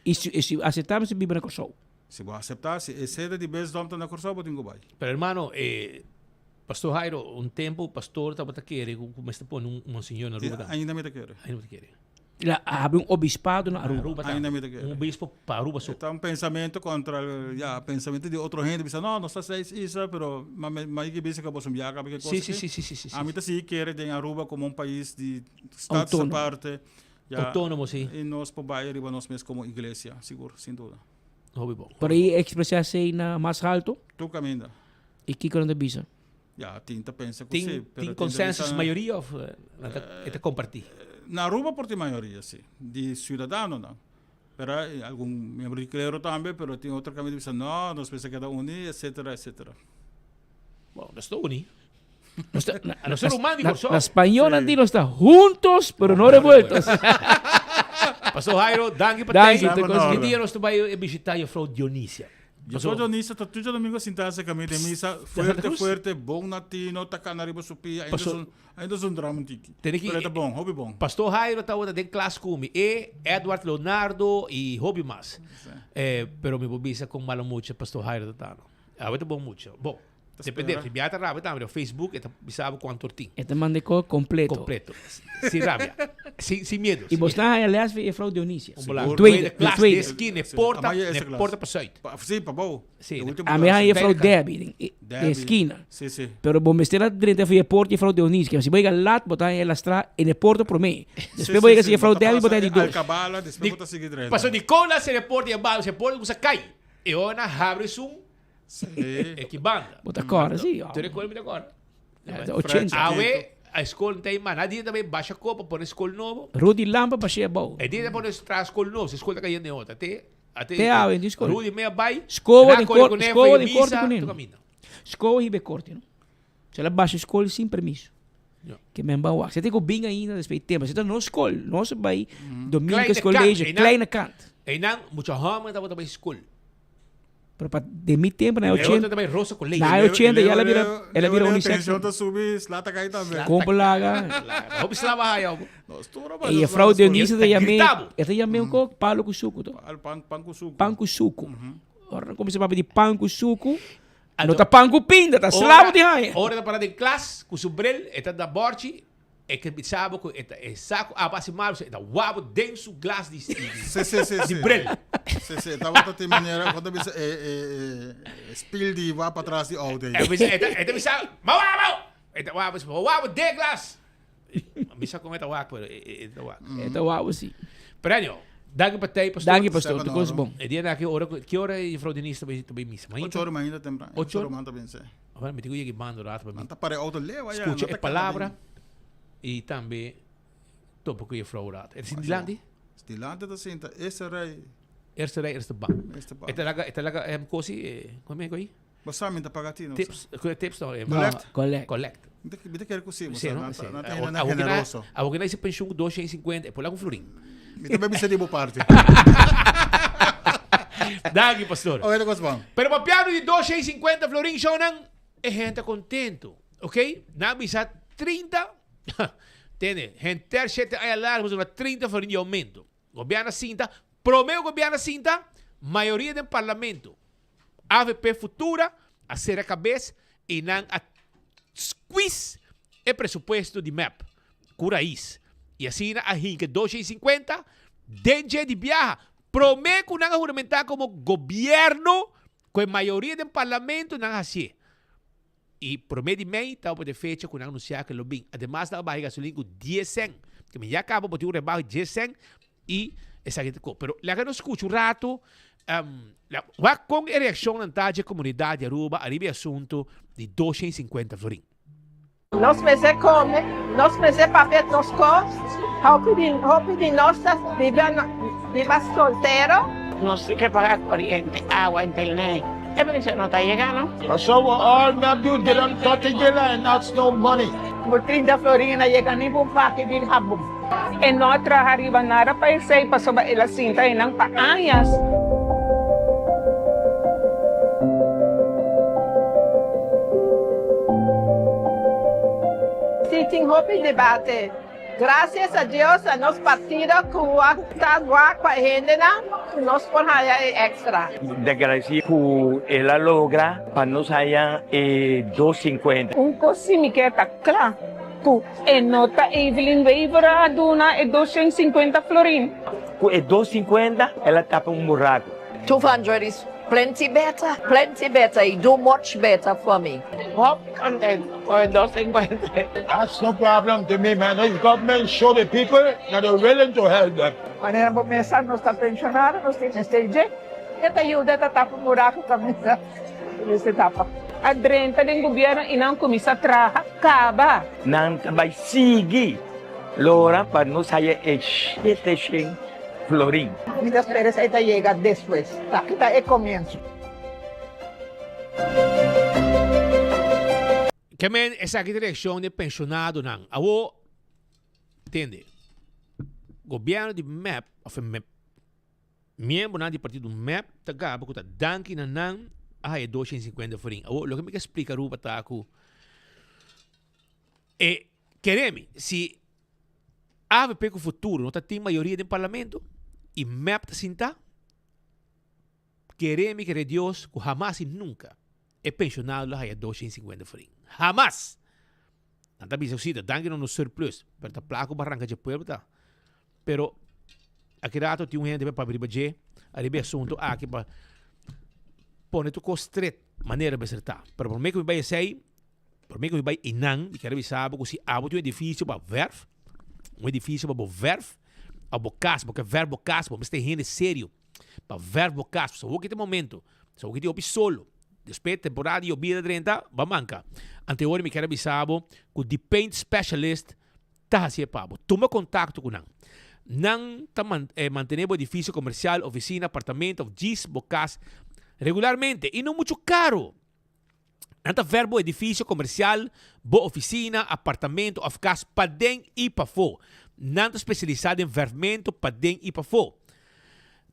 I si, i si aseptá mester biba na Kòrsou. Si bo aseptá, si e sede di bisdom ta na Kòrsou, bo tin ku bai. Pero hermano, e Pastor Jairo, un tempu pastor tabata kere ku ku mester pone un monseñor na Aruba tambe. Ainda mi ta kere. Ainda bo ta kere. La habri un obispado na Aruba. Aruba tambe. Ainda mi ta kere. Un obispo pa Aruba so. E ta un pensamentu kontra, ya, pensamentu di otro hende bisa no, nos ta seis isla, pero ma mi ma yigi bisa ku boso biaha kaba ki kos Si, aki. si, si, si, si, si. Ami ta sigui kere den Aruba komo un pais di status Autónomo. aparte. Ya, Autónomo, sí. I nos por bai riba nos mes komo iglesia, sigur, sin duda. Hopi bon. Por ahí expresá esei na mas halto? Tur kaminda. I kiko nan ta bisa? Ya, tin ta pensa ku Tin, sí, pero tin tin ta consensus bisa mayoria of nan ta, e ta kompartí? Na Aruba por tin mayoria, sí, di siudadanonan. Pero algun miembro di klero tambe, pero tin otro kaminda bisa no, nos mester keda uní, etcetera, etcetera. Bon, nos ta uní. Nos ta, na, nos ta ruman di Kòrsou. Na spañol nan di nos ta juntos, pero no revueltos. Pastor Jairo, danki pa Danki, tei. te kos- Ki dia nos ta bai bishita Juffrouw Dionisia? Juffrouw Dionisia ta tur djadomingo sinta serka mi den misa, fuerte, fuerte, bon na tino, ta kana riba su pia, ainda Pastor- sun, ainda sun drama un tiki. Tene ki- Pero e ta bon, hopi bon. Pastor Jairo tabata den klas ku mi. E, Edward Leonardo i hopi mas. Eh, pero mi por bisa kon malo mucha Pastor Jairo ta tano. Awe ta bon mucha. Bon, depende. Si bia ta rabia tambe, Facebook e ta bisa bo kuantu or tin. E ta manda e ko completo. Completo. Sin rabia. Sin, sin miedo. Y bos na haya les van juffrouw Dionisia. Sigur. Tweede, De klas, tweede. de esquina, de porta, Amaya de eerste klas. porta pa zuid. Pa, sí, pa bou. Sí, De de- último A mi haya klas. juffrouw Tweede Debbie, den, de Debbie. esquina. Sí, sí. Pero bo mester a drenta via porta juffrouw Dionisia. Si bo yega laat, bo ta haya lastra in de porta prome. Despues bo yega si juffrouw Debbie, bo ta haya di dos. Alcabala, despues bo ta sigui drenta. Paso di cola se de porta y abao, se porta usa kai. E ora habri sun Sí. Ekibanda. Bo ta kòrda, sí. Tu recuerda mi ta kòrda. Ja, de 80. Awe, a skol ta man. A dia tambe basha kopa pone skol nobo. Rudy Lampa basha abou. E dia pone tra skol nobo, se skol ta cayendo ota. Te, ate, Te awe di skol. Rudy mea bai. Skowa na den kore kor, kuné, skowa foi den korte misa, kuné. tu camina. Skowa hibe korte, no? Se la basha skol sin permiso. Ja. Ke men ba wak. Se te ko binga ainda después tema. Se ta no skol, no se bai Dominicus Kleine kant, College, einan- kleine kant. Einan, mucho homem tabata bai skol. Pero pa de mi tempo na E 80. otro tambe Rosa College. Na 80 ya la bira, ela bira unisex. Tensión ta subi, slata kai tambe. Compo laga. Hopi slava haya. No, stura ba. E juffrouw Dionisia te llamé, Gritabo. te llamé un kok palo ku suku to. Al pan pan ku suku. Pan ku suku. Ora como se papia di pan ku suku. No ta pan ku pinda, ta slavo di haya. Ora ta para den klas ku su bril, e ta da borchi, e ke bisabo ku e ta e saco a base mal, e ta wabo den su glas di di Sí, sí, sí, di sí. bril. Sí, sí, tabata tin manera, cuando bisa e e e spiel di wa pa tras di auto. E bisa e ta e ta bisa, ma wabo! E ta wabo, wabo den glas. Bisa con e ta wak, pero e e ta wak. E ta wabo sí. Pero anyhow, danki pa tei, pastor. Danki, pastor. Tu kos bon. E dia na ki ora, ki ora juffrouw Denise ta bay ta bay misa? Mainta? Ocho ora mainta tempran. Ocho Ocho ora? ora manta bin, sí. Ahora mi tin ku yega bando rato pa mi. Manta para auto leu allá. Scucha no e ta palabra canta y tambe topa ku juffrouw rato. E ta sinti dilanti? Dilanti ta sinta, eerste rij. Eerste rij, eerste bank. Eerste bank. E ta laga, e ta laga em kosi, eh, kom mee koi? Bo sa mi ta paga tino. Tips, ku tips no. Collect. Collect. Collect. Mi ta kere ku si, bo Sí, sa, no? nan Sí. ta nan ta Awo- hende awo ki na- generoso. Awo ki na isi pensioen ku 250, e por laga un florin. Mi ta bisa di bo parti. Danki, pastor. Oye, kos bon. Pero papiando di 250 florin, shownan, e gente contento. Ok? Nan bisa 30, tende, gente 7 aña largo, una 30 florin di aumento. Gobierno sinta, promeo gobierno sinta, mayoria den parlamento. Avp Futura a sera cabes y nan a squeeze e presupuesto di mep cu raiz. Y asina a hinca 250 den dje di biaha. Prome cu nan a huramenta como gobierno cu e mayoria den parlamento nan a hacié. Y prome di mei tabata de fecha cu nan a anuncia cu lo bin. Ademas nan a baha e gasolin cu dies cent. Ke men ya caba bo tin un rebaho di dies cent y esaki ta co. Pero laga nos scucha un rato wak con e reaccionnan ta dje comunidad di Aruba ariba e asunto di 250 florin. Nos mester come, nos mester papia nos cos, hopi di hopi di nos ta biba biba soltero. Nos tin ke paga coriente, awa, internet, e pension no ta yega no. Pasobra all mep do they don't cut the line that's no money. Bo 30 florin a yega ni bo paki di habon. E no a traha riba nada pa esei pasobra el a sinta einan pa añas. Si tin hopi debate. Gracias a Dios a nos partido cu a ta wak pa e hendenan cu nos por haya e extra. Ta agradeci cu el a logra pa nos haya e dos cincuenta. Un cos si mi kier ta cla, cu e no ta Evelyn Wever a duna e 250 florin. Cu e 250 el a tapa un buraco. 200 is plenty better, plenty better, e do much better for me. Hopi contento cu e 250. That's no problem to me man, this government show the people that they're willing to help them. Manera bo mesa nos ta pensionado, nos tin mester dje, e ta yuda ta tapa un buraco caminda mester tapa. A drenta den gobierno y nan cuminsa traha caba. Nan ta bay sigui lora pa nos haya e shete shen florin. Mi ta spera esey ta yega despues. Taki ta e comienso. Ke men esaki ta reaccion di e pensionadonan. Awo, tende, gobierno di mep of e mep Miembronan di partido mep ta gaba ku ta danki na nan a haya 250 florin. Awor, loke mi ke splika Aruba ta ku e kere mi, si avp ku Futuro no ta tin mayoria den parlamento i mep ta sinta, kere mi kere Dios ku hamas i nunka e pensionado lo haya 250 florin. Hamas! Nan ta bisa ku si ta danki na nos surplus, pero ta plaka ku bo a ranka dje pueblo ta. Pero aki rato tin un hende pa papia riba dje, ariba e asunto aki pa pone tur kos stret manera mester ta. Pero prome ku mi bai esei, prome ku mi bai einan, mi kier bisa bo ku si abo tin un edifisio pa verf, un edifisio pa bo verf, òf bo kas, bo ke verf bo kas, bo mester hende serio pa verf bo kas. Pasobra awor ki ta e momento, pasobra awor ki tin hopi solo. Despues temporada di yobida drenta, bo a manka. Anto e ora mi kier a bisa bo ku di paint specialist ta hasié pa bo. Tuma kontakto ku nan. Nan ta mantené bo edifisio komersial, ofisina, apartamento òf djis bo kas regularmente i no muchu karu. Nan ta vèr bo edifisio komersial, bo ofisina, apartamento òf kas paden i pafó. Nan ta spesialisá den vèrfmentu paden i pafó.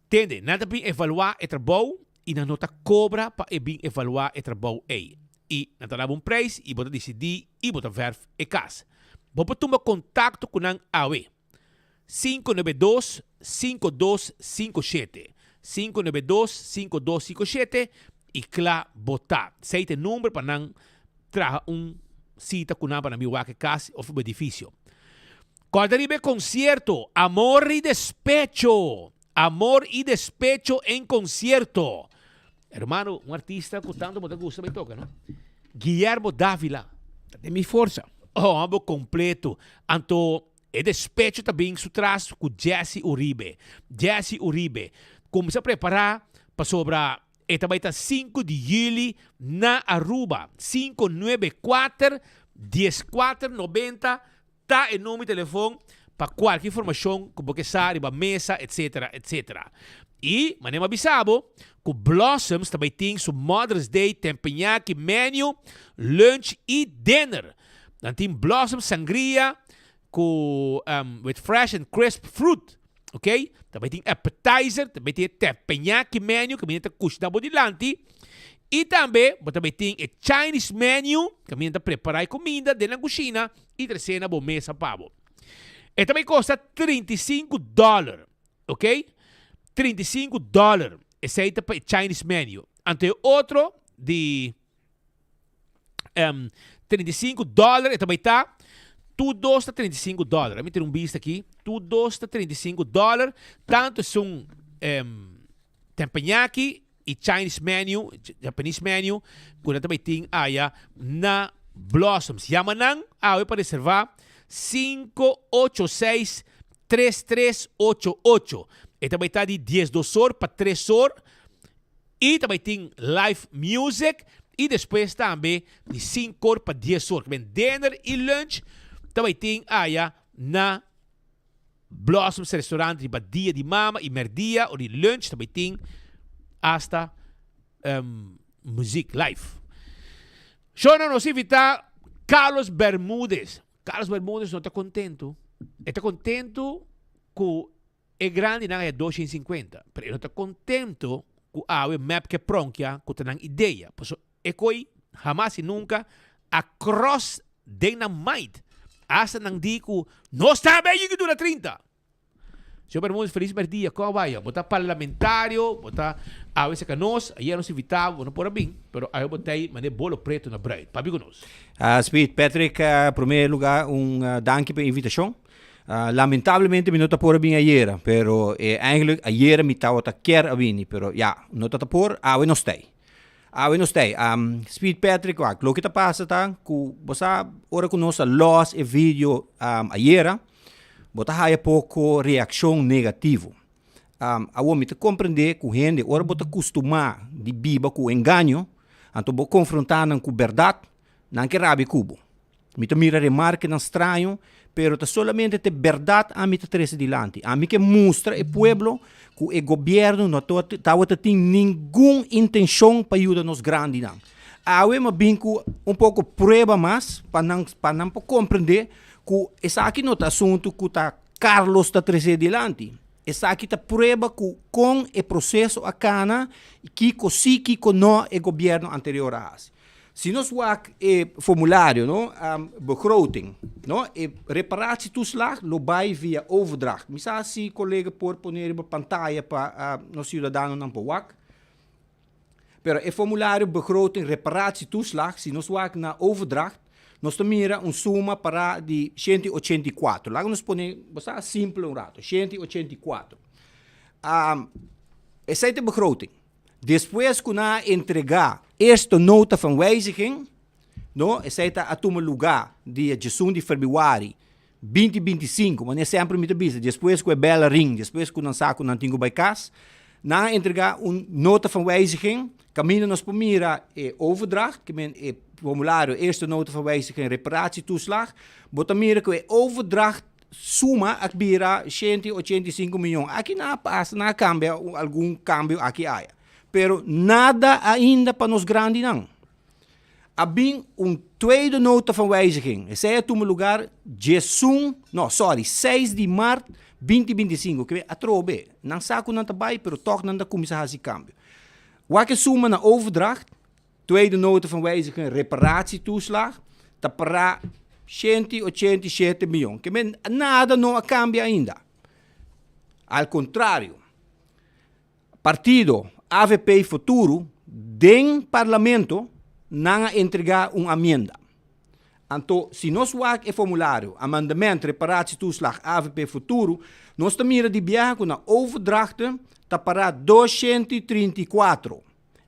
Tende, nan ta bin evaluá e trabou i nan no ta kobra pa e bin evaluá e trabou ei. I nan ta daba un preis i bo ta disidí i bo ta vèrf e kas. Bo por tuma kontakto ku nan awe, 592 5257, 592 5257, i kla bo ta. Esei ta e number pa nan traha un sita ku nan pa nan bin wak e kas òf bo edifisio. Kòrda riba e konsierto Amor i Despecho! Amor y despecho en concierto. Hermano, un artista cu tanto bo ta gusta bay toca, no? Guillermo Davila. Ta den mi forsa. Oh, homber completo. Anto, e despecho ta bin su tras cu Jesse Uribe. Jesse Uribe. Cuminsa prepara pasobra e ta bay ta sinku di juli na Aruba. Sinku nuebe kuater, dies kuater nobenta Ta e number di telefon pa kualke informashon ku bo ke sa riba mesa etsetera etsetera. I manera mi a bisa bo ku Blossoms ta bai tin su Mother's Day Tempeñaki menu, lunch i dinner. Nan tin Blossoms Sangria ku with fresh and crisp fruit, ok. Ta bai tin appetizer, ta bai tin e Tempeñaki menu ku mi ta kushina bo dilanti. I tambe bo ta bai tin e Chinese menu kaminda ta prepara e kuminda den nan kushina i trese na bo mesa pa bo. E ta bai kosta 35 dòler, ok? 35 dòler. Esei ta pa e Chinese menu. Anto e otro di um, 35 dòler e ta bai ta. Tur dos ta 35 dòler. Mi tira un bista aki. Tur dos ta 35 dòler. Tantu esun um, Teppanyaki i Chinese menu, Japanese menu, ku nan ta bai tin aya na Blossoms. Yama nan awe pa reserva 586 3388. E ta bai ta di 12 or pa 3 or i ta bai tin live music i despues tambe di 5 or pa 10 or. Kiben dinner i lunch ta bai tin aya na Blossoms Restaurant riba dia di mama y merdia o di lunch ta bay tin hasta um, muziek live. Shona nos invita Carlos Bermudez. Carlos Bermudez no ta contento. E ta contento cu e grandinan haya 250, pero e no ta contento cu awe mep ke pronkia cu ta nan idea. Paso E koe hamas i nunka a cross den nan mind. Hasta nan di ku nos tambe a yega dura 30. Señor Bermudez felis merdia, kon a bai? Bo ta parlamentario, bo ta awe seka nos, ayer nos invita bo, bo no por a bin, pero awe bo ta ei mane bolo preto na bruid. Papia ku nos. Speed, Patrick, prome lugar un danki pa e invitacion. Lamentablemente mi no ta por a bin ayera, pero eigenlijk ayera mi tabata kier a bini, pero ya, no ta ta por, awe nos ta ei. Awe nos ta ei. Speed Patrick wak, loke ta pasa ta ku bo sa ora ku nos a los e video ayera, bo ta haya poko reakshon negativo. Awor mi ta komprende ku hende ora bo ta kustumá di biba ku engaño, anto bo konfrontá nan ku bèrdat, nan ke rabia ku bo. Mi ta mira remarkenan straño, pero ta solamente te berdad ami ta trece dilanti. Ami ke mustra e pueblo cu e gobierno no tawata tin ningun intencion pa yuda nos grandinan. Awe mi a bin cu un poco prueba mas pa nan pa nan por comprende cu esaki no ta asunto cu ta Carlos ta trece dilanti. Esaki ta prueba cu con e proceso a cana y kico si kico no e gobierno anterior a haci. Si nos wak e formulario, no, begroting, no, e reparatietoeslag lo bai via overdracht. Mi sa si colega por pone riba pantaya pa nos ciudadanonan por wak. Pero e formulario begroting reparatietoeslag, si nos wak na overdracht, nos ta mira un suma para di 184. Laga nos pone, bo sa, simpel un rato, 184. Um, esei ta begroting. Despues ku nan a entregá eerste nota van wijziging, no, esei ta a tuma lugá dia diesun di febrüari 2025, manera semper mi ta bisa, despues ku e bèl a ring, despues ku nan sa ku nan tin ku bai kas, nan a entregá un nota van wijziging kaminda nos por mira e overdracht, ke men e formulario eerste nota van wijziging reparatietoeslag, bo ta mira ku e overdracht Suma a bira 185 miyon. Aki nan a pasa, nan a kambia algun kambio aki aya. Pero nada ainda pa nos grandinan. A bin un tweede nota van wijziging. Esei a tuma lugar diesun, no, sorry, seis di mart 2025. Ke atrobe, nan sa ku nan ta bai, pero tòg nan ta kuminsá hasi kambio. Wak e suma na overdracht, Tweede nota van wijziging reparatietoeslag ta para 187 miyon. Ke men nada no a kambia ainda. Al kontrario, partido avp Futuro den parlamento nan a entrega un amienda. Anto si nos wak e formulario amendement reparatietoeslag avp Futuro, nos ta mira di biaha ku na overdrachten ta para 234.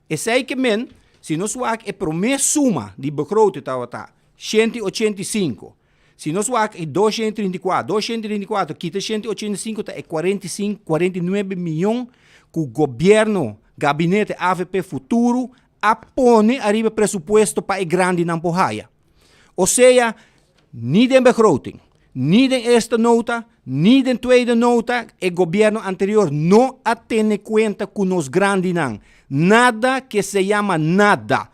Esei ke men, si nos wak e promé suma di begroting tabata 185, si nos wak e 234, 234 kita 185 ta e 45, 49 miyon ku gobierno, gabinete avp Futuro a pone ariba e presupuesto pa e grandinan por haya. O sea, ni den begroting, ni den eerste nota, ni den tweede nota e gobierno anterior no a tene cuenta cu nos grandinan. Nada que se yama nada.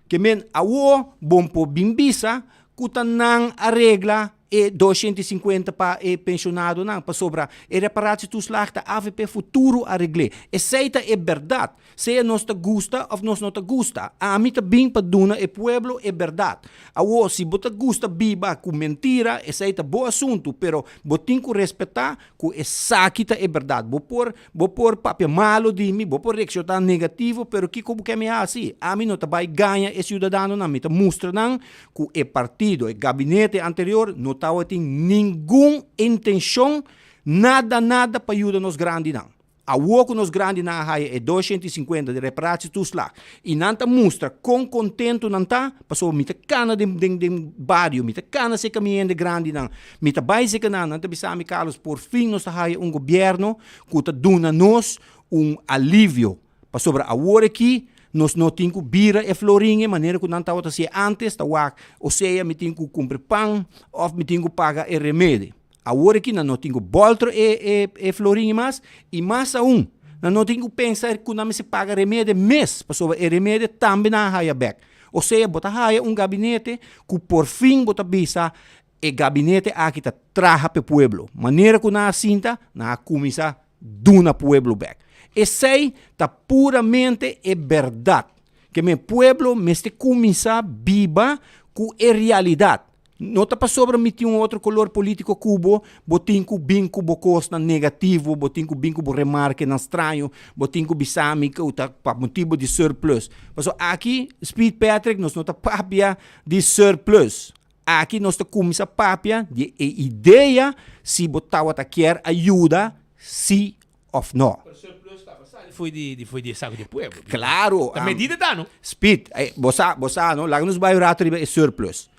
Ke men awo bon por bin bisa cu ta nan a regla e 250 pa e pensionadonan, pasobra e reparatietoeslag ta avp Futuro a regl'é. Esey ta e berdad. Sea nos ta gusta of nos no ta gusta, ami ta bin pa duna e pueblo e berdad. Awor, si bo ta gusta biba ku mentira, esei ta bo asuntu, pero bo tin ku respetá ku esaki ta e berdad. Bo por, bo por papia malu di mi, bo por reakshoná negativo, pero kiko bo ke mi hasi? Ami no ta bai gaña e siudadanonan, mi ta mustra nan ku e partido, e gabinete anterior no tabatin ningun intenshon, nada, nada pa yuda nos grandinan. Awor ku nos grandinan a haya e 250 di reparatietoeslag i nan ta mustra kon kontentu nan ta, pasobra mi ta kana den den den bario, mi ta kana serka mi hende grandinan, mi ta bai serka nan, nan ta bisa mi, Carlos, por fin nos ta haya un gobièrnu ku ta duna nos un alivio, pasobra awor aki nos no tin ku bira e florin e manera ku nan tabata hasié antes, ta wak, osea mi tin ku kumpra pan òf mi tin ku paga e remedi. Awor aki nan no tin ku boltro e e e florin mas i mas aun nan no tin ku pensa ku nan mester paga remede mes pasobra e remede tambe nan a haya bek. Osea bo ta haya un gabinete ku por fin bo ta bisa e gabinete aki ta traha p'e pueblo. Manera ku nan a sinta nan a kuminsá duna pueblo bek. Esei ta puramente e bèrdat. Ke men pueblo mester kuminsá biba ku e realidat. No ta pasobra mi tin un otro color politico cu bo, bo tin cu bin cu bo cosnan negativo, bo tin cu bin cu bo remarkenan straño, bo tin cu bisa mi cu ta pa motibo di surplus. Pasobra aki, Speed Patrick, nos no ta papia di surplus. Aki nos ta cuminsa papia di e idea si bo tawata kier a yuda si of no. Pero surplus ta pasá di foi di di foi di e saco di pueblo. Claro. Ta medida ta no? Speed, eh, bo sa, bo sa no, laga nos bai un rato riba e surplus.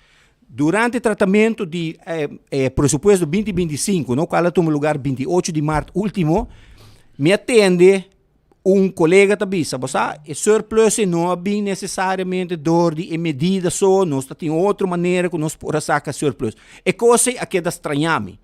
Durante tratamento di eh, e presupuesto 2025, no, cual a tuma lugar 28 di maart ultimo, mi a tende un colega ta bisa, bo sa, e surplus e no a bin necesariamente door di e medida so, nos ta tin otro manera cu nos por a saca surplus. E cosa ei a keda straña mi,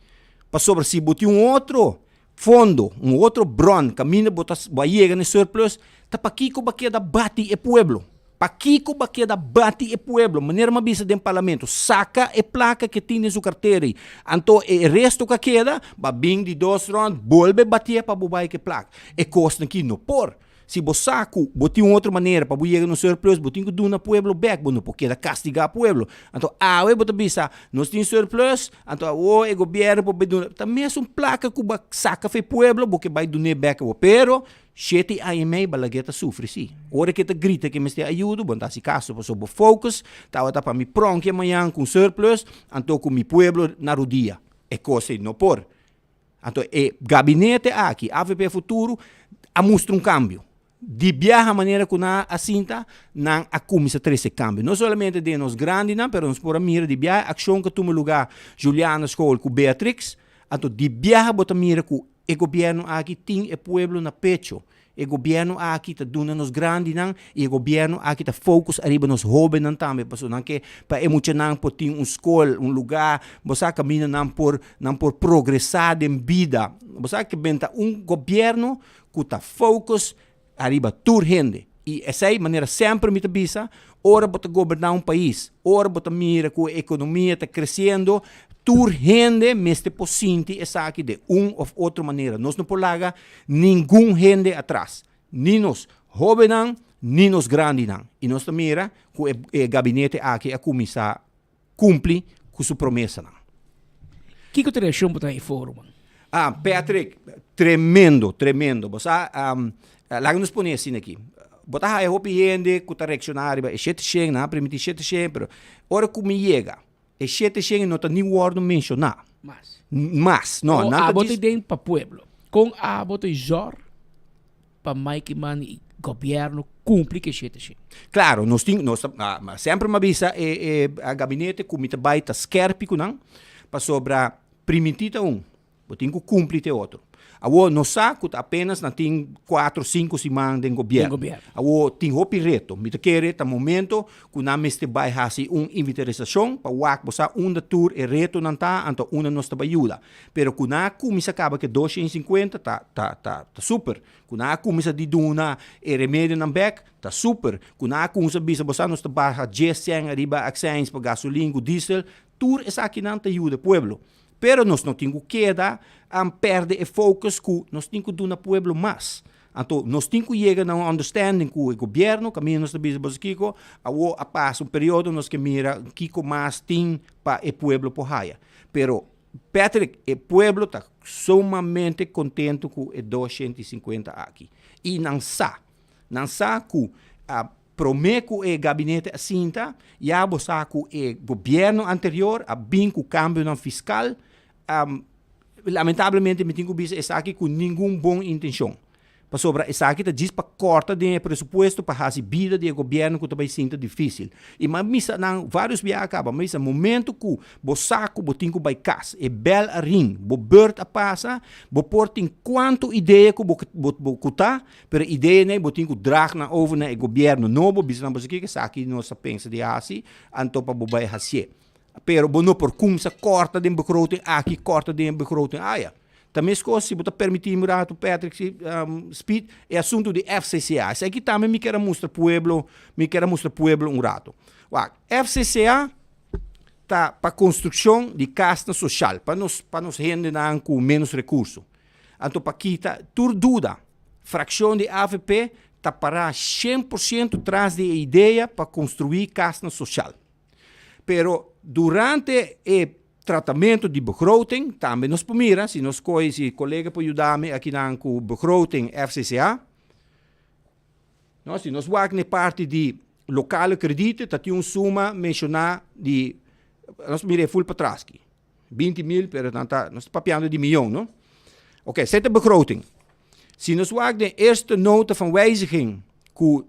pasobra si bo tin un otro Fondo, un otro bron kaminda bo ta bo a yega na e surplus, ta pakiko bo a keda bati e pueblo? Pakiko bo a keda bati e pueblo? Manera mi a bisa den parlamento, saka e plaka ke tin den su kartera ei, anto e resto ku a keda, bo a bin di dos rond, bolbe batié pa bo bai ku e plaka. E kosnan aki no por. Si bo sa ku bo tin un otro manera pa bo yega na un surplus, bo tin ku duna pueblo bek, bo no por keda kastigá pueblo. Anto awe bo ta bisa, nos tin surplus, anto awor e gobièrnu por bai duna. Ta mesun plaka ku bo a saka for e pueblo, bo ke bai dun'é bek awor. Pero, shete aña i mei Balaguer ta sufri si. Ora ke ta grita ke mester ayudo, bo no ta hasi kaso, pasobra bo focus tabata pa mi pronkia mañan ku un surplus, anto ku mi pueblo na rudia. E kos ei no por. Anto e gabinete aki, avp Futuro, a mustra un kambio. Di biaha manera ku nan a sinta, nan a kuminsá trese kambio. No solamente den nos grandinan, pero nos por a mira di biaha e akshon ku a tuma lugá Juliana School ku Beatrix. Anto di biaha bo ta mira ku e gobièrnu aki tin e pueblo na pecho. E gobièrnu aki ta duna nos grandinan i e gobièrnu aki ta focus ariba nos hóbennan tambe pasobra nan ke pa e muchanan por tin un skol, un lugá, bo sa kaminda nan por nan por progresá den bida. Bo sa ke benta un gobièrnu ku ta focus ariba tur hende i esei manera semper mi ta bisa ora bo ta goberná un pais, ora bo ta mira ku e ekonomia ta kresiendo, tur hende mester por sinti esaki den un òf otro manera. Nos no por laga Ningun hende atras, ni nos hobennan, ni nos grandinan. I nos ta mira ku e gabinete aki a kuminsá kumpli ku su promesanan. Kiko ta reakshon bo ta e foruman? Ah, Patrick, tremendo, tremendo. Bo sa, laga nos pone asina aki. Bo ta haya hopi hende ku ta reakshoná riba e shete shen, nan a primintí shete shen, pero ora ku mi yega, E shete shen no ta ni wordo menshoná. Mas. Mas, no. Kon abo ta den pa pueblo? Kon abo ta zòrg pa Mike Eman i gobièrnu kumpli ku e shete shen? Klaro, nos tin, nos ta, semper mi a bisa e e gabinete ku mi ta bai ta skèrpi ku nan, pasobra primintí ta un. Bo tin ku kumpli te otro. Awor nos sa ku ta apenas nan tin kuatro sinku siman den gobièrnu. Awor tin hopi reto. Mi ta kere ta momento ku nan mester bai hasi un inventarisashon pa wak bo sa unda tur e retonan ta anto unda nos ta bai yuda. Pero ku nan a kuminsá kaba ku e 250 ta ta ta ta super. Ku nan a kuminsá di duna e remedionan bèk ta super. Ku nan a kuminsá bisa bo sa nos ta baha dies sèn ariba akseins pa gasolin ku diesel. Tur esakinan ta yuda e pueblo. Pero nos no tin ku keda pèrdè e focus ku nos tin ku duna pueblo mas. Anto nos tin ku yega na un understanding ku e gobièrnu, kaminda nos ta bisa boso kiko, awor a pasa un periodo nos ke mira kiko mas tin pa e pueblo por haya. Pero Patrick, e pueblo ta sumamente kontentu ku e 250 aki. I nan sa, nan sa ku a Promé ku e gabinete a sinta, ya bo sa ku e gobièrnu anterior a bin ku kambionan fiskal. Lamentablemente mi tin ku bisa esaki ku ningun bon intenshon. Pasobra esaki ta djis pa kòrta den e presupuesto pa hasi bida di e gobièrnu ku ta bai sinta difísil. I mi a bisa nan vários biaha kaba, mi a bisa momento ku bo sa ku bo tin ku bai kas, e bèl a ring, bo bùrt a pasa, bo por tin kuantu idea ku bo bo ku ta, Pero idea nei bo tin ku draag nan over na e gobierno nobo, bisa nan boso kiko esaki nos a pensa di hasi, anto pa bo bai hasié. Pero bo no por kumsa kòrta den begroting aki, kòrta den e begroting aya. Ta meskos si bo ta permití mi un ratu Patrick si Speed, e asuntu di FCCA. Esaki tambe mi kier a mustra pueblo, mi kier a mustra pueblo un ratu. Wak, FCCA ta pa konstrukshon di kasnan soshal, pa nos pa nos hendenan ku ménos rekurso. Anto pa kita tur duda, frakshon di avp ta pará 100% tras di e idea pa konstruí kasnan soshal. Pero durante e tratamentu di begroting, tambe nos por mira, si nos kohe, si kolega por yuda mi akinan ku begroting FCCA, no, si nos wak na e parti di lokale kredieten, ta tin un suma menshoná di, nos mira e ful patras aki. 20 mil, pero nan ta, nos ta papiando di miyon, no? Oké, zet de begroting. Si nos wak den eerste nota van wijziging ku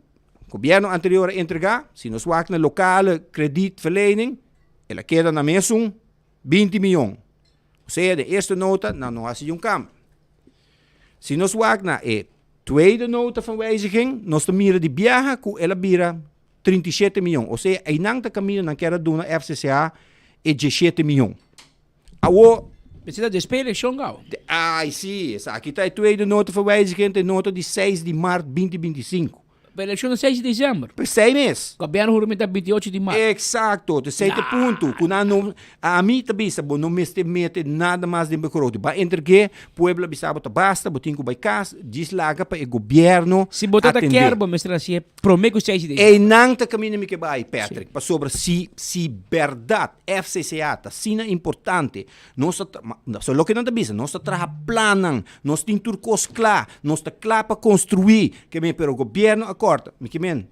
gobierno anterior a entrega, si nos wak na lokale kredietverlening, el a keda na mesun 20 miyon. Osea, den eerste nota nan no hasi un kambio. Si nos wak na e tweede nota van wijziging, nos ta mira di biaha ku el a bira 37 miyon. Osea, einan ta kaminda nan kier a duna FCCA e 17 miyon. Awo. Esei ta despues elekshon gau. Ai si, esaki ta e tweede nota van wijziging, ta e nota di 6 di mart 2025. Pero eleccion ta 6 di december. Pesey mes. Gobierno huramenta 28 di maart. Exacto, te sei te punto. Cu nan no, ami ta bisa, bo no mester mete nada mas den begroting. Ba entregue, pueblo a bisa bo ta basta, bo tin cu bay cas, djis laga pa e gobierno Si bo ta ta atende. kier, bo mester haci e prome cu 6 di december. Eynan ta caminda mi ke bay, Patrick, pasobra si, si berdad FCCA ta asina importante, Nos ta, so loke nan ta bisa, nos ta traha plannan, nos tin tur kos kla, nos ta kla pa konstruí, ke men, pero gobièrnu a kòrta. Mi ke men,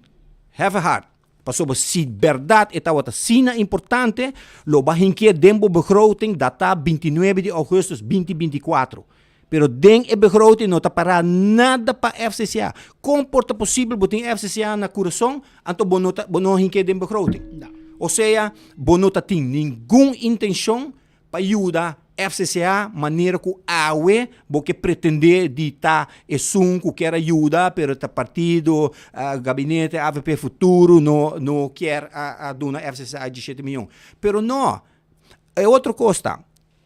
have a heart, pasobra si bèrdat e tabata asina importante, lo bo a hinkié den bo begroting datá bintinuebe di ougùstùs binti bintikuatro. Pero den e begroting no ta pará nada pa FCCA. Kon por ta posibel bo tin FCCA na kurason, anto bo no ta bo no hinké den begroting? Osea, bo no ta tin ningun intenshon pa yuda FCCA manera ku awe bo ke pretendé di ta esun ku kier a yuda, pero ta partido, gabinete avp Futuro no no kier a duna FCCA diesshete miyon. Pero no, e otro kos ta,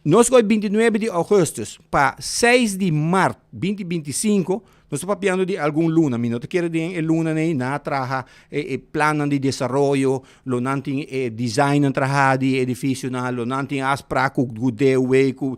Nos gooi bintinuebe di augustus pa seis di mart binti bintisinko, nos ta papiando di algun luna, mi no ta kere den e lunanan ei nan a traha e e plannan di desaroyo, lo nan tin e designnan traha di e edificionan, lo nan tin afsprak ku ku DOW ku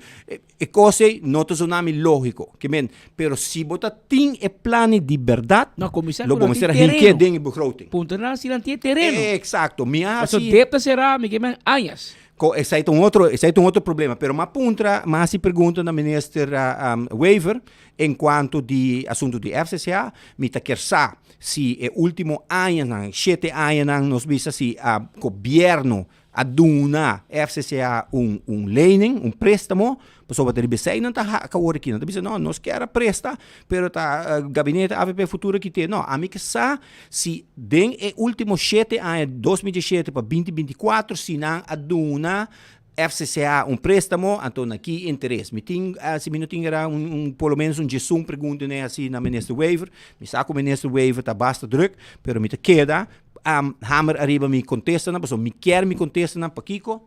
e kos ei no ta zona mi logiko, ke men, pero si bo ta tin e plannan di bèrdat, No, kuminsá lo ku bo nan tin mester a hinke tereno. den e begroting. Puntra nan si nan tin e tereno. Eksakto, mi a Pasobra hasi. deb ta será mi ke men añas. Ko esei ta un otro, esei ta un otro problema, pero m'a puntra, m'a hasi pregunta na minister Wever en cuanto di asunto di FCCA, mi ta kier sa si e ultimo añanan, shete añanan nos bisa si a gobierno a duna FCCA un un lening, un prestamo, pasobra ta riba esei nan ta haka awor aki, nan ta bisa no, nos kier a presta, pero ta gabinete avp Futuro kite, no, ami ke sa Si den e ultimo shete aña, 2017 pa 2024, si nan a duna FCCA un préstamo, anto na ki interes? Mi tin, si mi no tin era un, un, por lo menos un djesun pregunta ne hasi na Minister Wever. Mi sa ku Minister Wever ta basta druk, pero mi ta keda hamer ariba mi kontestanan, pasobra mi kier mi kontestanan pakiko?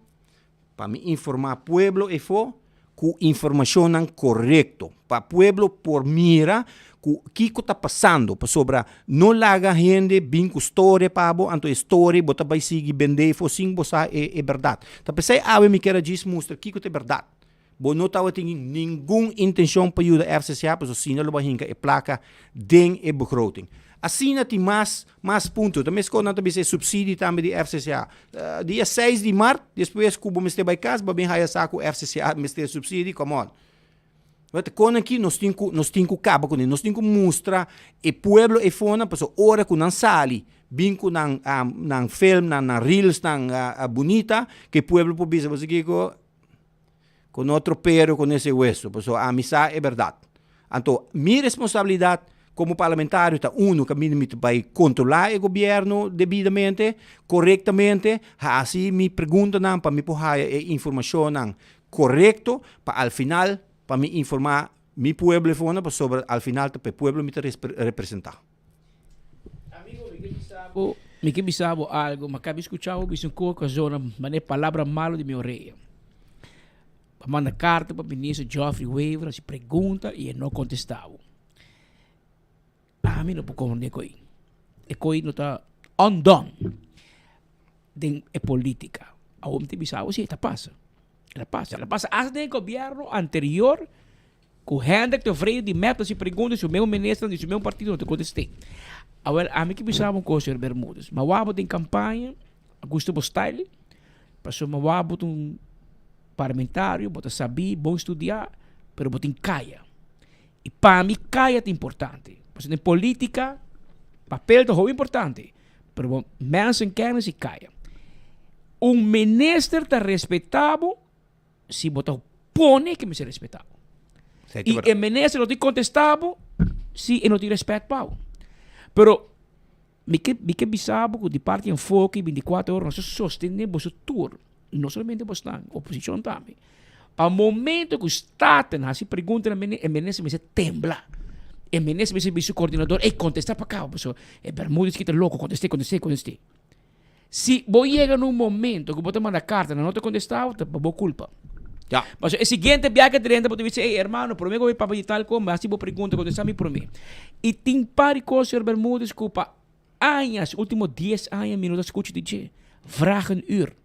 Pa mi informá pueblo efo ku informashonnan korekto, pa pueblo por mira ku kiko ta pasando, pasobra no laga hende bin ku storia pa bo, anto e storia bo ta bai sigui bende efo sin bo sa e e bèrdat. Ta p'esei awe mi kier a djis mustra kiko ta e bèrdat. Bo no tabatin ningun intenshon pa yuda FCCA pasobra asina lo bo a hinka e plaka den e begroting. Asina tin mas mas punto. Ta meskos nan ta bisa e subsidie tambe di FCCA. Dia seis di mart, despues ku bo mester bai kas, bo a bin haya sa ku FCCA mester subsidie, come on. Wet, kon aki nos tin ku nos tin ku kaba kuné, nos tin ku mustra e pueblo eifonan pasobra ora ku nan sali bin ku nan nan filmnan, nan reelsnan bunita, ku e pueblo por bisa bo sa kiko, Con otro pero con ese hueso, pasobra ami sa e berdad. Anto, mi responsabilidad como parlamentario ta uno caminda mi ta bay controla e gobierno debidamente, corectamente, haci mi preguntanan pa mi por haya e informacionnan corecto pa al final pa mi informa mi pueblo efonan pasobra al final ta pa e pueblo mi ta representa. Amigo, mi ke bisa bo, mi ke bisa bo algo, ma kabi skucha bo bisa un kos ku a zona manera palabra malo di mi orea. A manda karta pa minister Geoffrey Wever hasi pregunta i e no kontestá bo. Ami no por komprendé e koi. E koi no ta undone den e politika. Awor mi ta bisa bo si e ta pasa. E ta pasa. E ta pasa asta den e gobièrnu anterior Ku Hendrik Tevreden di mep ta hasi pregunta su meun ministernan di su meun partido no ta kontest'é. Awel ami ke bisa bo un kos señor Bermudez, ma wak bo den kampaña a gusta bo style, pasobra ma wak bo ta un parlamentario, bo ta sabí, bon studiá, pero bo tin kaya. I pa mi kaya ta importante, pasobra den politika papel ta hopi importante, pero bo mensenkennis i kaya. Un minister ta respetá bo Si bo ta pone ke mester respetá bo. I e minister no tin kontestá bo si e no tin respèt pa bo. Pero mi ke mi ke bisa bo ku di parti Enfoke bintikuater ora nos ta sostené boso tur, no solamente bosnan, oposishon tambe. Pa momento ku Staten hasi pregunta na e minister mester tembla. E minister mester bisa su koordinador, ey kontestá pa kaba pasobra e Bermudez ki ta loko, kontest'é, kontest'é, kontest'é. Si bo yega na un momento ku bo ta manda karta nan no ta kontestá bo, ta pa bo kulpa. Ya. Pasobra e siguiente biaha ke drenta bo ta bisa, ey hermano, promé ku bo papia di tal kos, mi hasi bo pregunta, kontestá mi promé. I tin par di kos, señor Bermudez, ku pa. Añas, último dies aña mi no ta skucha di dje. Vragenuur.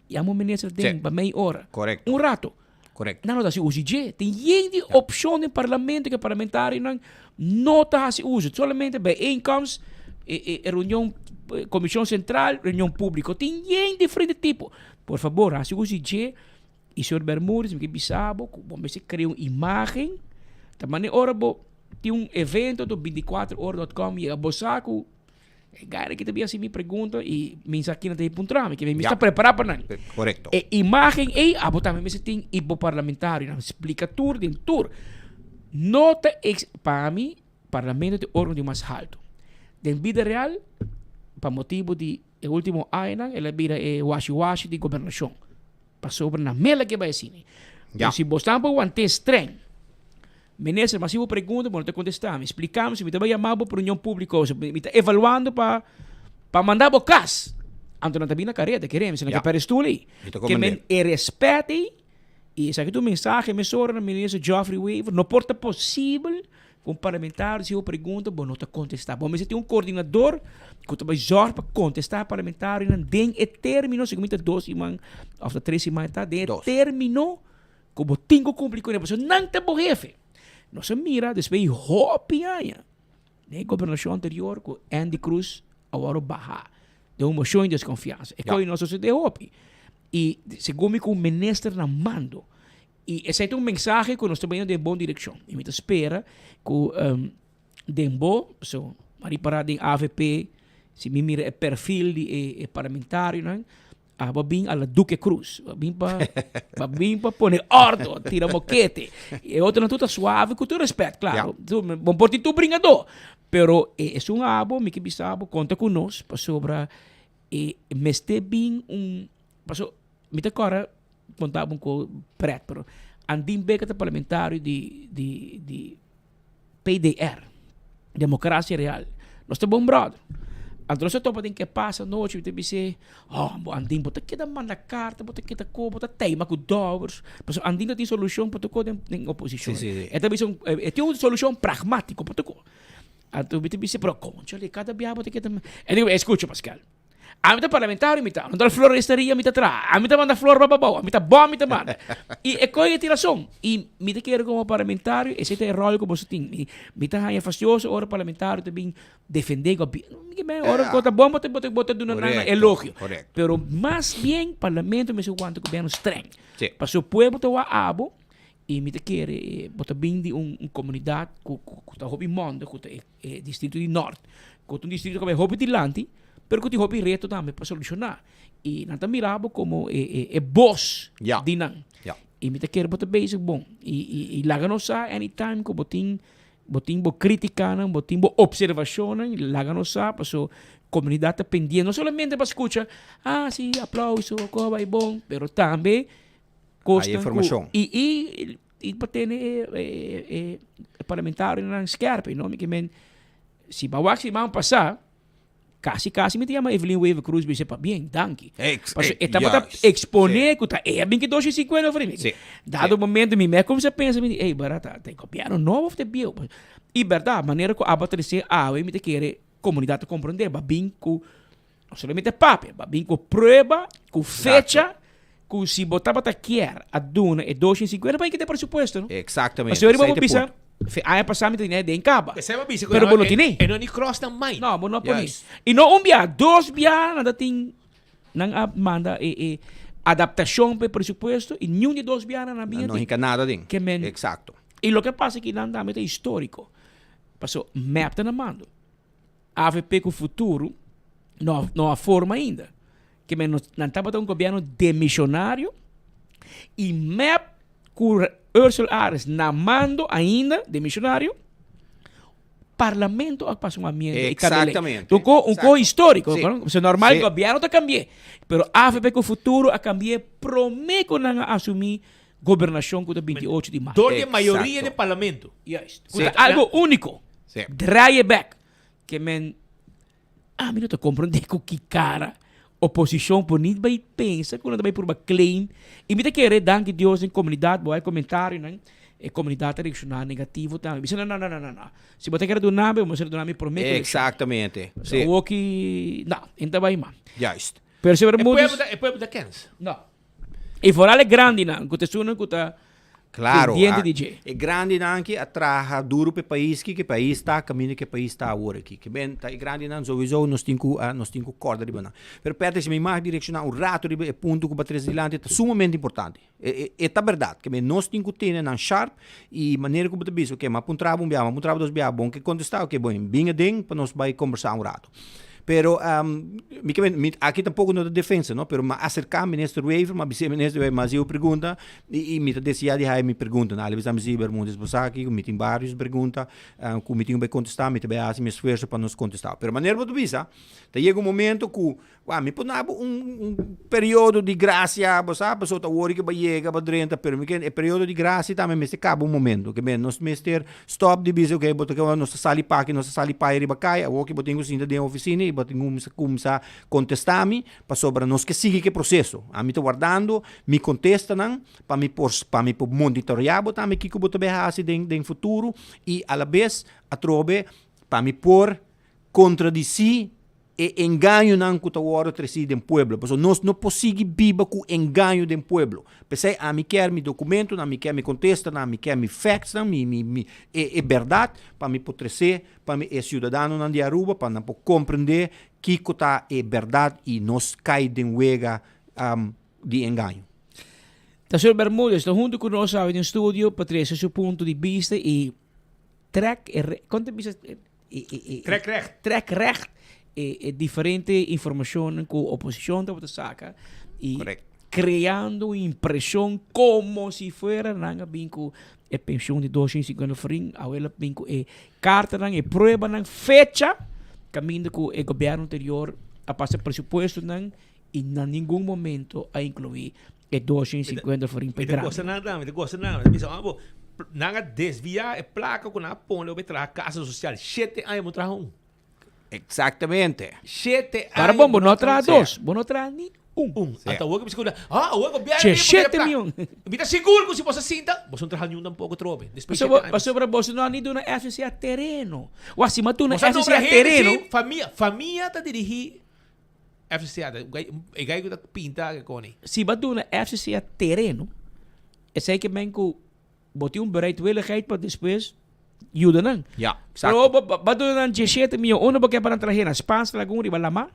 Yama un minister den pa mei ora. Correcto. Un rato. Correcto. Nan no ta hasi uso di dje. Tin yen di opcion den parlamento ku e parlamentarionan no ta hasi uso. Solamente bijeenkomst, e e reunion, comision central, reunion publico. Tin yen diferente tipo. Por fabor, hasi uso di dje. Y señor Bermudez, mi ke bisa bo ku bo mester krea un imagen. Ta manera ora bo tin un evento to binticuatro ora dot com yega bo sa ku E gaira ki ta bin hasi mi pregunta y mi sa kina ta e puntra mi, mi sta prepara pa nan. Correcto. E imagen ey abo tambe mester tin y bo parlamentarionan splica tur den tur. No ta ex pa mi parlamento ta e organo di mas halto. Den bida real pa motibo di e ultimo añanan el a bira e washi washi di gobernacion. Pasobra na mela ke bai asina. Ya. Pero si bo stan pa want'é streng. Minister, ma si bo pregunta, bo no ta contesta mi. Splica mi si mi ta bai yama bo pa reunion publico, si mi ta evaluando pa pa manda bo cas. Anto nan ta bini na careta, kere mi, si nan ke perde stoel ei. Mi ta Ke men comprende. e respet ei, y esaki ta un mensahe mesora na Minister Geoffrey Wever, no por ta posibel cu un parlamentario si bo pregunta, bo no ta contesta. Bo mester tin un coordinador cu ta bai zorg pa contesta parlamentarionan den e termino, segun mi ta dos siman of ta tres siman ta, den e termino Ku bo tin ku kumpli kuné pasobra nan ta bo hefe. Nos a mira despues di hopi aña den e gobernashon anterior ku Endy Croes a wòrdu baha den un moshon di deskonfiansa. E koe no a sosodé hopi. I segun mi ku un minister na mando. I esei ta un mensahe ku nos ta bayendo den bon direkshon. I mi ta spera ku den bo, so a ripará den avp si mi mira e perfil di e parlamentarionan Abo bin a la Duque Cruz. Bo bin pa, bo bin pa pone ordo, tira mokete. E otronan tur ta suave ku tur respet, klaro. Tu, bo por tin tur bringadó. Pero e esun abo, mi ke bisa abo, konta ku nos pasobra e mester bin un, paso mi ta kòrda konta bo un ko pret, pero Andin Bikker ta parlamentario di di di PDR, Democracia Real. Nos ta bon brother. Anto nos a topa den ke pasa anochi, mi ta bis'é, oh, bo Andin, bo ta keda manda karta, bo ta keda ko, bo ta teima ku dòbers. Pasobra Andin ta tin solushon pa tur ko den den oposishon. Sí, sí, sí. E ta bisa un, e tin un solushon pragmátiko pa tur ko. Anto mi ta bis'é, pero kònchale, kada bia bo ta keda. E di, eskucha Pascal. Ami ta parlamentario mi ta, no ta floresteria mi ta traha, ami ta manda flor pa babou, ami ta bom mi ta manda. I e koe tin rason. I mi ta kere komo parlamentario esei ta e ròl ku boso tin. Mi mi ta haña fastioso ora parlamentario ta bin defendé gobièrnu. Mi ke men ora ku ta bon bo ta bo ta duna nan elogio. Pero mas bien parlamento mester wanta gobièrnu streng. Pasobra pueblo ta wak abo i mi ta kere bo ta bin di un komunidat ku ku ta hopi mònde ku ta e e distrito di Nort, ku ta un distrito ku a bai hopi dilanti, pero ku tin hopi reto tambe pa solushoná. I nan ta mira bo komo e e e bos di nan. I mi ta kere bo ta bezig bon. I i i laga nos sa anytime ku bo tin bo tin bo kritikanan, bo tin bo opservashonnan, laga nos sa paso komunidat ta pendiente, no solamente pa skucha, ah si, aplauso, ku a bai bon, pero tambe kosnan ku i i i pa tene e e e parlamentarionan skerp, no? Mi ke men si bo a wak siman pasá kasi kasi mi ta yama Evelyn Wever Croes bisa pabien, danki. Pasobra e tabata eksponé ku ta e a bin ki dos i sinkuenta of riba. Dado momento mi me kuminsá pensa mi di ey bara ta e gobièrnu nobo of ta e bieu? I bèrdat manera ku abo a trese awe mi ta kere komunidat ta komprondé bo a bin ku No solamente papia, ba bin ku prueba, ku fecha, ku si bo tabata kier a duna e 250 pa kita presupuesto, no? Exactamente. Pasobra Esei bo ta e bisa, punto. fe aña pasá mi ta tene den kaba. Esei bo bisa ku Pero e bo no tene. e no ni cross nan mind. No, bo no pone. Juist. I no un bia, dos bia nan ta tin, nan a manda e e adaptashon pa e presupuesto i niun di e dos bia nan a bin Nan no atin. hinka nada den. Ke men. Exacto. I loke a pasa aki nan tambe ta historico. Paso mep ta na mando. Avp ku futuro no no a forma ainda. Ke men nan tabata un gobierno demisionario i mep ku Ursel Arends na mando ainda demisionario, parlamento a pasa un amienda i kambia lei. Exactamente. Un ko un ko historico, Sí. no? Pasobra normal Sí. gobierno ta cambi'é, pero avp ku futuro a cambi'é promé ku nan a asumí gobernashon ku ta 28 di mayo. Dor di e mayoria Exacto. den parlamento. Juist. Ku Sí. ta algo úniko. Sí. Draai e bek. Ke men, ami no ta komprondé ku ki kara oposishon por nit bai pensa ku nan ta bai purba claim. I mi ta kere, danki Dios, den komunidat bo hay komentarionan. E komunidat ta reakshoná negativo tambe. Bisa no, no, no, no, no, no. Si bo ta kere duna mi, bo mester duna mi promé ku elekshon. Eksaktamente. Si. Awor ki, no, e no ta bai mas. Juist. Pero si Bermudez. E pueblo ta, e pueblo ta kens. No. I foral e grandinan, ku ta esunnan ku ta Claro, pendiente di dje. E grandinan ki a traha duro pa e pais ki, ku e pais ta kaminda ku e pais ta awor aki. Ke ben ta e grandinan souiso nos tin ku nos tin ku kòrda riba nan. Pero Patrick, si mi mag direkshoná un rato riba e punto ku bo a trese dilanti ta sumamente importante. E ta berdad, ke men nos tin ku tene nan sharp i manera ku bo ta bisa, oke, m'a puntra bo un biaha, m'a puntra bo dos biaha, bon ke kontestá, oke, bon, bin aden pa nos bai kombersá un rato. Pero mi ke men, mi aki tampoko no ta defensa, no, pero m'a aserká Minister Wever, m'a bis'é Minister Wever, m'a hasi un pregunta i mi ta deseá di haña mi preguntanan. Alabes a mi si, Bermudez, bo sa kiko, mi tin barios pregunta ku mi tin ku bai kontestá, mi ta bai hasi mi esfuerso pa nos kontestá. Pero manera bo ta bisa, ta yega un momento ku Wak, mi por nabo un un periodo di gracia, bo sa, pasobra ta wori ke bo a yega, bo a drenta, pero mi kende e periodo di gracia tambe mester kaba un momento, ke men nos mester stop di bisa oke bo ta ke nos ta sali paki, nos ta sali paya riba kaya, awor ke bo tin ku sinta den ofisina i bo tin ku kumsa kontesta mi, pasobra nos ke sigui ke proseso. Ami ta wardando mi kontestanan pa mi por pa mi por monitorea bo tambe kiko bo ta bay hasi den den futuro i alabes atrobe pa mi por kontradisi e engañonan ku ta wòrdu tresí den pueblo, pasobra nos no por sigui biba ku engaño den pueblo. P'esei ami kier mi dokumentonan, mi kier mi kontestanan, mi kier mi factsnan, mi mi mi e e bèrdat pa mi por tresé pa mi e siudadanonan di Aruba pa nan por komprendé kiko ta e bèrdat i nos kai den wega di engaño. Ta señor Bermudez ta hunto ku nos awe den studio pa trese su punto di bista i trek e kon ta bisa Trek recht. Trek recht e e diferente informacionnan cu oposicion tabata saca y creando un impresion como si fuera nan a bin cu e pensioen di 250 florin, awel a bin cu e cartanan, e pruebanan, fecha caminda cu e gobierno anterior a pasa presupuestonan y na ningun momento a inclui e 250 florin pa e Mi ta grandi. gosta nan tambe, mi ta gosta nan. Mi bisa, ah, bo, nan a desvia e placa cu nan a pone pa traha casa social. Shete aña bo traha un. Exactamente. Shete aña. Para bon, bo no traha dos, bo no traha ni un. Un. Ata awor cu mi sigur, ah, awor gobierno Che, mi por tira shete placa. mion. Mi ta sigur cu si boso sinta, boso no traha ni un tampoco trobe. Despues shete aña. Pasobra boso no a ni duna FCCA tereno. Wak, si mi a duna Boso a nombra FCCA hende, tereno. si, famia, famia ta dirigi. FCCA, e gai ku ta pinta ke koni. Si bo a duna FCCA tereno, esei ke men ku bo tin un bereidwilligheid pa despues yuda nan. Ja, exacto. Pero bo a duna nan diesshete mion, unda bo ke pa nan trahe? Na Spaanse Lagoen riba lama?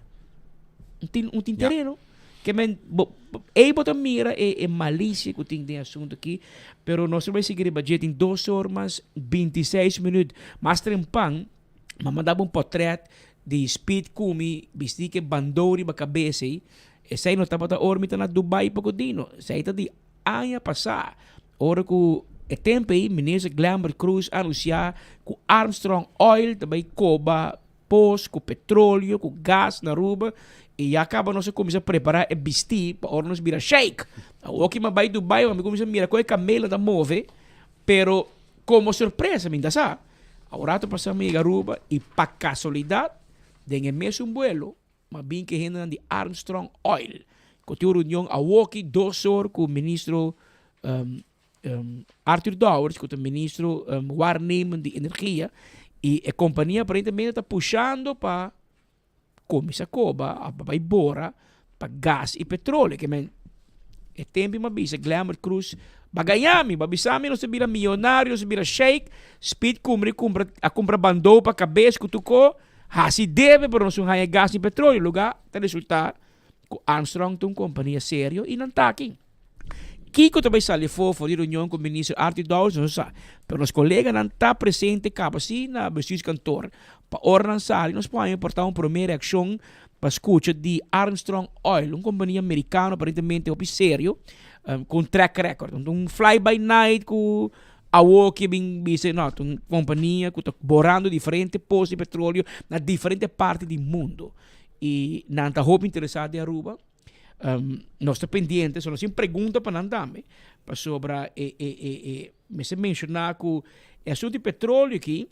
Un tin un tin tereno. Ke men bo ei bo ta mira e e malisia ku tin den e asuntu aki, pero nos ta bai sigui riba dje, tin dos or mas bintiseis minüt. Mas trempan M'a manda bo un potret di Speed ku mi bisti ku e bandou riba kabes ei. Esei no tabata ora mi ta na Dubai poko dino. Esei ta di aña pasá. Ora ku e tempu ei Minister Glenbert Croes a anunsiá ku Armstrong Oil ta bai koba pos ku petroleo ku gas na Aruba i ya kaba nos a kuminsá prepará e bistí pa ora nos bira sheik. Awor ki mi a bai Dubai mi kuminsá mira kon e kamela ta move pero komo sorpresa mi ta sa. A un rato pasá mi yega Aruba y pa casualidad den e mesun buelo m'a bin cu e hendenan di Armstrong Oil cu tin un reunion awoki dos or cu ministro Arthur Dowers cu ta ministro waarnemend di energia y e compania aparentemente ta pushando pa Cuminsa coba a bay bora pa gas y petroleo. Ke men e tempo mi a bisa Glenbert Croes ba gaña mi, ba bisa mi nos ta bira miyonario, nos ta bira sheik, Speed cumbra y cumbra a cumbra bandou pa cabes cu tuco, haci debe pero nos un haña gas y petroleo. Lugar ta resulta cu Armstrong ta un compania serio y nan ta aki. Kiko ta bay sali afó for di reunion cu Minister Arthur Dowers nos no sa, pero nos coleganan ta presente caba si na bestuurskantoor pa ora nan sali nos por haña por ta un prome reaccion pa scucha di Armstrong Oil, un compania mericano aparentemente hopi serio cu un track record, un fly by night cu awo ke bin bisa no ta un compania cu ta borando diferente pos di petroleo na diferente parti di mundo y nan ta hopi interesa di Aruba. Nos ta pendiente, so nos tin pregunta pa nan tambe, pasobra e e e e mester menshoná ku e asuntu di petróleo aki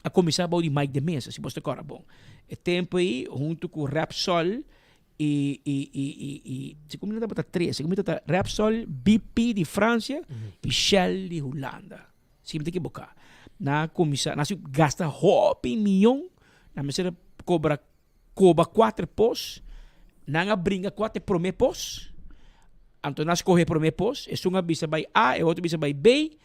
a kuminsá bou di Mike de Meza, si bos ta kòrda bon. E tempu ei huntu ku Repsol Y y y y y segun mi tabata tres, segun mi tabata Repsol, BP di Francia y Shell di Hulanda. Si mi ta ekiboká. Nan a kuminsá, nan a sigui gasta hopi mion, nan mester a kobra koba kuater pos, nan a bringa kua ta e promé pos, anto nan a skohe e promé pos, esun a bisa bai A, e otro a bisa bai B,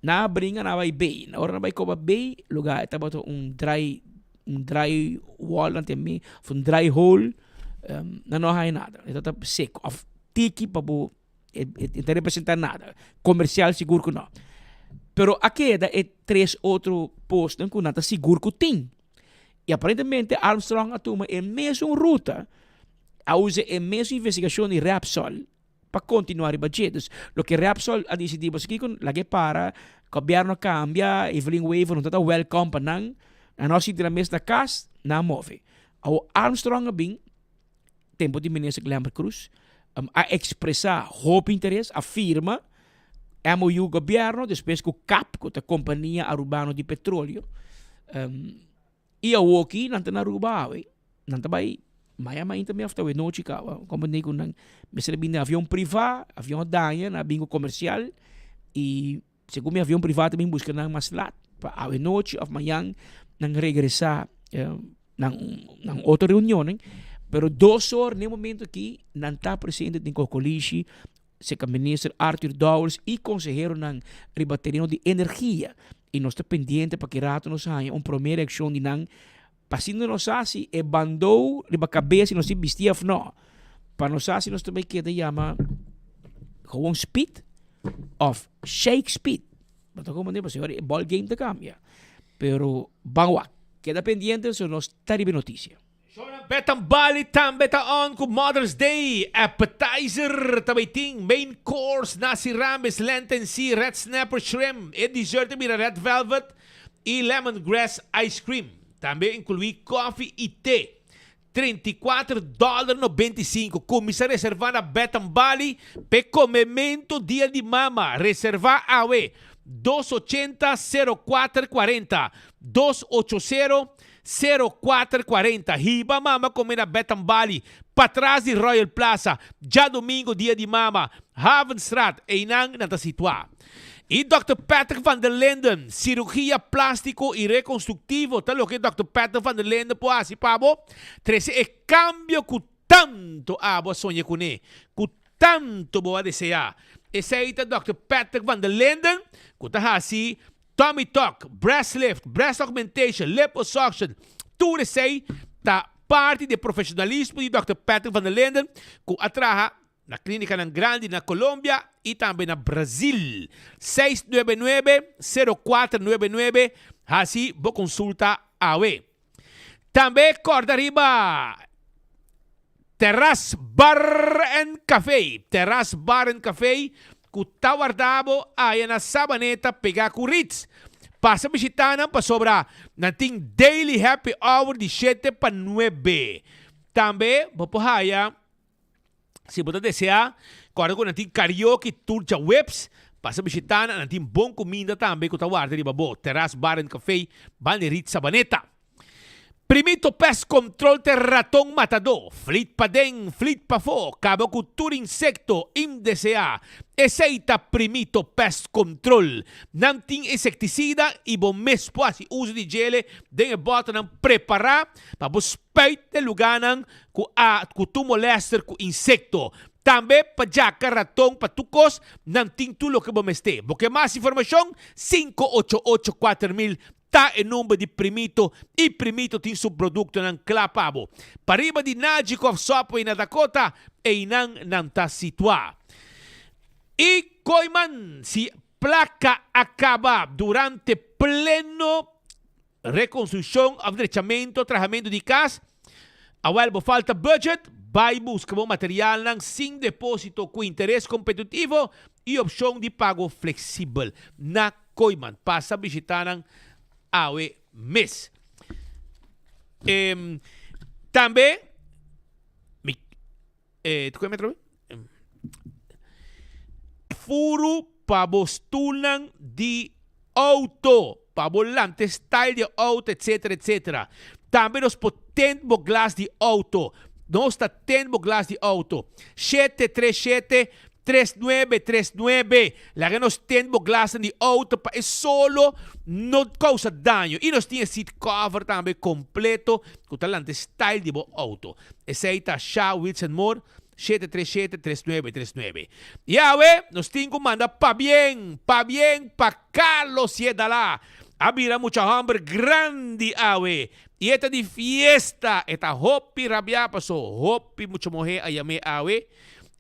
nan a bringa nan a bai B, ora nan a bai koba B, lugá e tabata un dry un dry wall nan tin mi of un dry hole nan no a haña nada e ta seco of tiki pa bo e ta representa nada comercial sigur cu no pero a keda e tres otro posnan cu nan ta sigur cu tin y aparentemente Armstrong a tuma e mesun ruta a usa e mesun investigacion di Repsol pa continua riba dje. Dus loke Repsol a dicidi bo kiko lag'e para, gobierno a cambia, Evelyn Wever no ta ta welcome pa nan, nan no a sinti nan mes na cas, nan a move. Awor Armstrong a bin, tempo di minister Glenbert Croes, a expresa hopi interes, a firma MOU gobierno, despues cu cap, cu ta Compania Arubano di Petroleo, Y awoki nan ta na Aruba awe, nan ta bai maya mainta mi of ta awe nochi caba, comprende cu nan mester a bin den avion priva, avion a daña, nan a bin cu comercial y segun mi avion priva ta bin busca nan mas lat pa awe nochi of mañan nan regresa nan nan otro reunionnan, pero dos or na e momento aki nan ta presente den Cocolishi Seca Minister Arthur Dowers y conseheronan riba tereno di energia y nos ta pendiente pa ki rato nos haña un prome reaccion di nan pa asina nos sa si e bandou riba cabes si nos tin bisti of no. Pa nos sa si nos ta bay keda yama gewoon Speed of Shake Speed. Bo ta comprende? Pasobra e ball game ta cambia. Pero ban wak. Keda pendiente so nos ta riba e noticia. Shownan Betan Bali tambe ta on ku Mother's Day appetizer ta bay tin main course nasi rambes, lenten sea, red snapper shrimp, e dessert ta bira red velvet y lemon grass ice cream. Tambe inclui koffie y te. 34 dollar 95. Cuminsa reserva na Betan Bali p'e comemento dia di mama. Reserva awe 280 04 40 280 04 40 Hiba mama come na Betan Bali, patras di Royal Plaza, djadomingo dia di mama, Havenstraat, einan nan ta situa. Y Dòkter Patrick van der Linden, Cirugia Plastico y Reconstructivo ta loke Dòkter Patrick van der Linden por haci pa bo, trece e cambio cu tanto abo a soña cune, cu tanto bo a desea. Esey ta Dòkter Patrick van der Linden cu ta haci Tummy tuck, breast lift, breast augmentation, liposuction, tur esey ta parti di e profesionalismo di Dòkter Patrick van der Linden cu a traha na clinicanan grandi na Colombia y tambe na Brazil. 699 0499 Haci bo consulta awe. Tambe corda riba Terras Bar and Café, Terras Bar and Café cu ta warda bo aya na Sabaneta pega cu Ritz. Pasa bishita nan pasobra nan tin daily happy hour di shete pa nuebe. Tambe bo por haya. Si bo ta desea, kòrda ku nan tin karaoke tur djaweps. Pasa bishita nan, nan tin bon kuminda tambe ku ta warda riba bo. Terras Bar and Café, banda di Rit Sabaneta. Primito Pest Control ta e raton matadó. Flit paden, flit pafó, kaba ku tur insekto indeseá. Esei ta Primito Pest Control. Nan tin insektisida i bo mes por hasi uso di djele den e bòternan prepará pa bo spuit e lugánan ku a ku tur molester ku insekto. Tambe pa djaka, raton, pa tur kos, nan tin tur loke bo mester. Bo ke mas informashon? 588 4000 ta e number di Primito i Primito tin su produktonan kla pa bo. Pariba di Najikov Subway na Dakota, einan nan ta situá. I Kooyman, si plaka a kaba durante pleno Reconstruccion of drechamento, trahamento di cas, awel bo falta budget, bay busca bo materialnan sin deposito cu interes competitivo y opcion di pago flexibel na Kooyman. Pasa bishita nan awe mes. Tambe mi tu mi atrobe? Furu pa bo stulnan di auto, pa bo lanta e style di auto, etcetera, etcetera. Tambe nos por tent bo glas di auto. Nos ta ten bo glas di auto. 737 3939. Laga nos ten bo glasnan di auto pa e solo no causa daño. Y nos tin e seat cover tambe completo cu ta lanta e style di bo auto. Esey ta Sha Wilson Moore, 737 3939. Y awe nos tin cu manda pabien, pabien pa Carlos Yedala. A bira mucha homber grandi awe. Y e ta di fiesta. E ta hopi rabia paso hopi mucha muher a yam'e awe.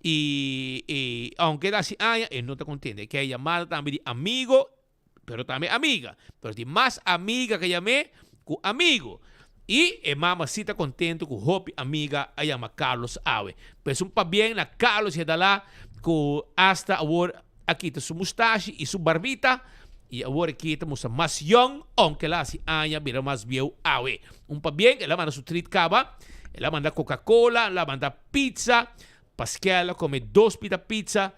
Y y aunke ta hasi aña e no ta contento. E kere yamada tambe di amigo pero tambe amiga. Pero tin mas amiga ke yam'é ku amigo. Y e mama si ta contento ku hopi amiga a yama Carlos awe. Pues un pabien na Carlos Hedala ku hasta awor a kita su mustashi y su barbita y awor e kita mustra mas yong aunke el a hasi aña bira mas bieu awe. Un pabien el a manda su treat caba, el a manda coca cola, el a manda pizza, Paskel a come dos pita pizza,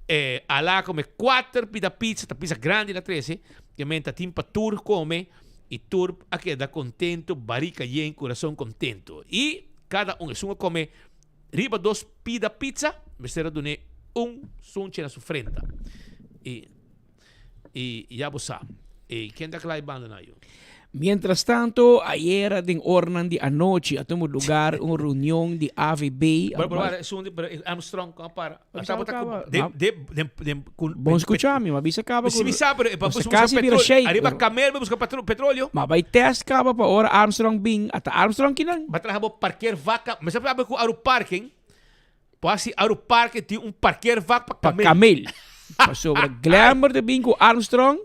eh, Ala a come cuater pita pizza, ta pizza grandi el a trece, ke men ta tin pa tur come y tur a keda contento, barica yen, curason contento. Y cada un, esun a come riba dos pida pizza, mester a dun'é un sunchi na su frenta. Y. Y ya bo sa. Ey, ken ta kla e banda na yo? Mientras tanto, ayera den oranan di anochi a tuma lugar un reunion di AVB. Pero, pero, esun di, pero Armstrong con a para. A tabata cu, de, de, de, de, cu, Bon scucha mi, ma bisa caba cu. Si mi sa, pero e pa Nos ta busca casi bira petroleo. shake, Ariba pero. camel pa busca petroleo. Ma bay test caba pa ora Armstrong bin, ata Armstrong kinan. Ba traha bo parkeer vaca. Mi sa papia cu Aru Parking. Por hasi Aru Parking tin un parkeervak pa Pa kamel. kamel. Pasobra Glamour ta bin ku Armstrong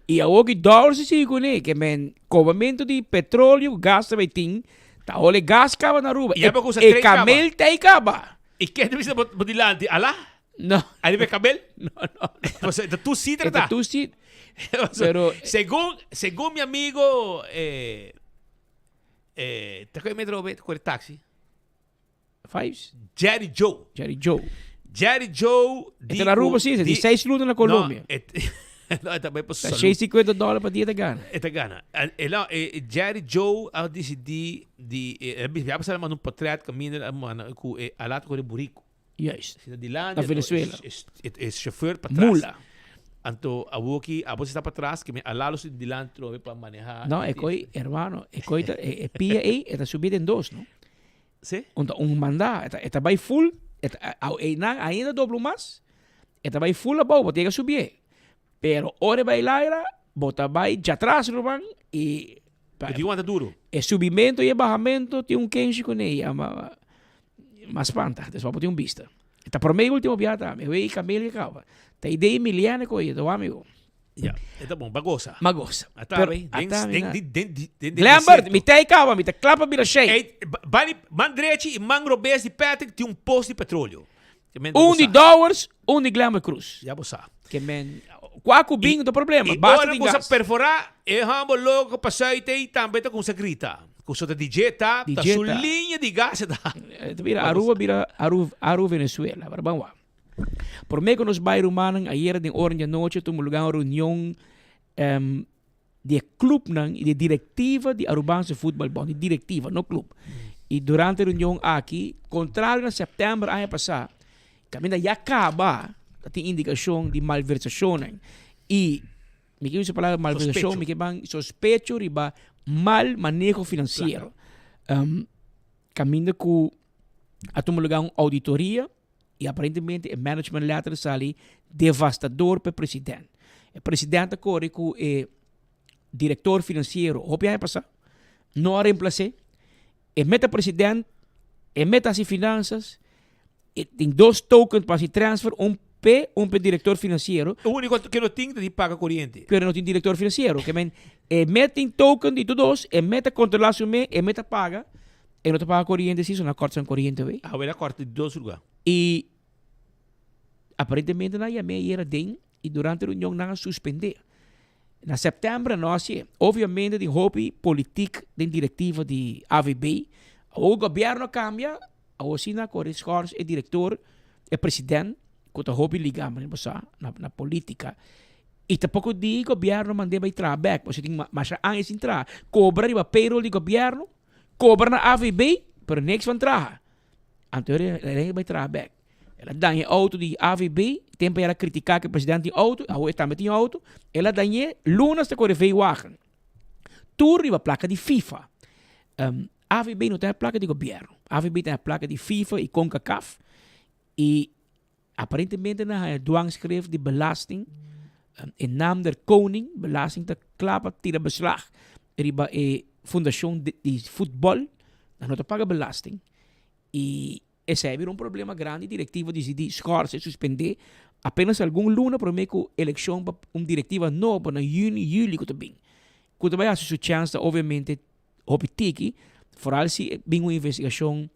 i awor ki Dowers a sigui kuné ke men kobamentu di petroleo ku gas ta bai tin ta hole gas kaba na Aruba. I abo ku usa E tren kaba. kamel ta ei kaba. I ken ta bisa bo bo dilanti? Ala? No. Ariba e kamel? No, no. Pasobra e ta tur sitra E ta ta. tur sit. Pasobra Pero. Segun segun mi amigo eh eh ta koe metro ta kore taxi. Fives? Jerry Joe. Jerry Joe. Jerry Joe di... E ta na Aruba si, di seis luna na Colombia. No, e, no, e ta bai pa Ta salud. 650 dólar pa dia ta gana. E ta gana. E, no, e, Jerry Joe a decidi di... E, e, a pasar manda un portret caminda a manda cu e a laat corre burico. Juist. Sina dilanti, Na Venezuela. E, e, e chauffeur pa tras. Mula. Anto awoki abo si ta pa tras que me alalo si dilanti trobe pa maneha. No, e coi, hermano, e coi ta, e, e pia ei, e ta subi den dos, no? Sí. Un ta un mandá, e ta, e ta bai full, e ta, a, e nan ainda dobla un mas, e ta bai full abou, bo ta yega subié. Pero ora e bai laira, bo ta bai djatras ruman i Pa, Di wanta duro. E subimento i e bahamento tin un kenshi kuné i ama mas spanta, des bo tin un bista. E ta promé i ultimo biaha tambe, wei Camille ke kaba. Ta idea Emiliano ku oye, ta wak amigo. Ya, e ta bon, ba gosa. Ma gosa. Ata Pero, be, den, ata mi den, na- den, den, den, den Glembert, desierto. mi ta ei kaba, mi ta kla pa bira shei. Ey, ba- bani, man drechi i man robes di Patrick tin un pos di petroleo. Ke men Un bo di sa. Dowers, un di Glembert Cruz. Ya bo sa. Ke men, kua ku bin no ta problema, I basta ora tin ku sa gas. perforá, e hòmber loko pa sùit ei tambe ta kumsa grita. Ku so ta DJ ta, ta DJ su ta. liña di gas e ta. E ta bira Aruba bira Aru, Aru Venezuela, pero ban wak. Promé ku nos bai rumannan ayera den ora di anochi a tuma lugá un reunion di e klupnan i di e direktiva di Arubaanse Voetbalbond, di direktiva, no klup. I durante e reunion aki, kontrario na sèptèmber aña pasá, kaminda ya kaba ta tin indikashon di malversashonnan i mi ke usa e palabra malversashon, mi ke ban sospecho riba mal maneho finansiero. Kaminda ku a tuma lugá un ouditoria Y aparentemente e management letter sali devastador pa e president. E president a kore ku e director financiero hopi aña pasá, no a reemplac'é. E meta president, e meta hasi finanzas, e tin dos token pa hasi transfer, un p'e, un p'e director financiero. E unico ke no tin ta di paga coriente. Pero no tin director financiero. Ke men, e met tin token di tur dos, e met ta controla su mes, e met ta paga. E no ta paga coriente si, so nan corta nan coriente wey. Awe nan corta di dos lugar. Y aparentemente nan a yam'é ayer aden y durante reunion nan a suspendé. Na september nan no a hacié. Obviamente tin hopi politiek den directiva di AVB. Awor gobierno a cambia, awor si nan a core schors e director, e president cu ta hopi liga bo sa na politica. Y tampoco di gobierno mand'é bay traha bek, pasobra tin masha aña sin traha. Cobra riba payroll di gobierno. Cobra na AVB. Pero niks van traha. Anto el a bai traha bek. El a daña e auto di AVB, tempo el a critica cu e president tin auto, awor e tambe tin auto. El a dañ'e, lunas ta core V-wagen. Tur riba placa di FIFA. AVB no ta e placa di gobierno. AVB ta e placa di FIFA y Concacaf. Y aparentemente nan haña dwangschrift di belasting in naam der koning, belasting ta kla pa tira beslag riba e fundacion di futbol, nan no ta paga belasting y esei a bira un problema grandi, directiva dicidi schorsen, suspende apenas algun luna prome cu eleccion pa un directiva nobo na juni, juli cu ta bin, cu ta bay haci su chance ta obviamente hopi tiki, vooral si bin un investigacion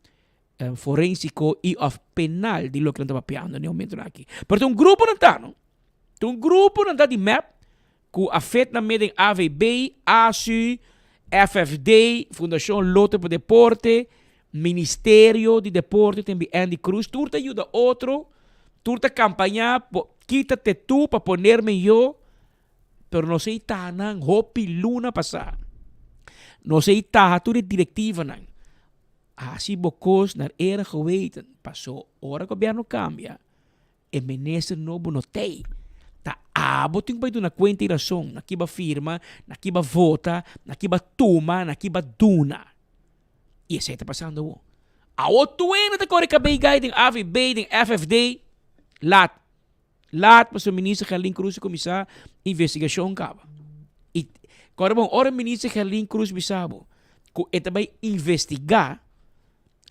forensico y of penal di loke nan ta papiando den e momentonan aki. Pero ta un grupo nan ta, no? Ta un grupo nan ta di mep cu a fet nan mee den AVB, ASU, FFD, Fundacion Lotto pa Deporte, Ministerio di Deporte tambe Andy Cruz, tur ta yuda otro, tur ta campaña, quítate tú pa ponerme yo, pero nos ei taha nan hopi luna pasa. Nos ei taha tur e directivanan. Hasi bo kos naar eer en geweten, paso ora gobierno cambia, e minister nobo no tey. Ta abo tin ku bai duna kuenta i rason na ki ba firma, na ki ba vota, na ki ba tuma, na ki ba duna. I esei ta pasando awo. Awo tur hende ta kore kabei gai den AVB, den FFD. Laat. Laat pasobra minister Gerlin Cruz a kuminsá investigashon kaba. I kòrda bon, ora minister Gerlin Cruz bisa bo ku e ta bai investigá,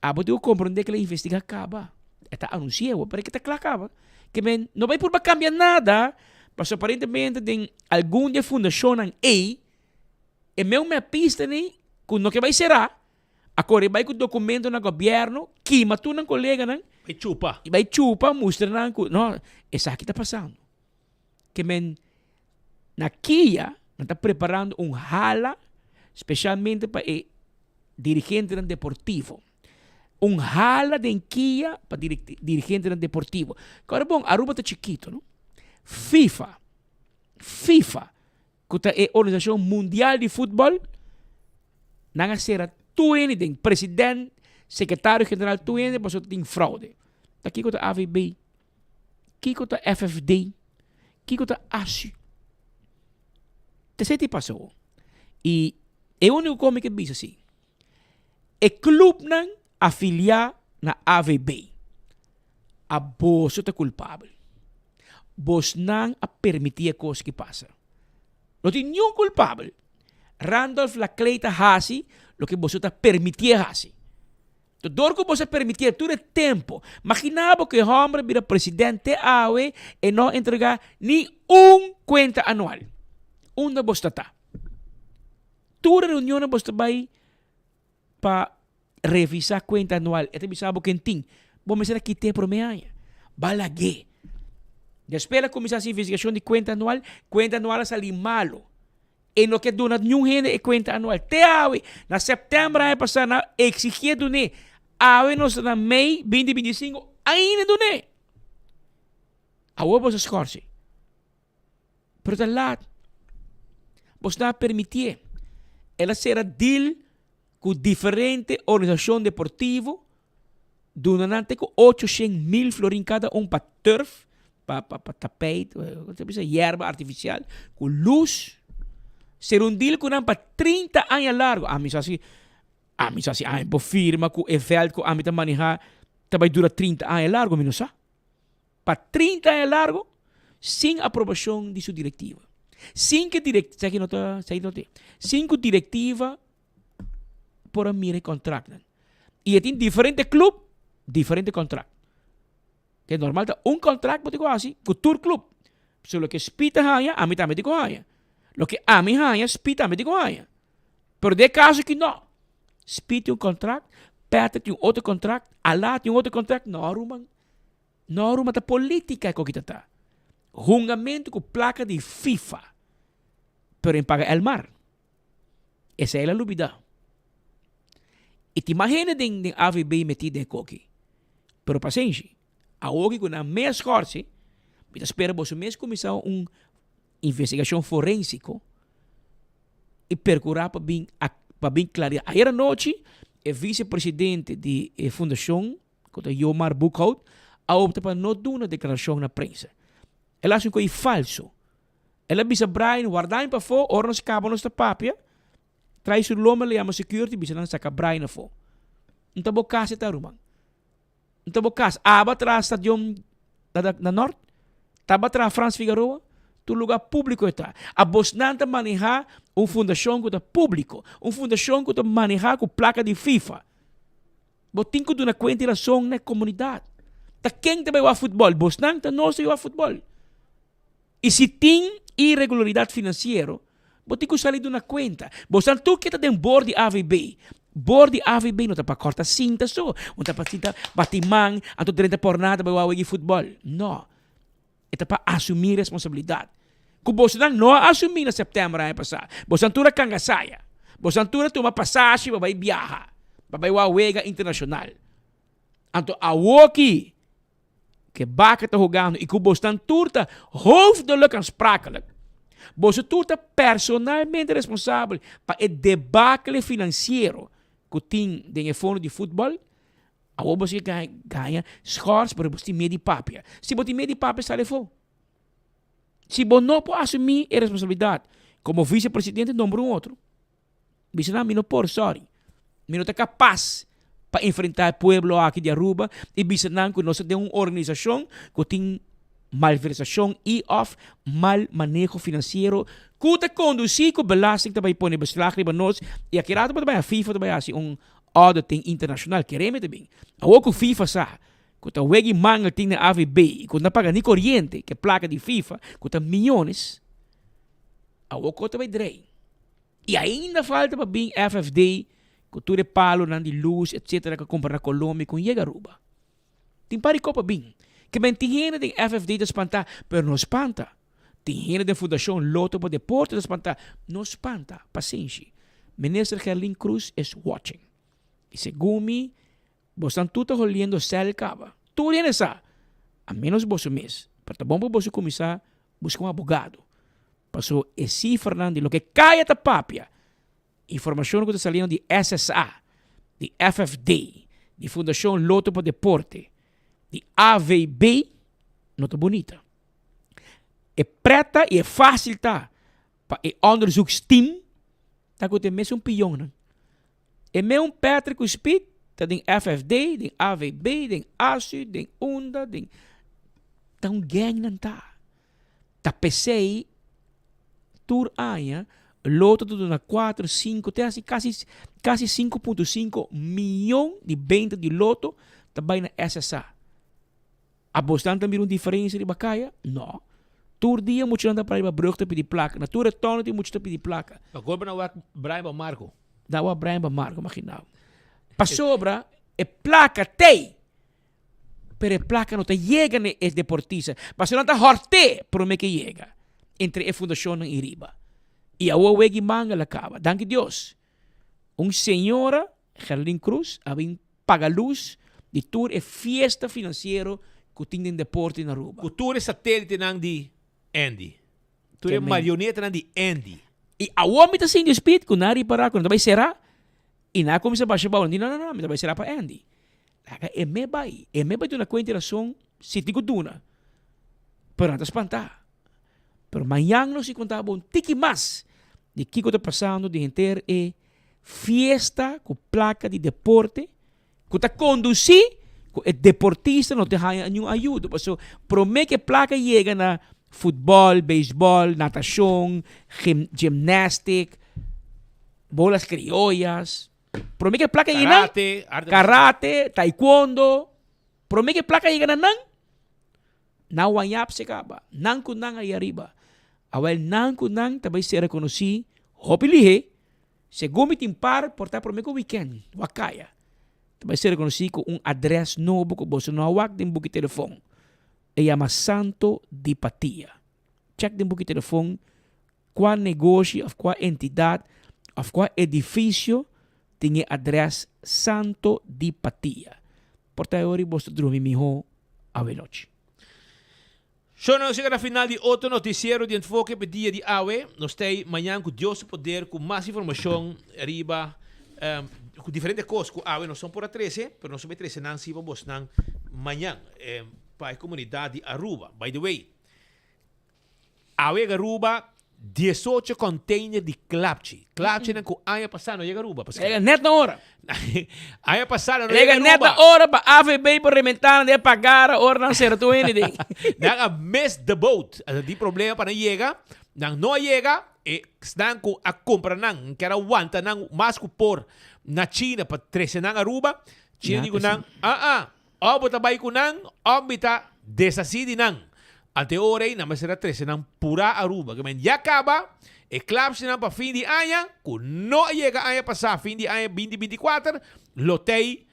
abo tin ku komprondé ku el a investigá kaba. E ta anunsi'é bo, pero e ke ta kla kaba. Ke men no bai purba kambia nada, pasobra aparentemente den algun di e fundashonnan ei, e meu mepista nei ku no ke bai será, A kore bai ku dokumento na gobièrnu, kima tur nan koleganan. Bai chupa. I bai chupa, mustra nan ku no, esaki ta pasando. Ke men na kia nan ta preparando un hala spesialmente pa e dirigentenan deportivo. Un hala den kia pa dirigentenan deportivo. Kòrda bon, Aruba ta chikito, no? FIFA, FIFA ku ta e organisashon mundial di futbòl, nan a sera tur hende den, president, sekretario general, tur hende pasobra tin fraude. Ta kiko ta AVB? Kiko ta FFD? Kiko ta ASU? Ta esei ta pasa awor. I e úniko kos mi ke bisa si, e klupnan afiliá na AVB, a boso ta kulpabel. Bosnan a permití e kos ki pasa. No tin niun kulpabel. Randolph Laclay ta hasi loke boso ta permitié hasi. To dor ku boso a permitié tur e tempu, maginá bo ku e hòmber a bira president te awe e no a entregá ni un kuenta anual. Unda bos ta ta? Tur e reunionnan bos ta bai pa revisá kuenta anual, e ta bisa bo ken tin. Bo mester a kit'é promé aña. Ba lag'é. Despues el a kuminsá hasi investigashon di kuenta anual, kuenta anual a sali malu. E no ke duna niun hende e kuenta anual. Te awe, na sèptèmber aña pasá nan a eksigié dun'é. Awe nos ta na mei binti 25, ainda dun'é. Awor bo sa skòrsi. Pero ta laat. Bos no a permitié. El a sera deal ku diferente organisashon deportivo, duna nan te ku 800,000 florin kada un pa turf, pa pa pa tapijt, kon ta bisa, yerba artifisial, ku lus. Sera un deal ku nan pa 30 aña largu. Ami sa si, ami sa si ami por firma ku e vèlt ku ami ta manehá ta bai dura 30 aña largu, mi no sa. Pa 30 aña largo sin aprobacion di su directiva. Sin que direct, esaki no ta, esaki no tin. Sin cu directiva por a mira e contractnan. Y e tin diferente club, diferente contract. Ke normal ta un contract bo tin cu haci cu tur club. So loke Spi ta haña, ami tambe tin cu haña. Loke ami haña, Spi tambe tin cu haña. Pero den e caso aki no. Spi tin un contract, Patrick tin un otro contract, Ala tin un otro contract. No ruman. No ruma ta politica e koki ta ta. Hungamento cu placa di FIFA. Pero en paga Elmar. Esey el a lubida. Y tin mas hende den den AVB meti den e koki. Pero pasenshi. Awoki cu nan mes schorsi, mi ta spera boso mes cuminsa un investigacion forensico y percura pa bin pa bin claridad. Ayer anochi. E vicepresidente di e fundacion, cu ta Jomar Boekhout, a opta pa no duna declaracion na prensa. El a haci un co'i falso. El a bisa Brian, warda mi pafó, ora nos caba nos ta papia. Trae su lomba, el a yama security, bisa nan saca Brian afó. N ta bo cas e ta, ruman. N ta bo cas. Aba traha stadion na na Nort? Taba traha Frans Figaroa? Tur lugar publico e ta. Abosnan ta maneha un fundacion cu ta publico. Un fundacion cu ta maneha cu placa di FIFA. Bo tin cu duna cuenta y rason na e comunidad. Ta ken ta bay wak futbol? Bosnan ta nos ta bay wak futbol. Y si tin irregularidad financiero, bo tin cu sali duna cuenta. Bosnan tur ke ta den board di AVB. Board di AVB no ta pa corta sinta so. No ta pa sinta bati man, anto drenta pornada bay wak wega futbol. No. E ta pa asumi responsabilidad. Cu bosnan no a asumi na september aña pasa. Bosnan tur a canga saya. Bosnan tur a tuma pasashi pa bay biaha. Pa bay wak wega internacional. Anto awoki Ke baka ta hogando i ku bosnan tur ta hoofdelijk aansprakelijk. Boso tur ta personalmente responsabel pa e debakle finansiero ku tin den e fondo di futbòl. Awor boso ke gaña schors pero boso tin miedu di papia. Si bo tin miedu di papia sali afó. Si bo no por asumí e responsabilidat komo visepresidente nombra un otro. Bisa nan mi no por, sorry. Mi no ta kapas pa enfrentá e pueblo aki di Aruba i bisa nan ku nos ta den un organisashon ku tin malversashon i òf mal maneho finansiero ku ta kondusí ku belasting ta bai pone beslag riba nos i aki rato bo ta bai a FIFA ta bai hasi un auditing internashonal kereme ta bin. Awor ku FIFA sa ku ta wegi mangel tin na AVB i ku no ta paga ni koriente ku e plaka di FIFA ku ta miyones awor ku ta bai drei. Y ainda falta pa bin FFD cu tur e palonan di luz etc. Cu a cumpra na Colombia cu yega Aruba. Tin par di copa bin. Ke men tin hende den FFD ta spanta, pero no spanta. Tin hende den Fundacion Lotto pa Deporte ta spanta, no spanta. Pasenshi. Minister Gerlin Croes is watching. Y segun mi, bosnan tur ta holiendo cel caba. Tur hende sa, a menos boso mes. Pero ta bon pa boso cuminsa busca un abogado. Paso e cifranan di loke caya ta papia, informacion cu ta saliendo di SSA, di FFD, di Fundacion Lotto pa Deporte, di AVB, no ta bunita. E preta y e facil ta pa e onderzoeksteam ta cu ta e mesun pionnan. E meun Patrick cu Speed ta den FFD, den AVB, den ASU, den unda, den. Ta un gang nan ta. Ta p'esei tur aña Lotto ta duna kuater, sinku, te hasi kasi kasi 5.5 miyon di benta di Lotto ta bai na SSA. Abosnan ta mira un diferensia riba kaya? No. Tur dia muchanan ta para riba brug ta pidi plaka. Na tur retorno tin mucha ta pidi plaka. Pa golpe nan wak Brian pa Marco. Nan wak Brian pa Marco, imagina bo. Pasobra e plaka t'ei. Pero e plaka no ta yega na e deportista. Pasobra nan ta hòrt'é promé ke yega. Entre e fundashonnan i riba. I awor wega i manga la kaba. Danki Dios. Un señora, Gerlin Cruz, a bin paga luz di tur e fiesta financiero cu tin den deporte na Aruba. Cu tur e satelitenan di Andy. Tur e marionetanan di Andy. Y awor mi ta sinti speed cu nan a ripara cu nan ta bay cera y nan a cuminsa basha bao. Nan di no, no, no, mi ta bay cera pa Andy. Laga e me bay. E me bay duna cuenta y razon si tin cu duna. Pero nan ta spanta. Pero mañan nos si conta bo un tiki mas di kico ta pasando den henter e fiesta cu placa di deporte cu ta conduci cu e deportista no ta haya niun ayudo. Pasobra prome cu e placa yega na futbol, beisbol, natacion, gymnastic, bolas criollas, prome cu e placa yega nan, karate, taekwondo, prome cu e placa yega na nan, Nan wañap se kaba. Nan ku nan ai ariba. Awel nan ku nan ta bai ser rekonosí hopi lihé. Segun mi tin par por ta promé ku wikènt wak kaya. Ta bai ser rekonosí ku un adrès nobo ku boso no a wak den buki telefòn. E yama Santo di Patia. Chèk den buki telefòn kua negoshi òf kua entidat òf kua edifisio tin e adrès Santo di Patia. Por ta e ora boso ta drumi mihó awenochi. Sho nos yega na final di otro noticiero di Enfoke p'e dia di awe. Nos ta ei mañan ku Dios su poder ku mas informashon riba. Ku diferente kos ku awe nos no por a trese, pero nos a bai trese nan si pa bosnan mañan pa e komunidat di Aruba. By the way, awe yega Aruba diesocho container di klapchi. Klapchinan ku aña pasá no yega Aruba. Paske Yega net na ora. Aña pasá no yega Yega net Aruba. na ora pa AVB por rementá nan den pagara ora nan sera tur hende den. Nan a miss the boat. Ata di problema pa nan yega. Nan no a yega. E esnan ku a kumpra nan kier a wanta nan mas ku por na China pa trese nan Aruba. China di ku nan, Ah ah, òf bo ta bai ku nan òf mi ta deshasí di nan. Ante e ora ei nan mester a trese nan purá Aruba. Ke men ya kaba e klapsinan pa fin di aña ku no a yega aña pasá, fin di aña binti 2024, lo t'ei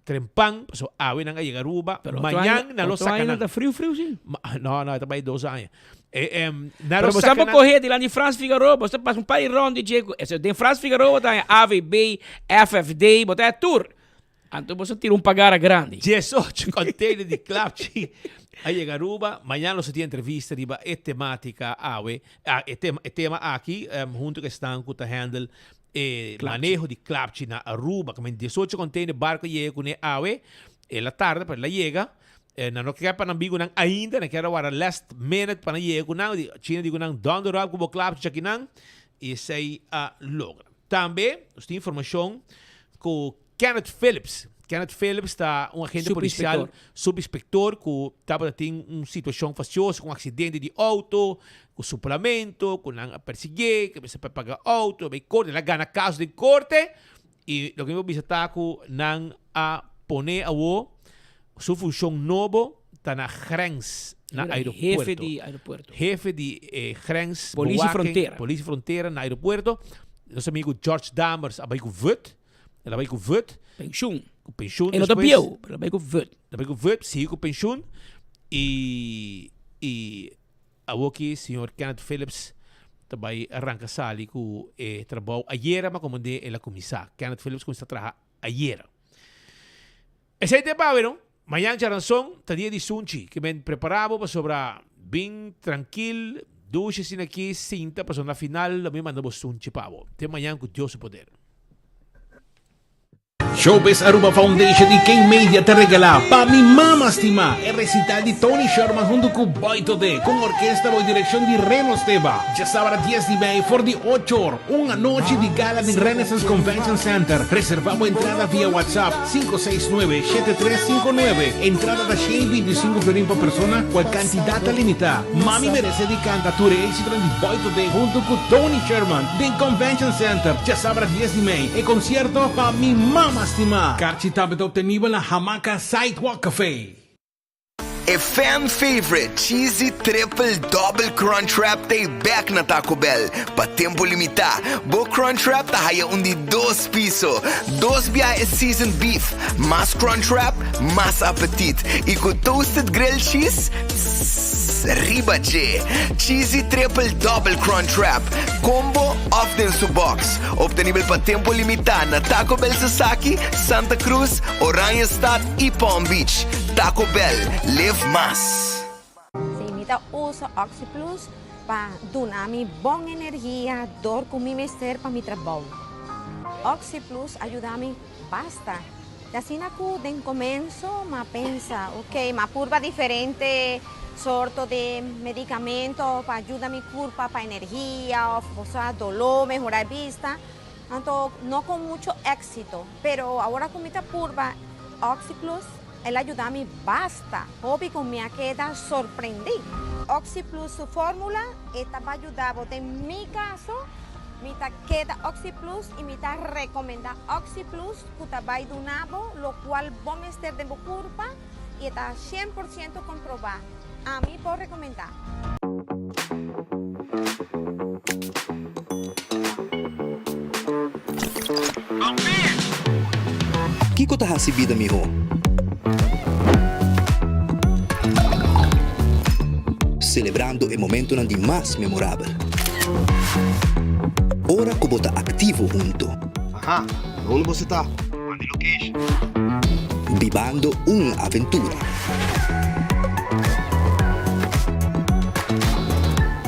Trempan, pasobra awe nan a yega Aruba, Pero otro mañan aña, nan lo otro saca aña nan. ta friu friu sí. Ma, no, no, e ta bai dos aña. E, em, nan Pero lo bo saca sa nan. coge dilanti Frans Figaroa, bo sa pasa un par di round di dje, eso den Frans Figaroa ta AVB, FFD, bo ta tur. Anto bo sa tira un pagara grandi. 18 container di klapchi a yega Aruba. Mañan lo sa tin entrevista riba e tematica awe, ah, e tema, e tema aki, em, hunto cu esnan cu ta handle E maneho di klapchi na Aruba, kamen 18 container barco yega kuné awe, el a tarda pero el a yega, nan no kier pa nan bin ku nan ainda, nan kier a wara last minute pa nan yega ku nan, China di ku nan donder op ku bo klapchi chakinan, i esei a logra. Tambe nos tin informashon ku Kenneth Phillips. Kenneth Phillips ta un agente policial, subinspector, cu tabata tin un situacion fastioso cu un accidente di auto, cu suplamento, cu nan a persiguié, cu mester pa paga auto, bay corte, el a gana caso den corte y loke mi por bisa ta cu nan a pone awo su funcion nobo ta na grens, na aeropuerto. Hefe di aeropuerto. Hefe di e grens, Policia bewaking, frontera. Policia frontera na aeropuerto. Nos amigo George Dammers a bay cu vut. El a bai ku vut. Penshun. Ku penshun E no ta despues. bieu, pero el a bai ku vut. El a bai ku vut, sigui ku penshun. I i awoki señor Kenneth Phillips ta bai ranka sali ku e trabou ayera, ma komand'é el a kuminsá. Kenneth Phillips kuminsá traha ayera. Esei ta e pawe no. Mañan djaranson ta dia di sunchi. Ke men prepara bo pasobra bin trankil, dushi asina aki, sinta pasobra na final lo mi manda bo sunchi pa bo. Te mañan ku Dios su poder. Showbiz Aruba Foundation y King Media ta regala Pa Mi Mama Stima, e recital di Tony Sherman hunto cu Boy Todé, cu un orkesta bao direccion di Reno Steba. Djasabra dies di mei for di ocho or, un anochi di gala den Renaissance Convention Center. Reserva bo entrada via WhatsApp 569 7359. Entrada ta 125 florin pa persona, cual cantidad ta limita. Mami merece di canta tur e exitonan di Boy Today hunto cu Tony Sherman den Convention Center djasabra 10 di mei. E concierto Pa Mi Mama Stima. Carchi tambe ta obtenibel na Hamaca Sidewalk Cafe. E fan favorite Cheesy Triple Double Crunch Wrap ta e bek na Taco Bell pa tempo limitá. Bo Crunch Wrap ta haya un di dos piso, dos biaha e seasoned beef, mas Crunch Wrap, mas apetit, i ku toasted grilled cheese, tss, riba dje. Cheesy Triple Double Crunch Wrap, combo òf den su box. Obtenibel pa tempo limitá na Taco Bell Sasaki, Santa Cruz, Oranjestad i Palm Beach. Taco Bell, live mas! Sí, mi ta usa OxyPlus pa duna mi bon energia dor ku mi mester pa mi trabou. OxyPlus a yuda mi basta. Ta asina ku den komenso m'a pensa, ok, m'a purba diferente sorto di medikamento pa yuda mi kurpa pa energia òf osea doló, mehorá e bista. Anto no ku mucho éksito, pero awor ku mi ta purba OxyPlus, el a yuda mi basta. Hopi ku mi a keda sorprendí. OxyPlus su fórmula e ta ba yuda bo. Den mi kaso, mi ta keda OxyPlus i mi ta rekomendá OxyPlus ku ta bai duna bo lokual bo mester den bo kurpa i e ta 100% komprobá. Ami por rekomendá. Kiko ta hasi bida mihó? Selebrando e momentonan di mas memorabel. Ora ku bo ta aktivo hunto. Aha, na unda boso ta? Manda e location. Bibando un aventura.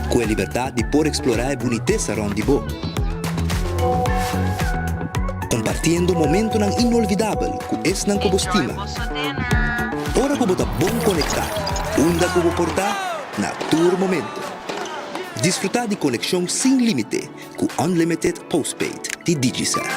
Ku e libertad di por eksplorá e bunitesa rònt di bo. Kompartiendo momentonan inolvidabel ku esnan ku bo stima. Ora ku bo ta bon konektá, unda ku bo por ta, na tur momento. Disfrutá di konekshon sin límite ku Unlimited Postpaid di Digicel.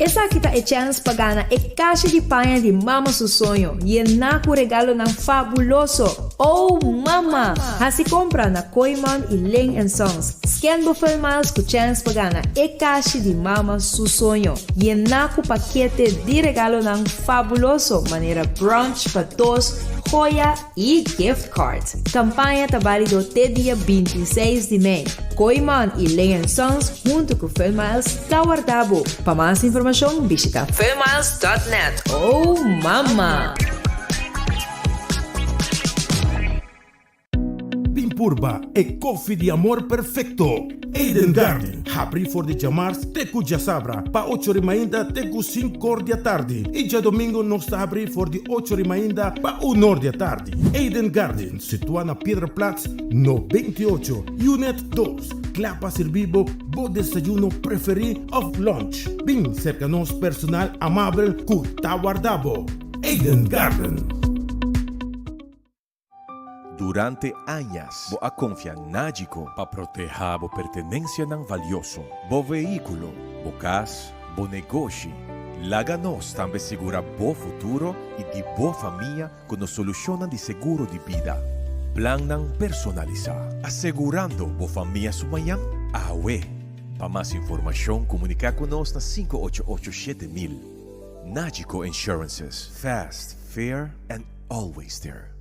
Esaki ta e chèns pa gana e kashi di paña di Mama su soño, yená ku regalonan fabuloso! Oh Mama! Hasi kompra na Kooyman i Ling and Sons. Scan bo Funmiles ku chèns pa gana e kashi di Mama su soño, yená ku pakete di regalonan fabuloso manera brunch pa dos, joya i gift card. Kampaña ta bálido te dia 26 di mei. Kooyman i Ling and Sons huntu ku Funmiles ta warda bo. Pa mas informashon bishita funmiles dot net. Oh mama! Bin purba e koffie di amor perfecto! Eden Garden, habri for di djamars te ku djasabra pa ocho ri mainta te ku sinkor di atardi i djadomingo nos ta habri for di ocho ri mainta pa unor di atardi. Eden Garden, situa na Piedra Plat no 28, Unit dos, kla pa sirbi bo bo desayuno preferi of lunch. Bin serka nos personal amabel ku ta warda bo. Eden Garden. Durante añas bo a konfia Nagico pa protehá bo pertenensianan valioso, bo vehíkulo, bo kas, bo negoshi. Laga nos tambe sigurá bo futuro i di bo famia ku nos solushonnan di seguro di bida. Plannan personalisá, asegurando bo famia su mañan awe. Pa mas informashon komuniká ku nos na 588 7000. Nagico Insurances, fast, fair and always there.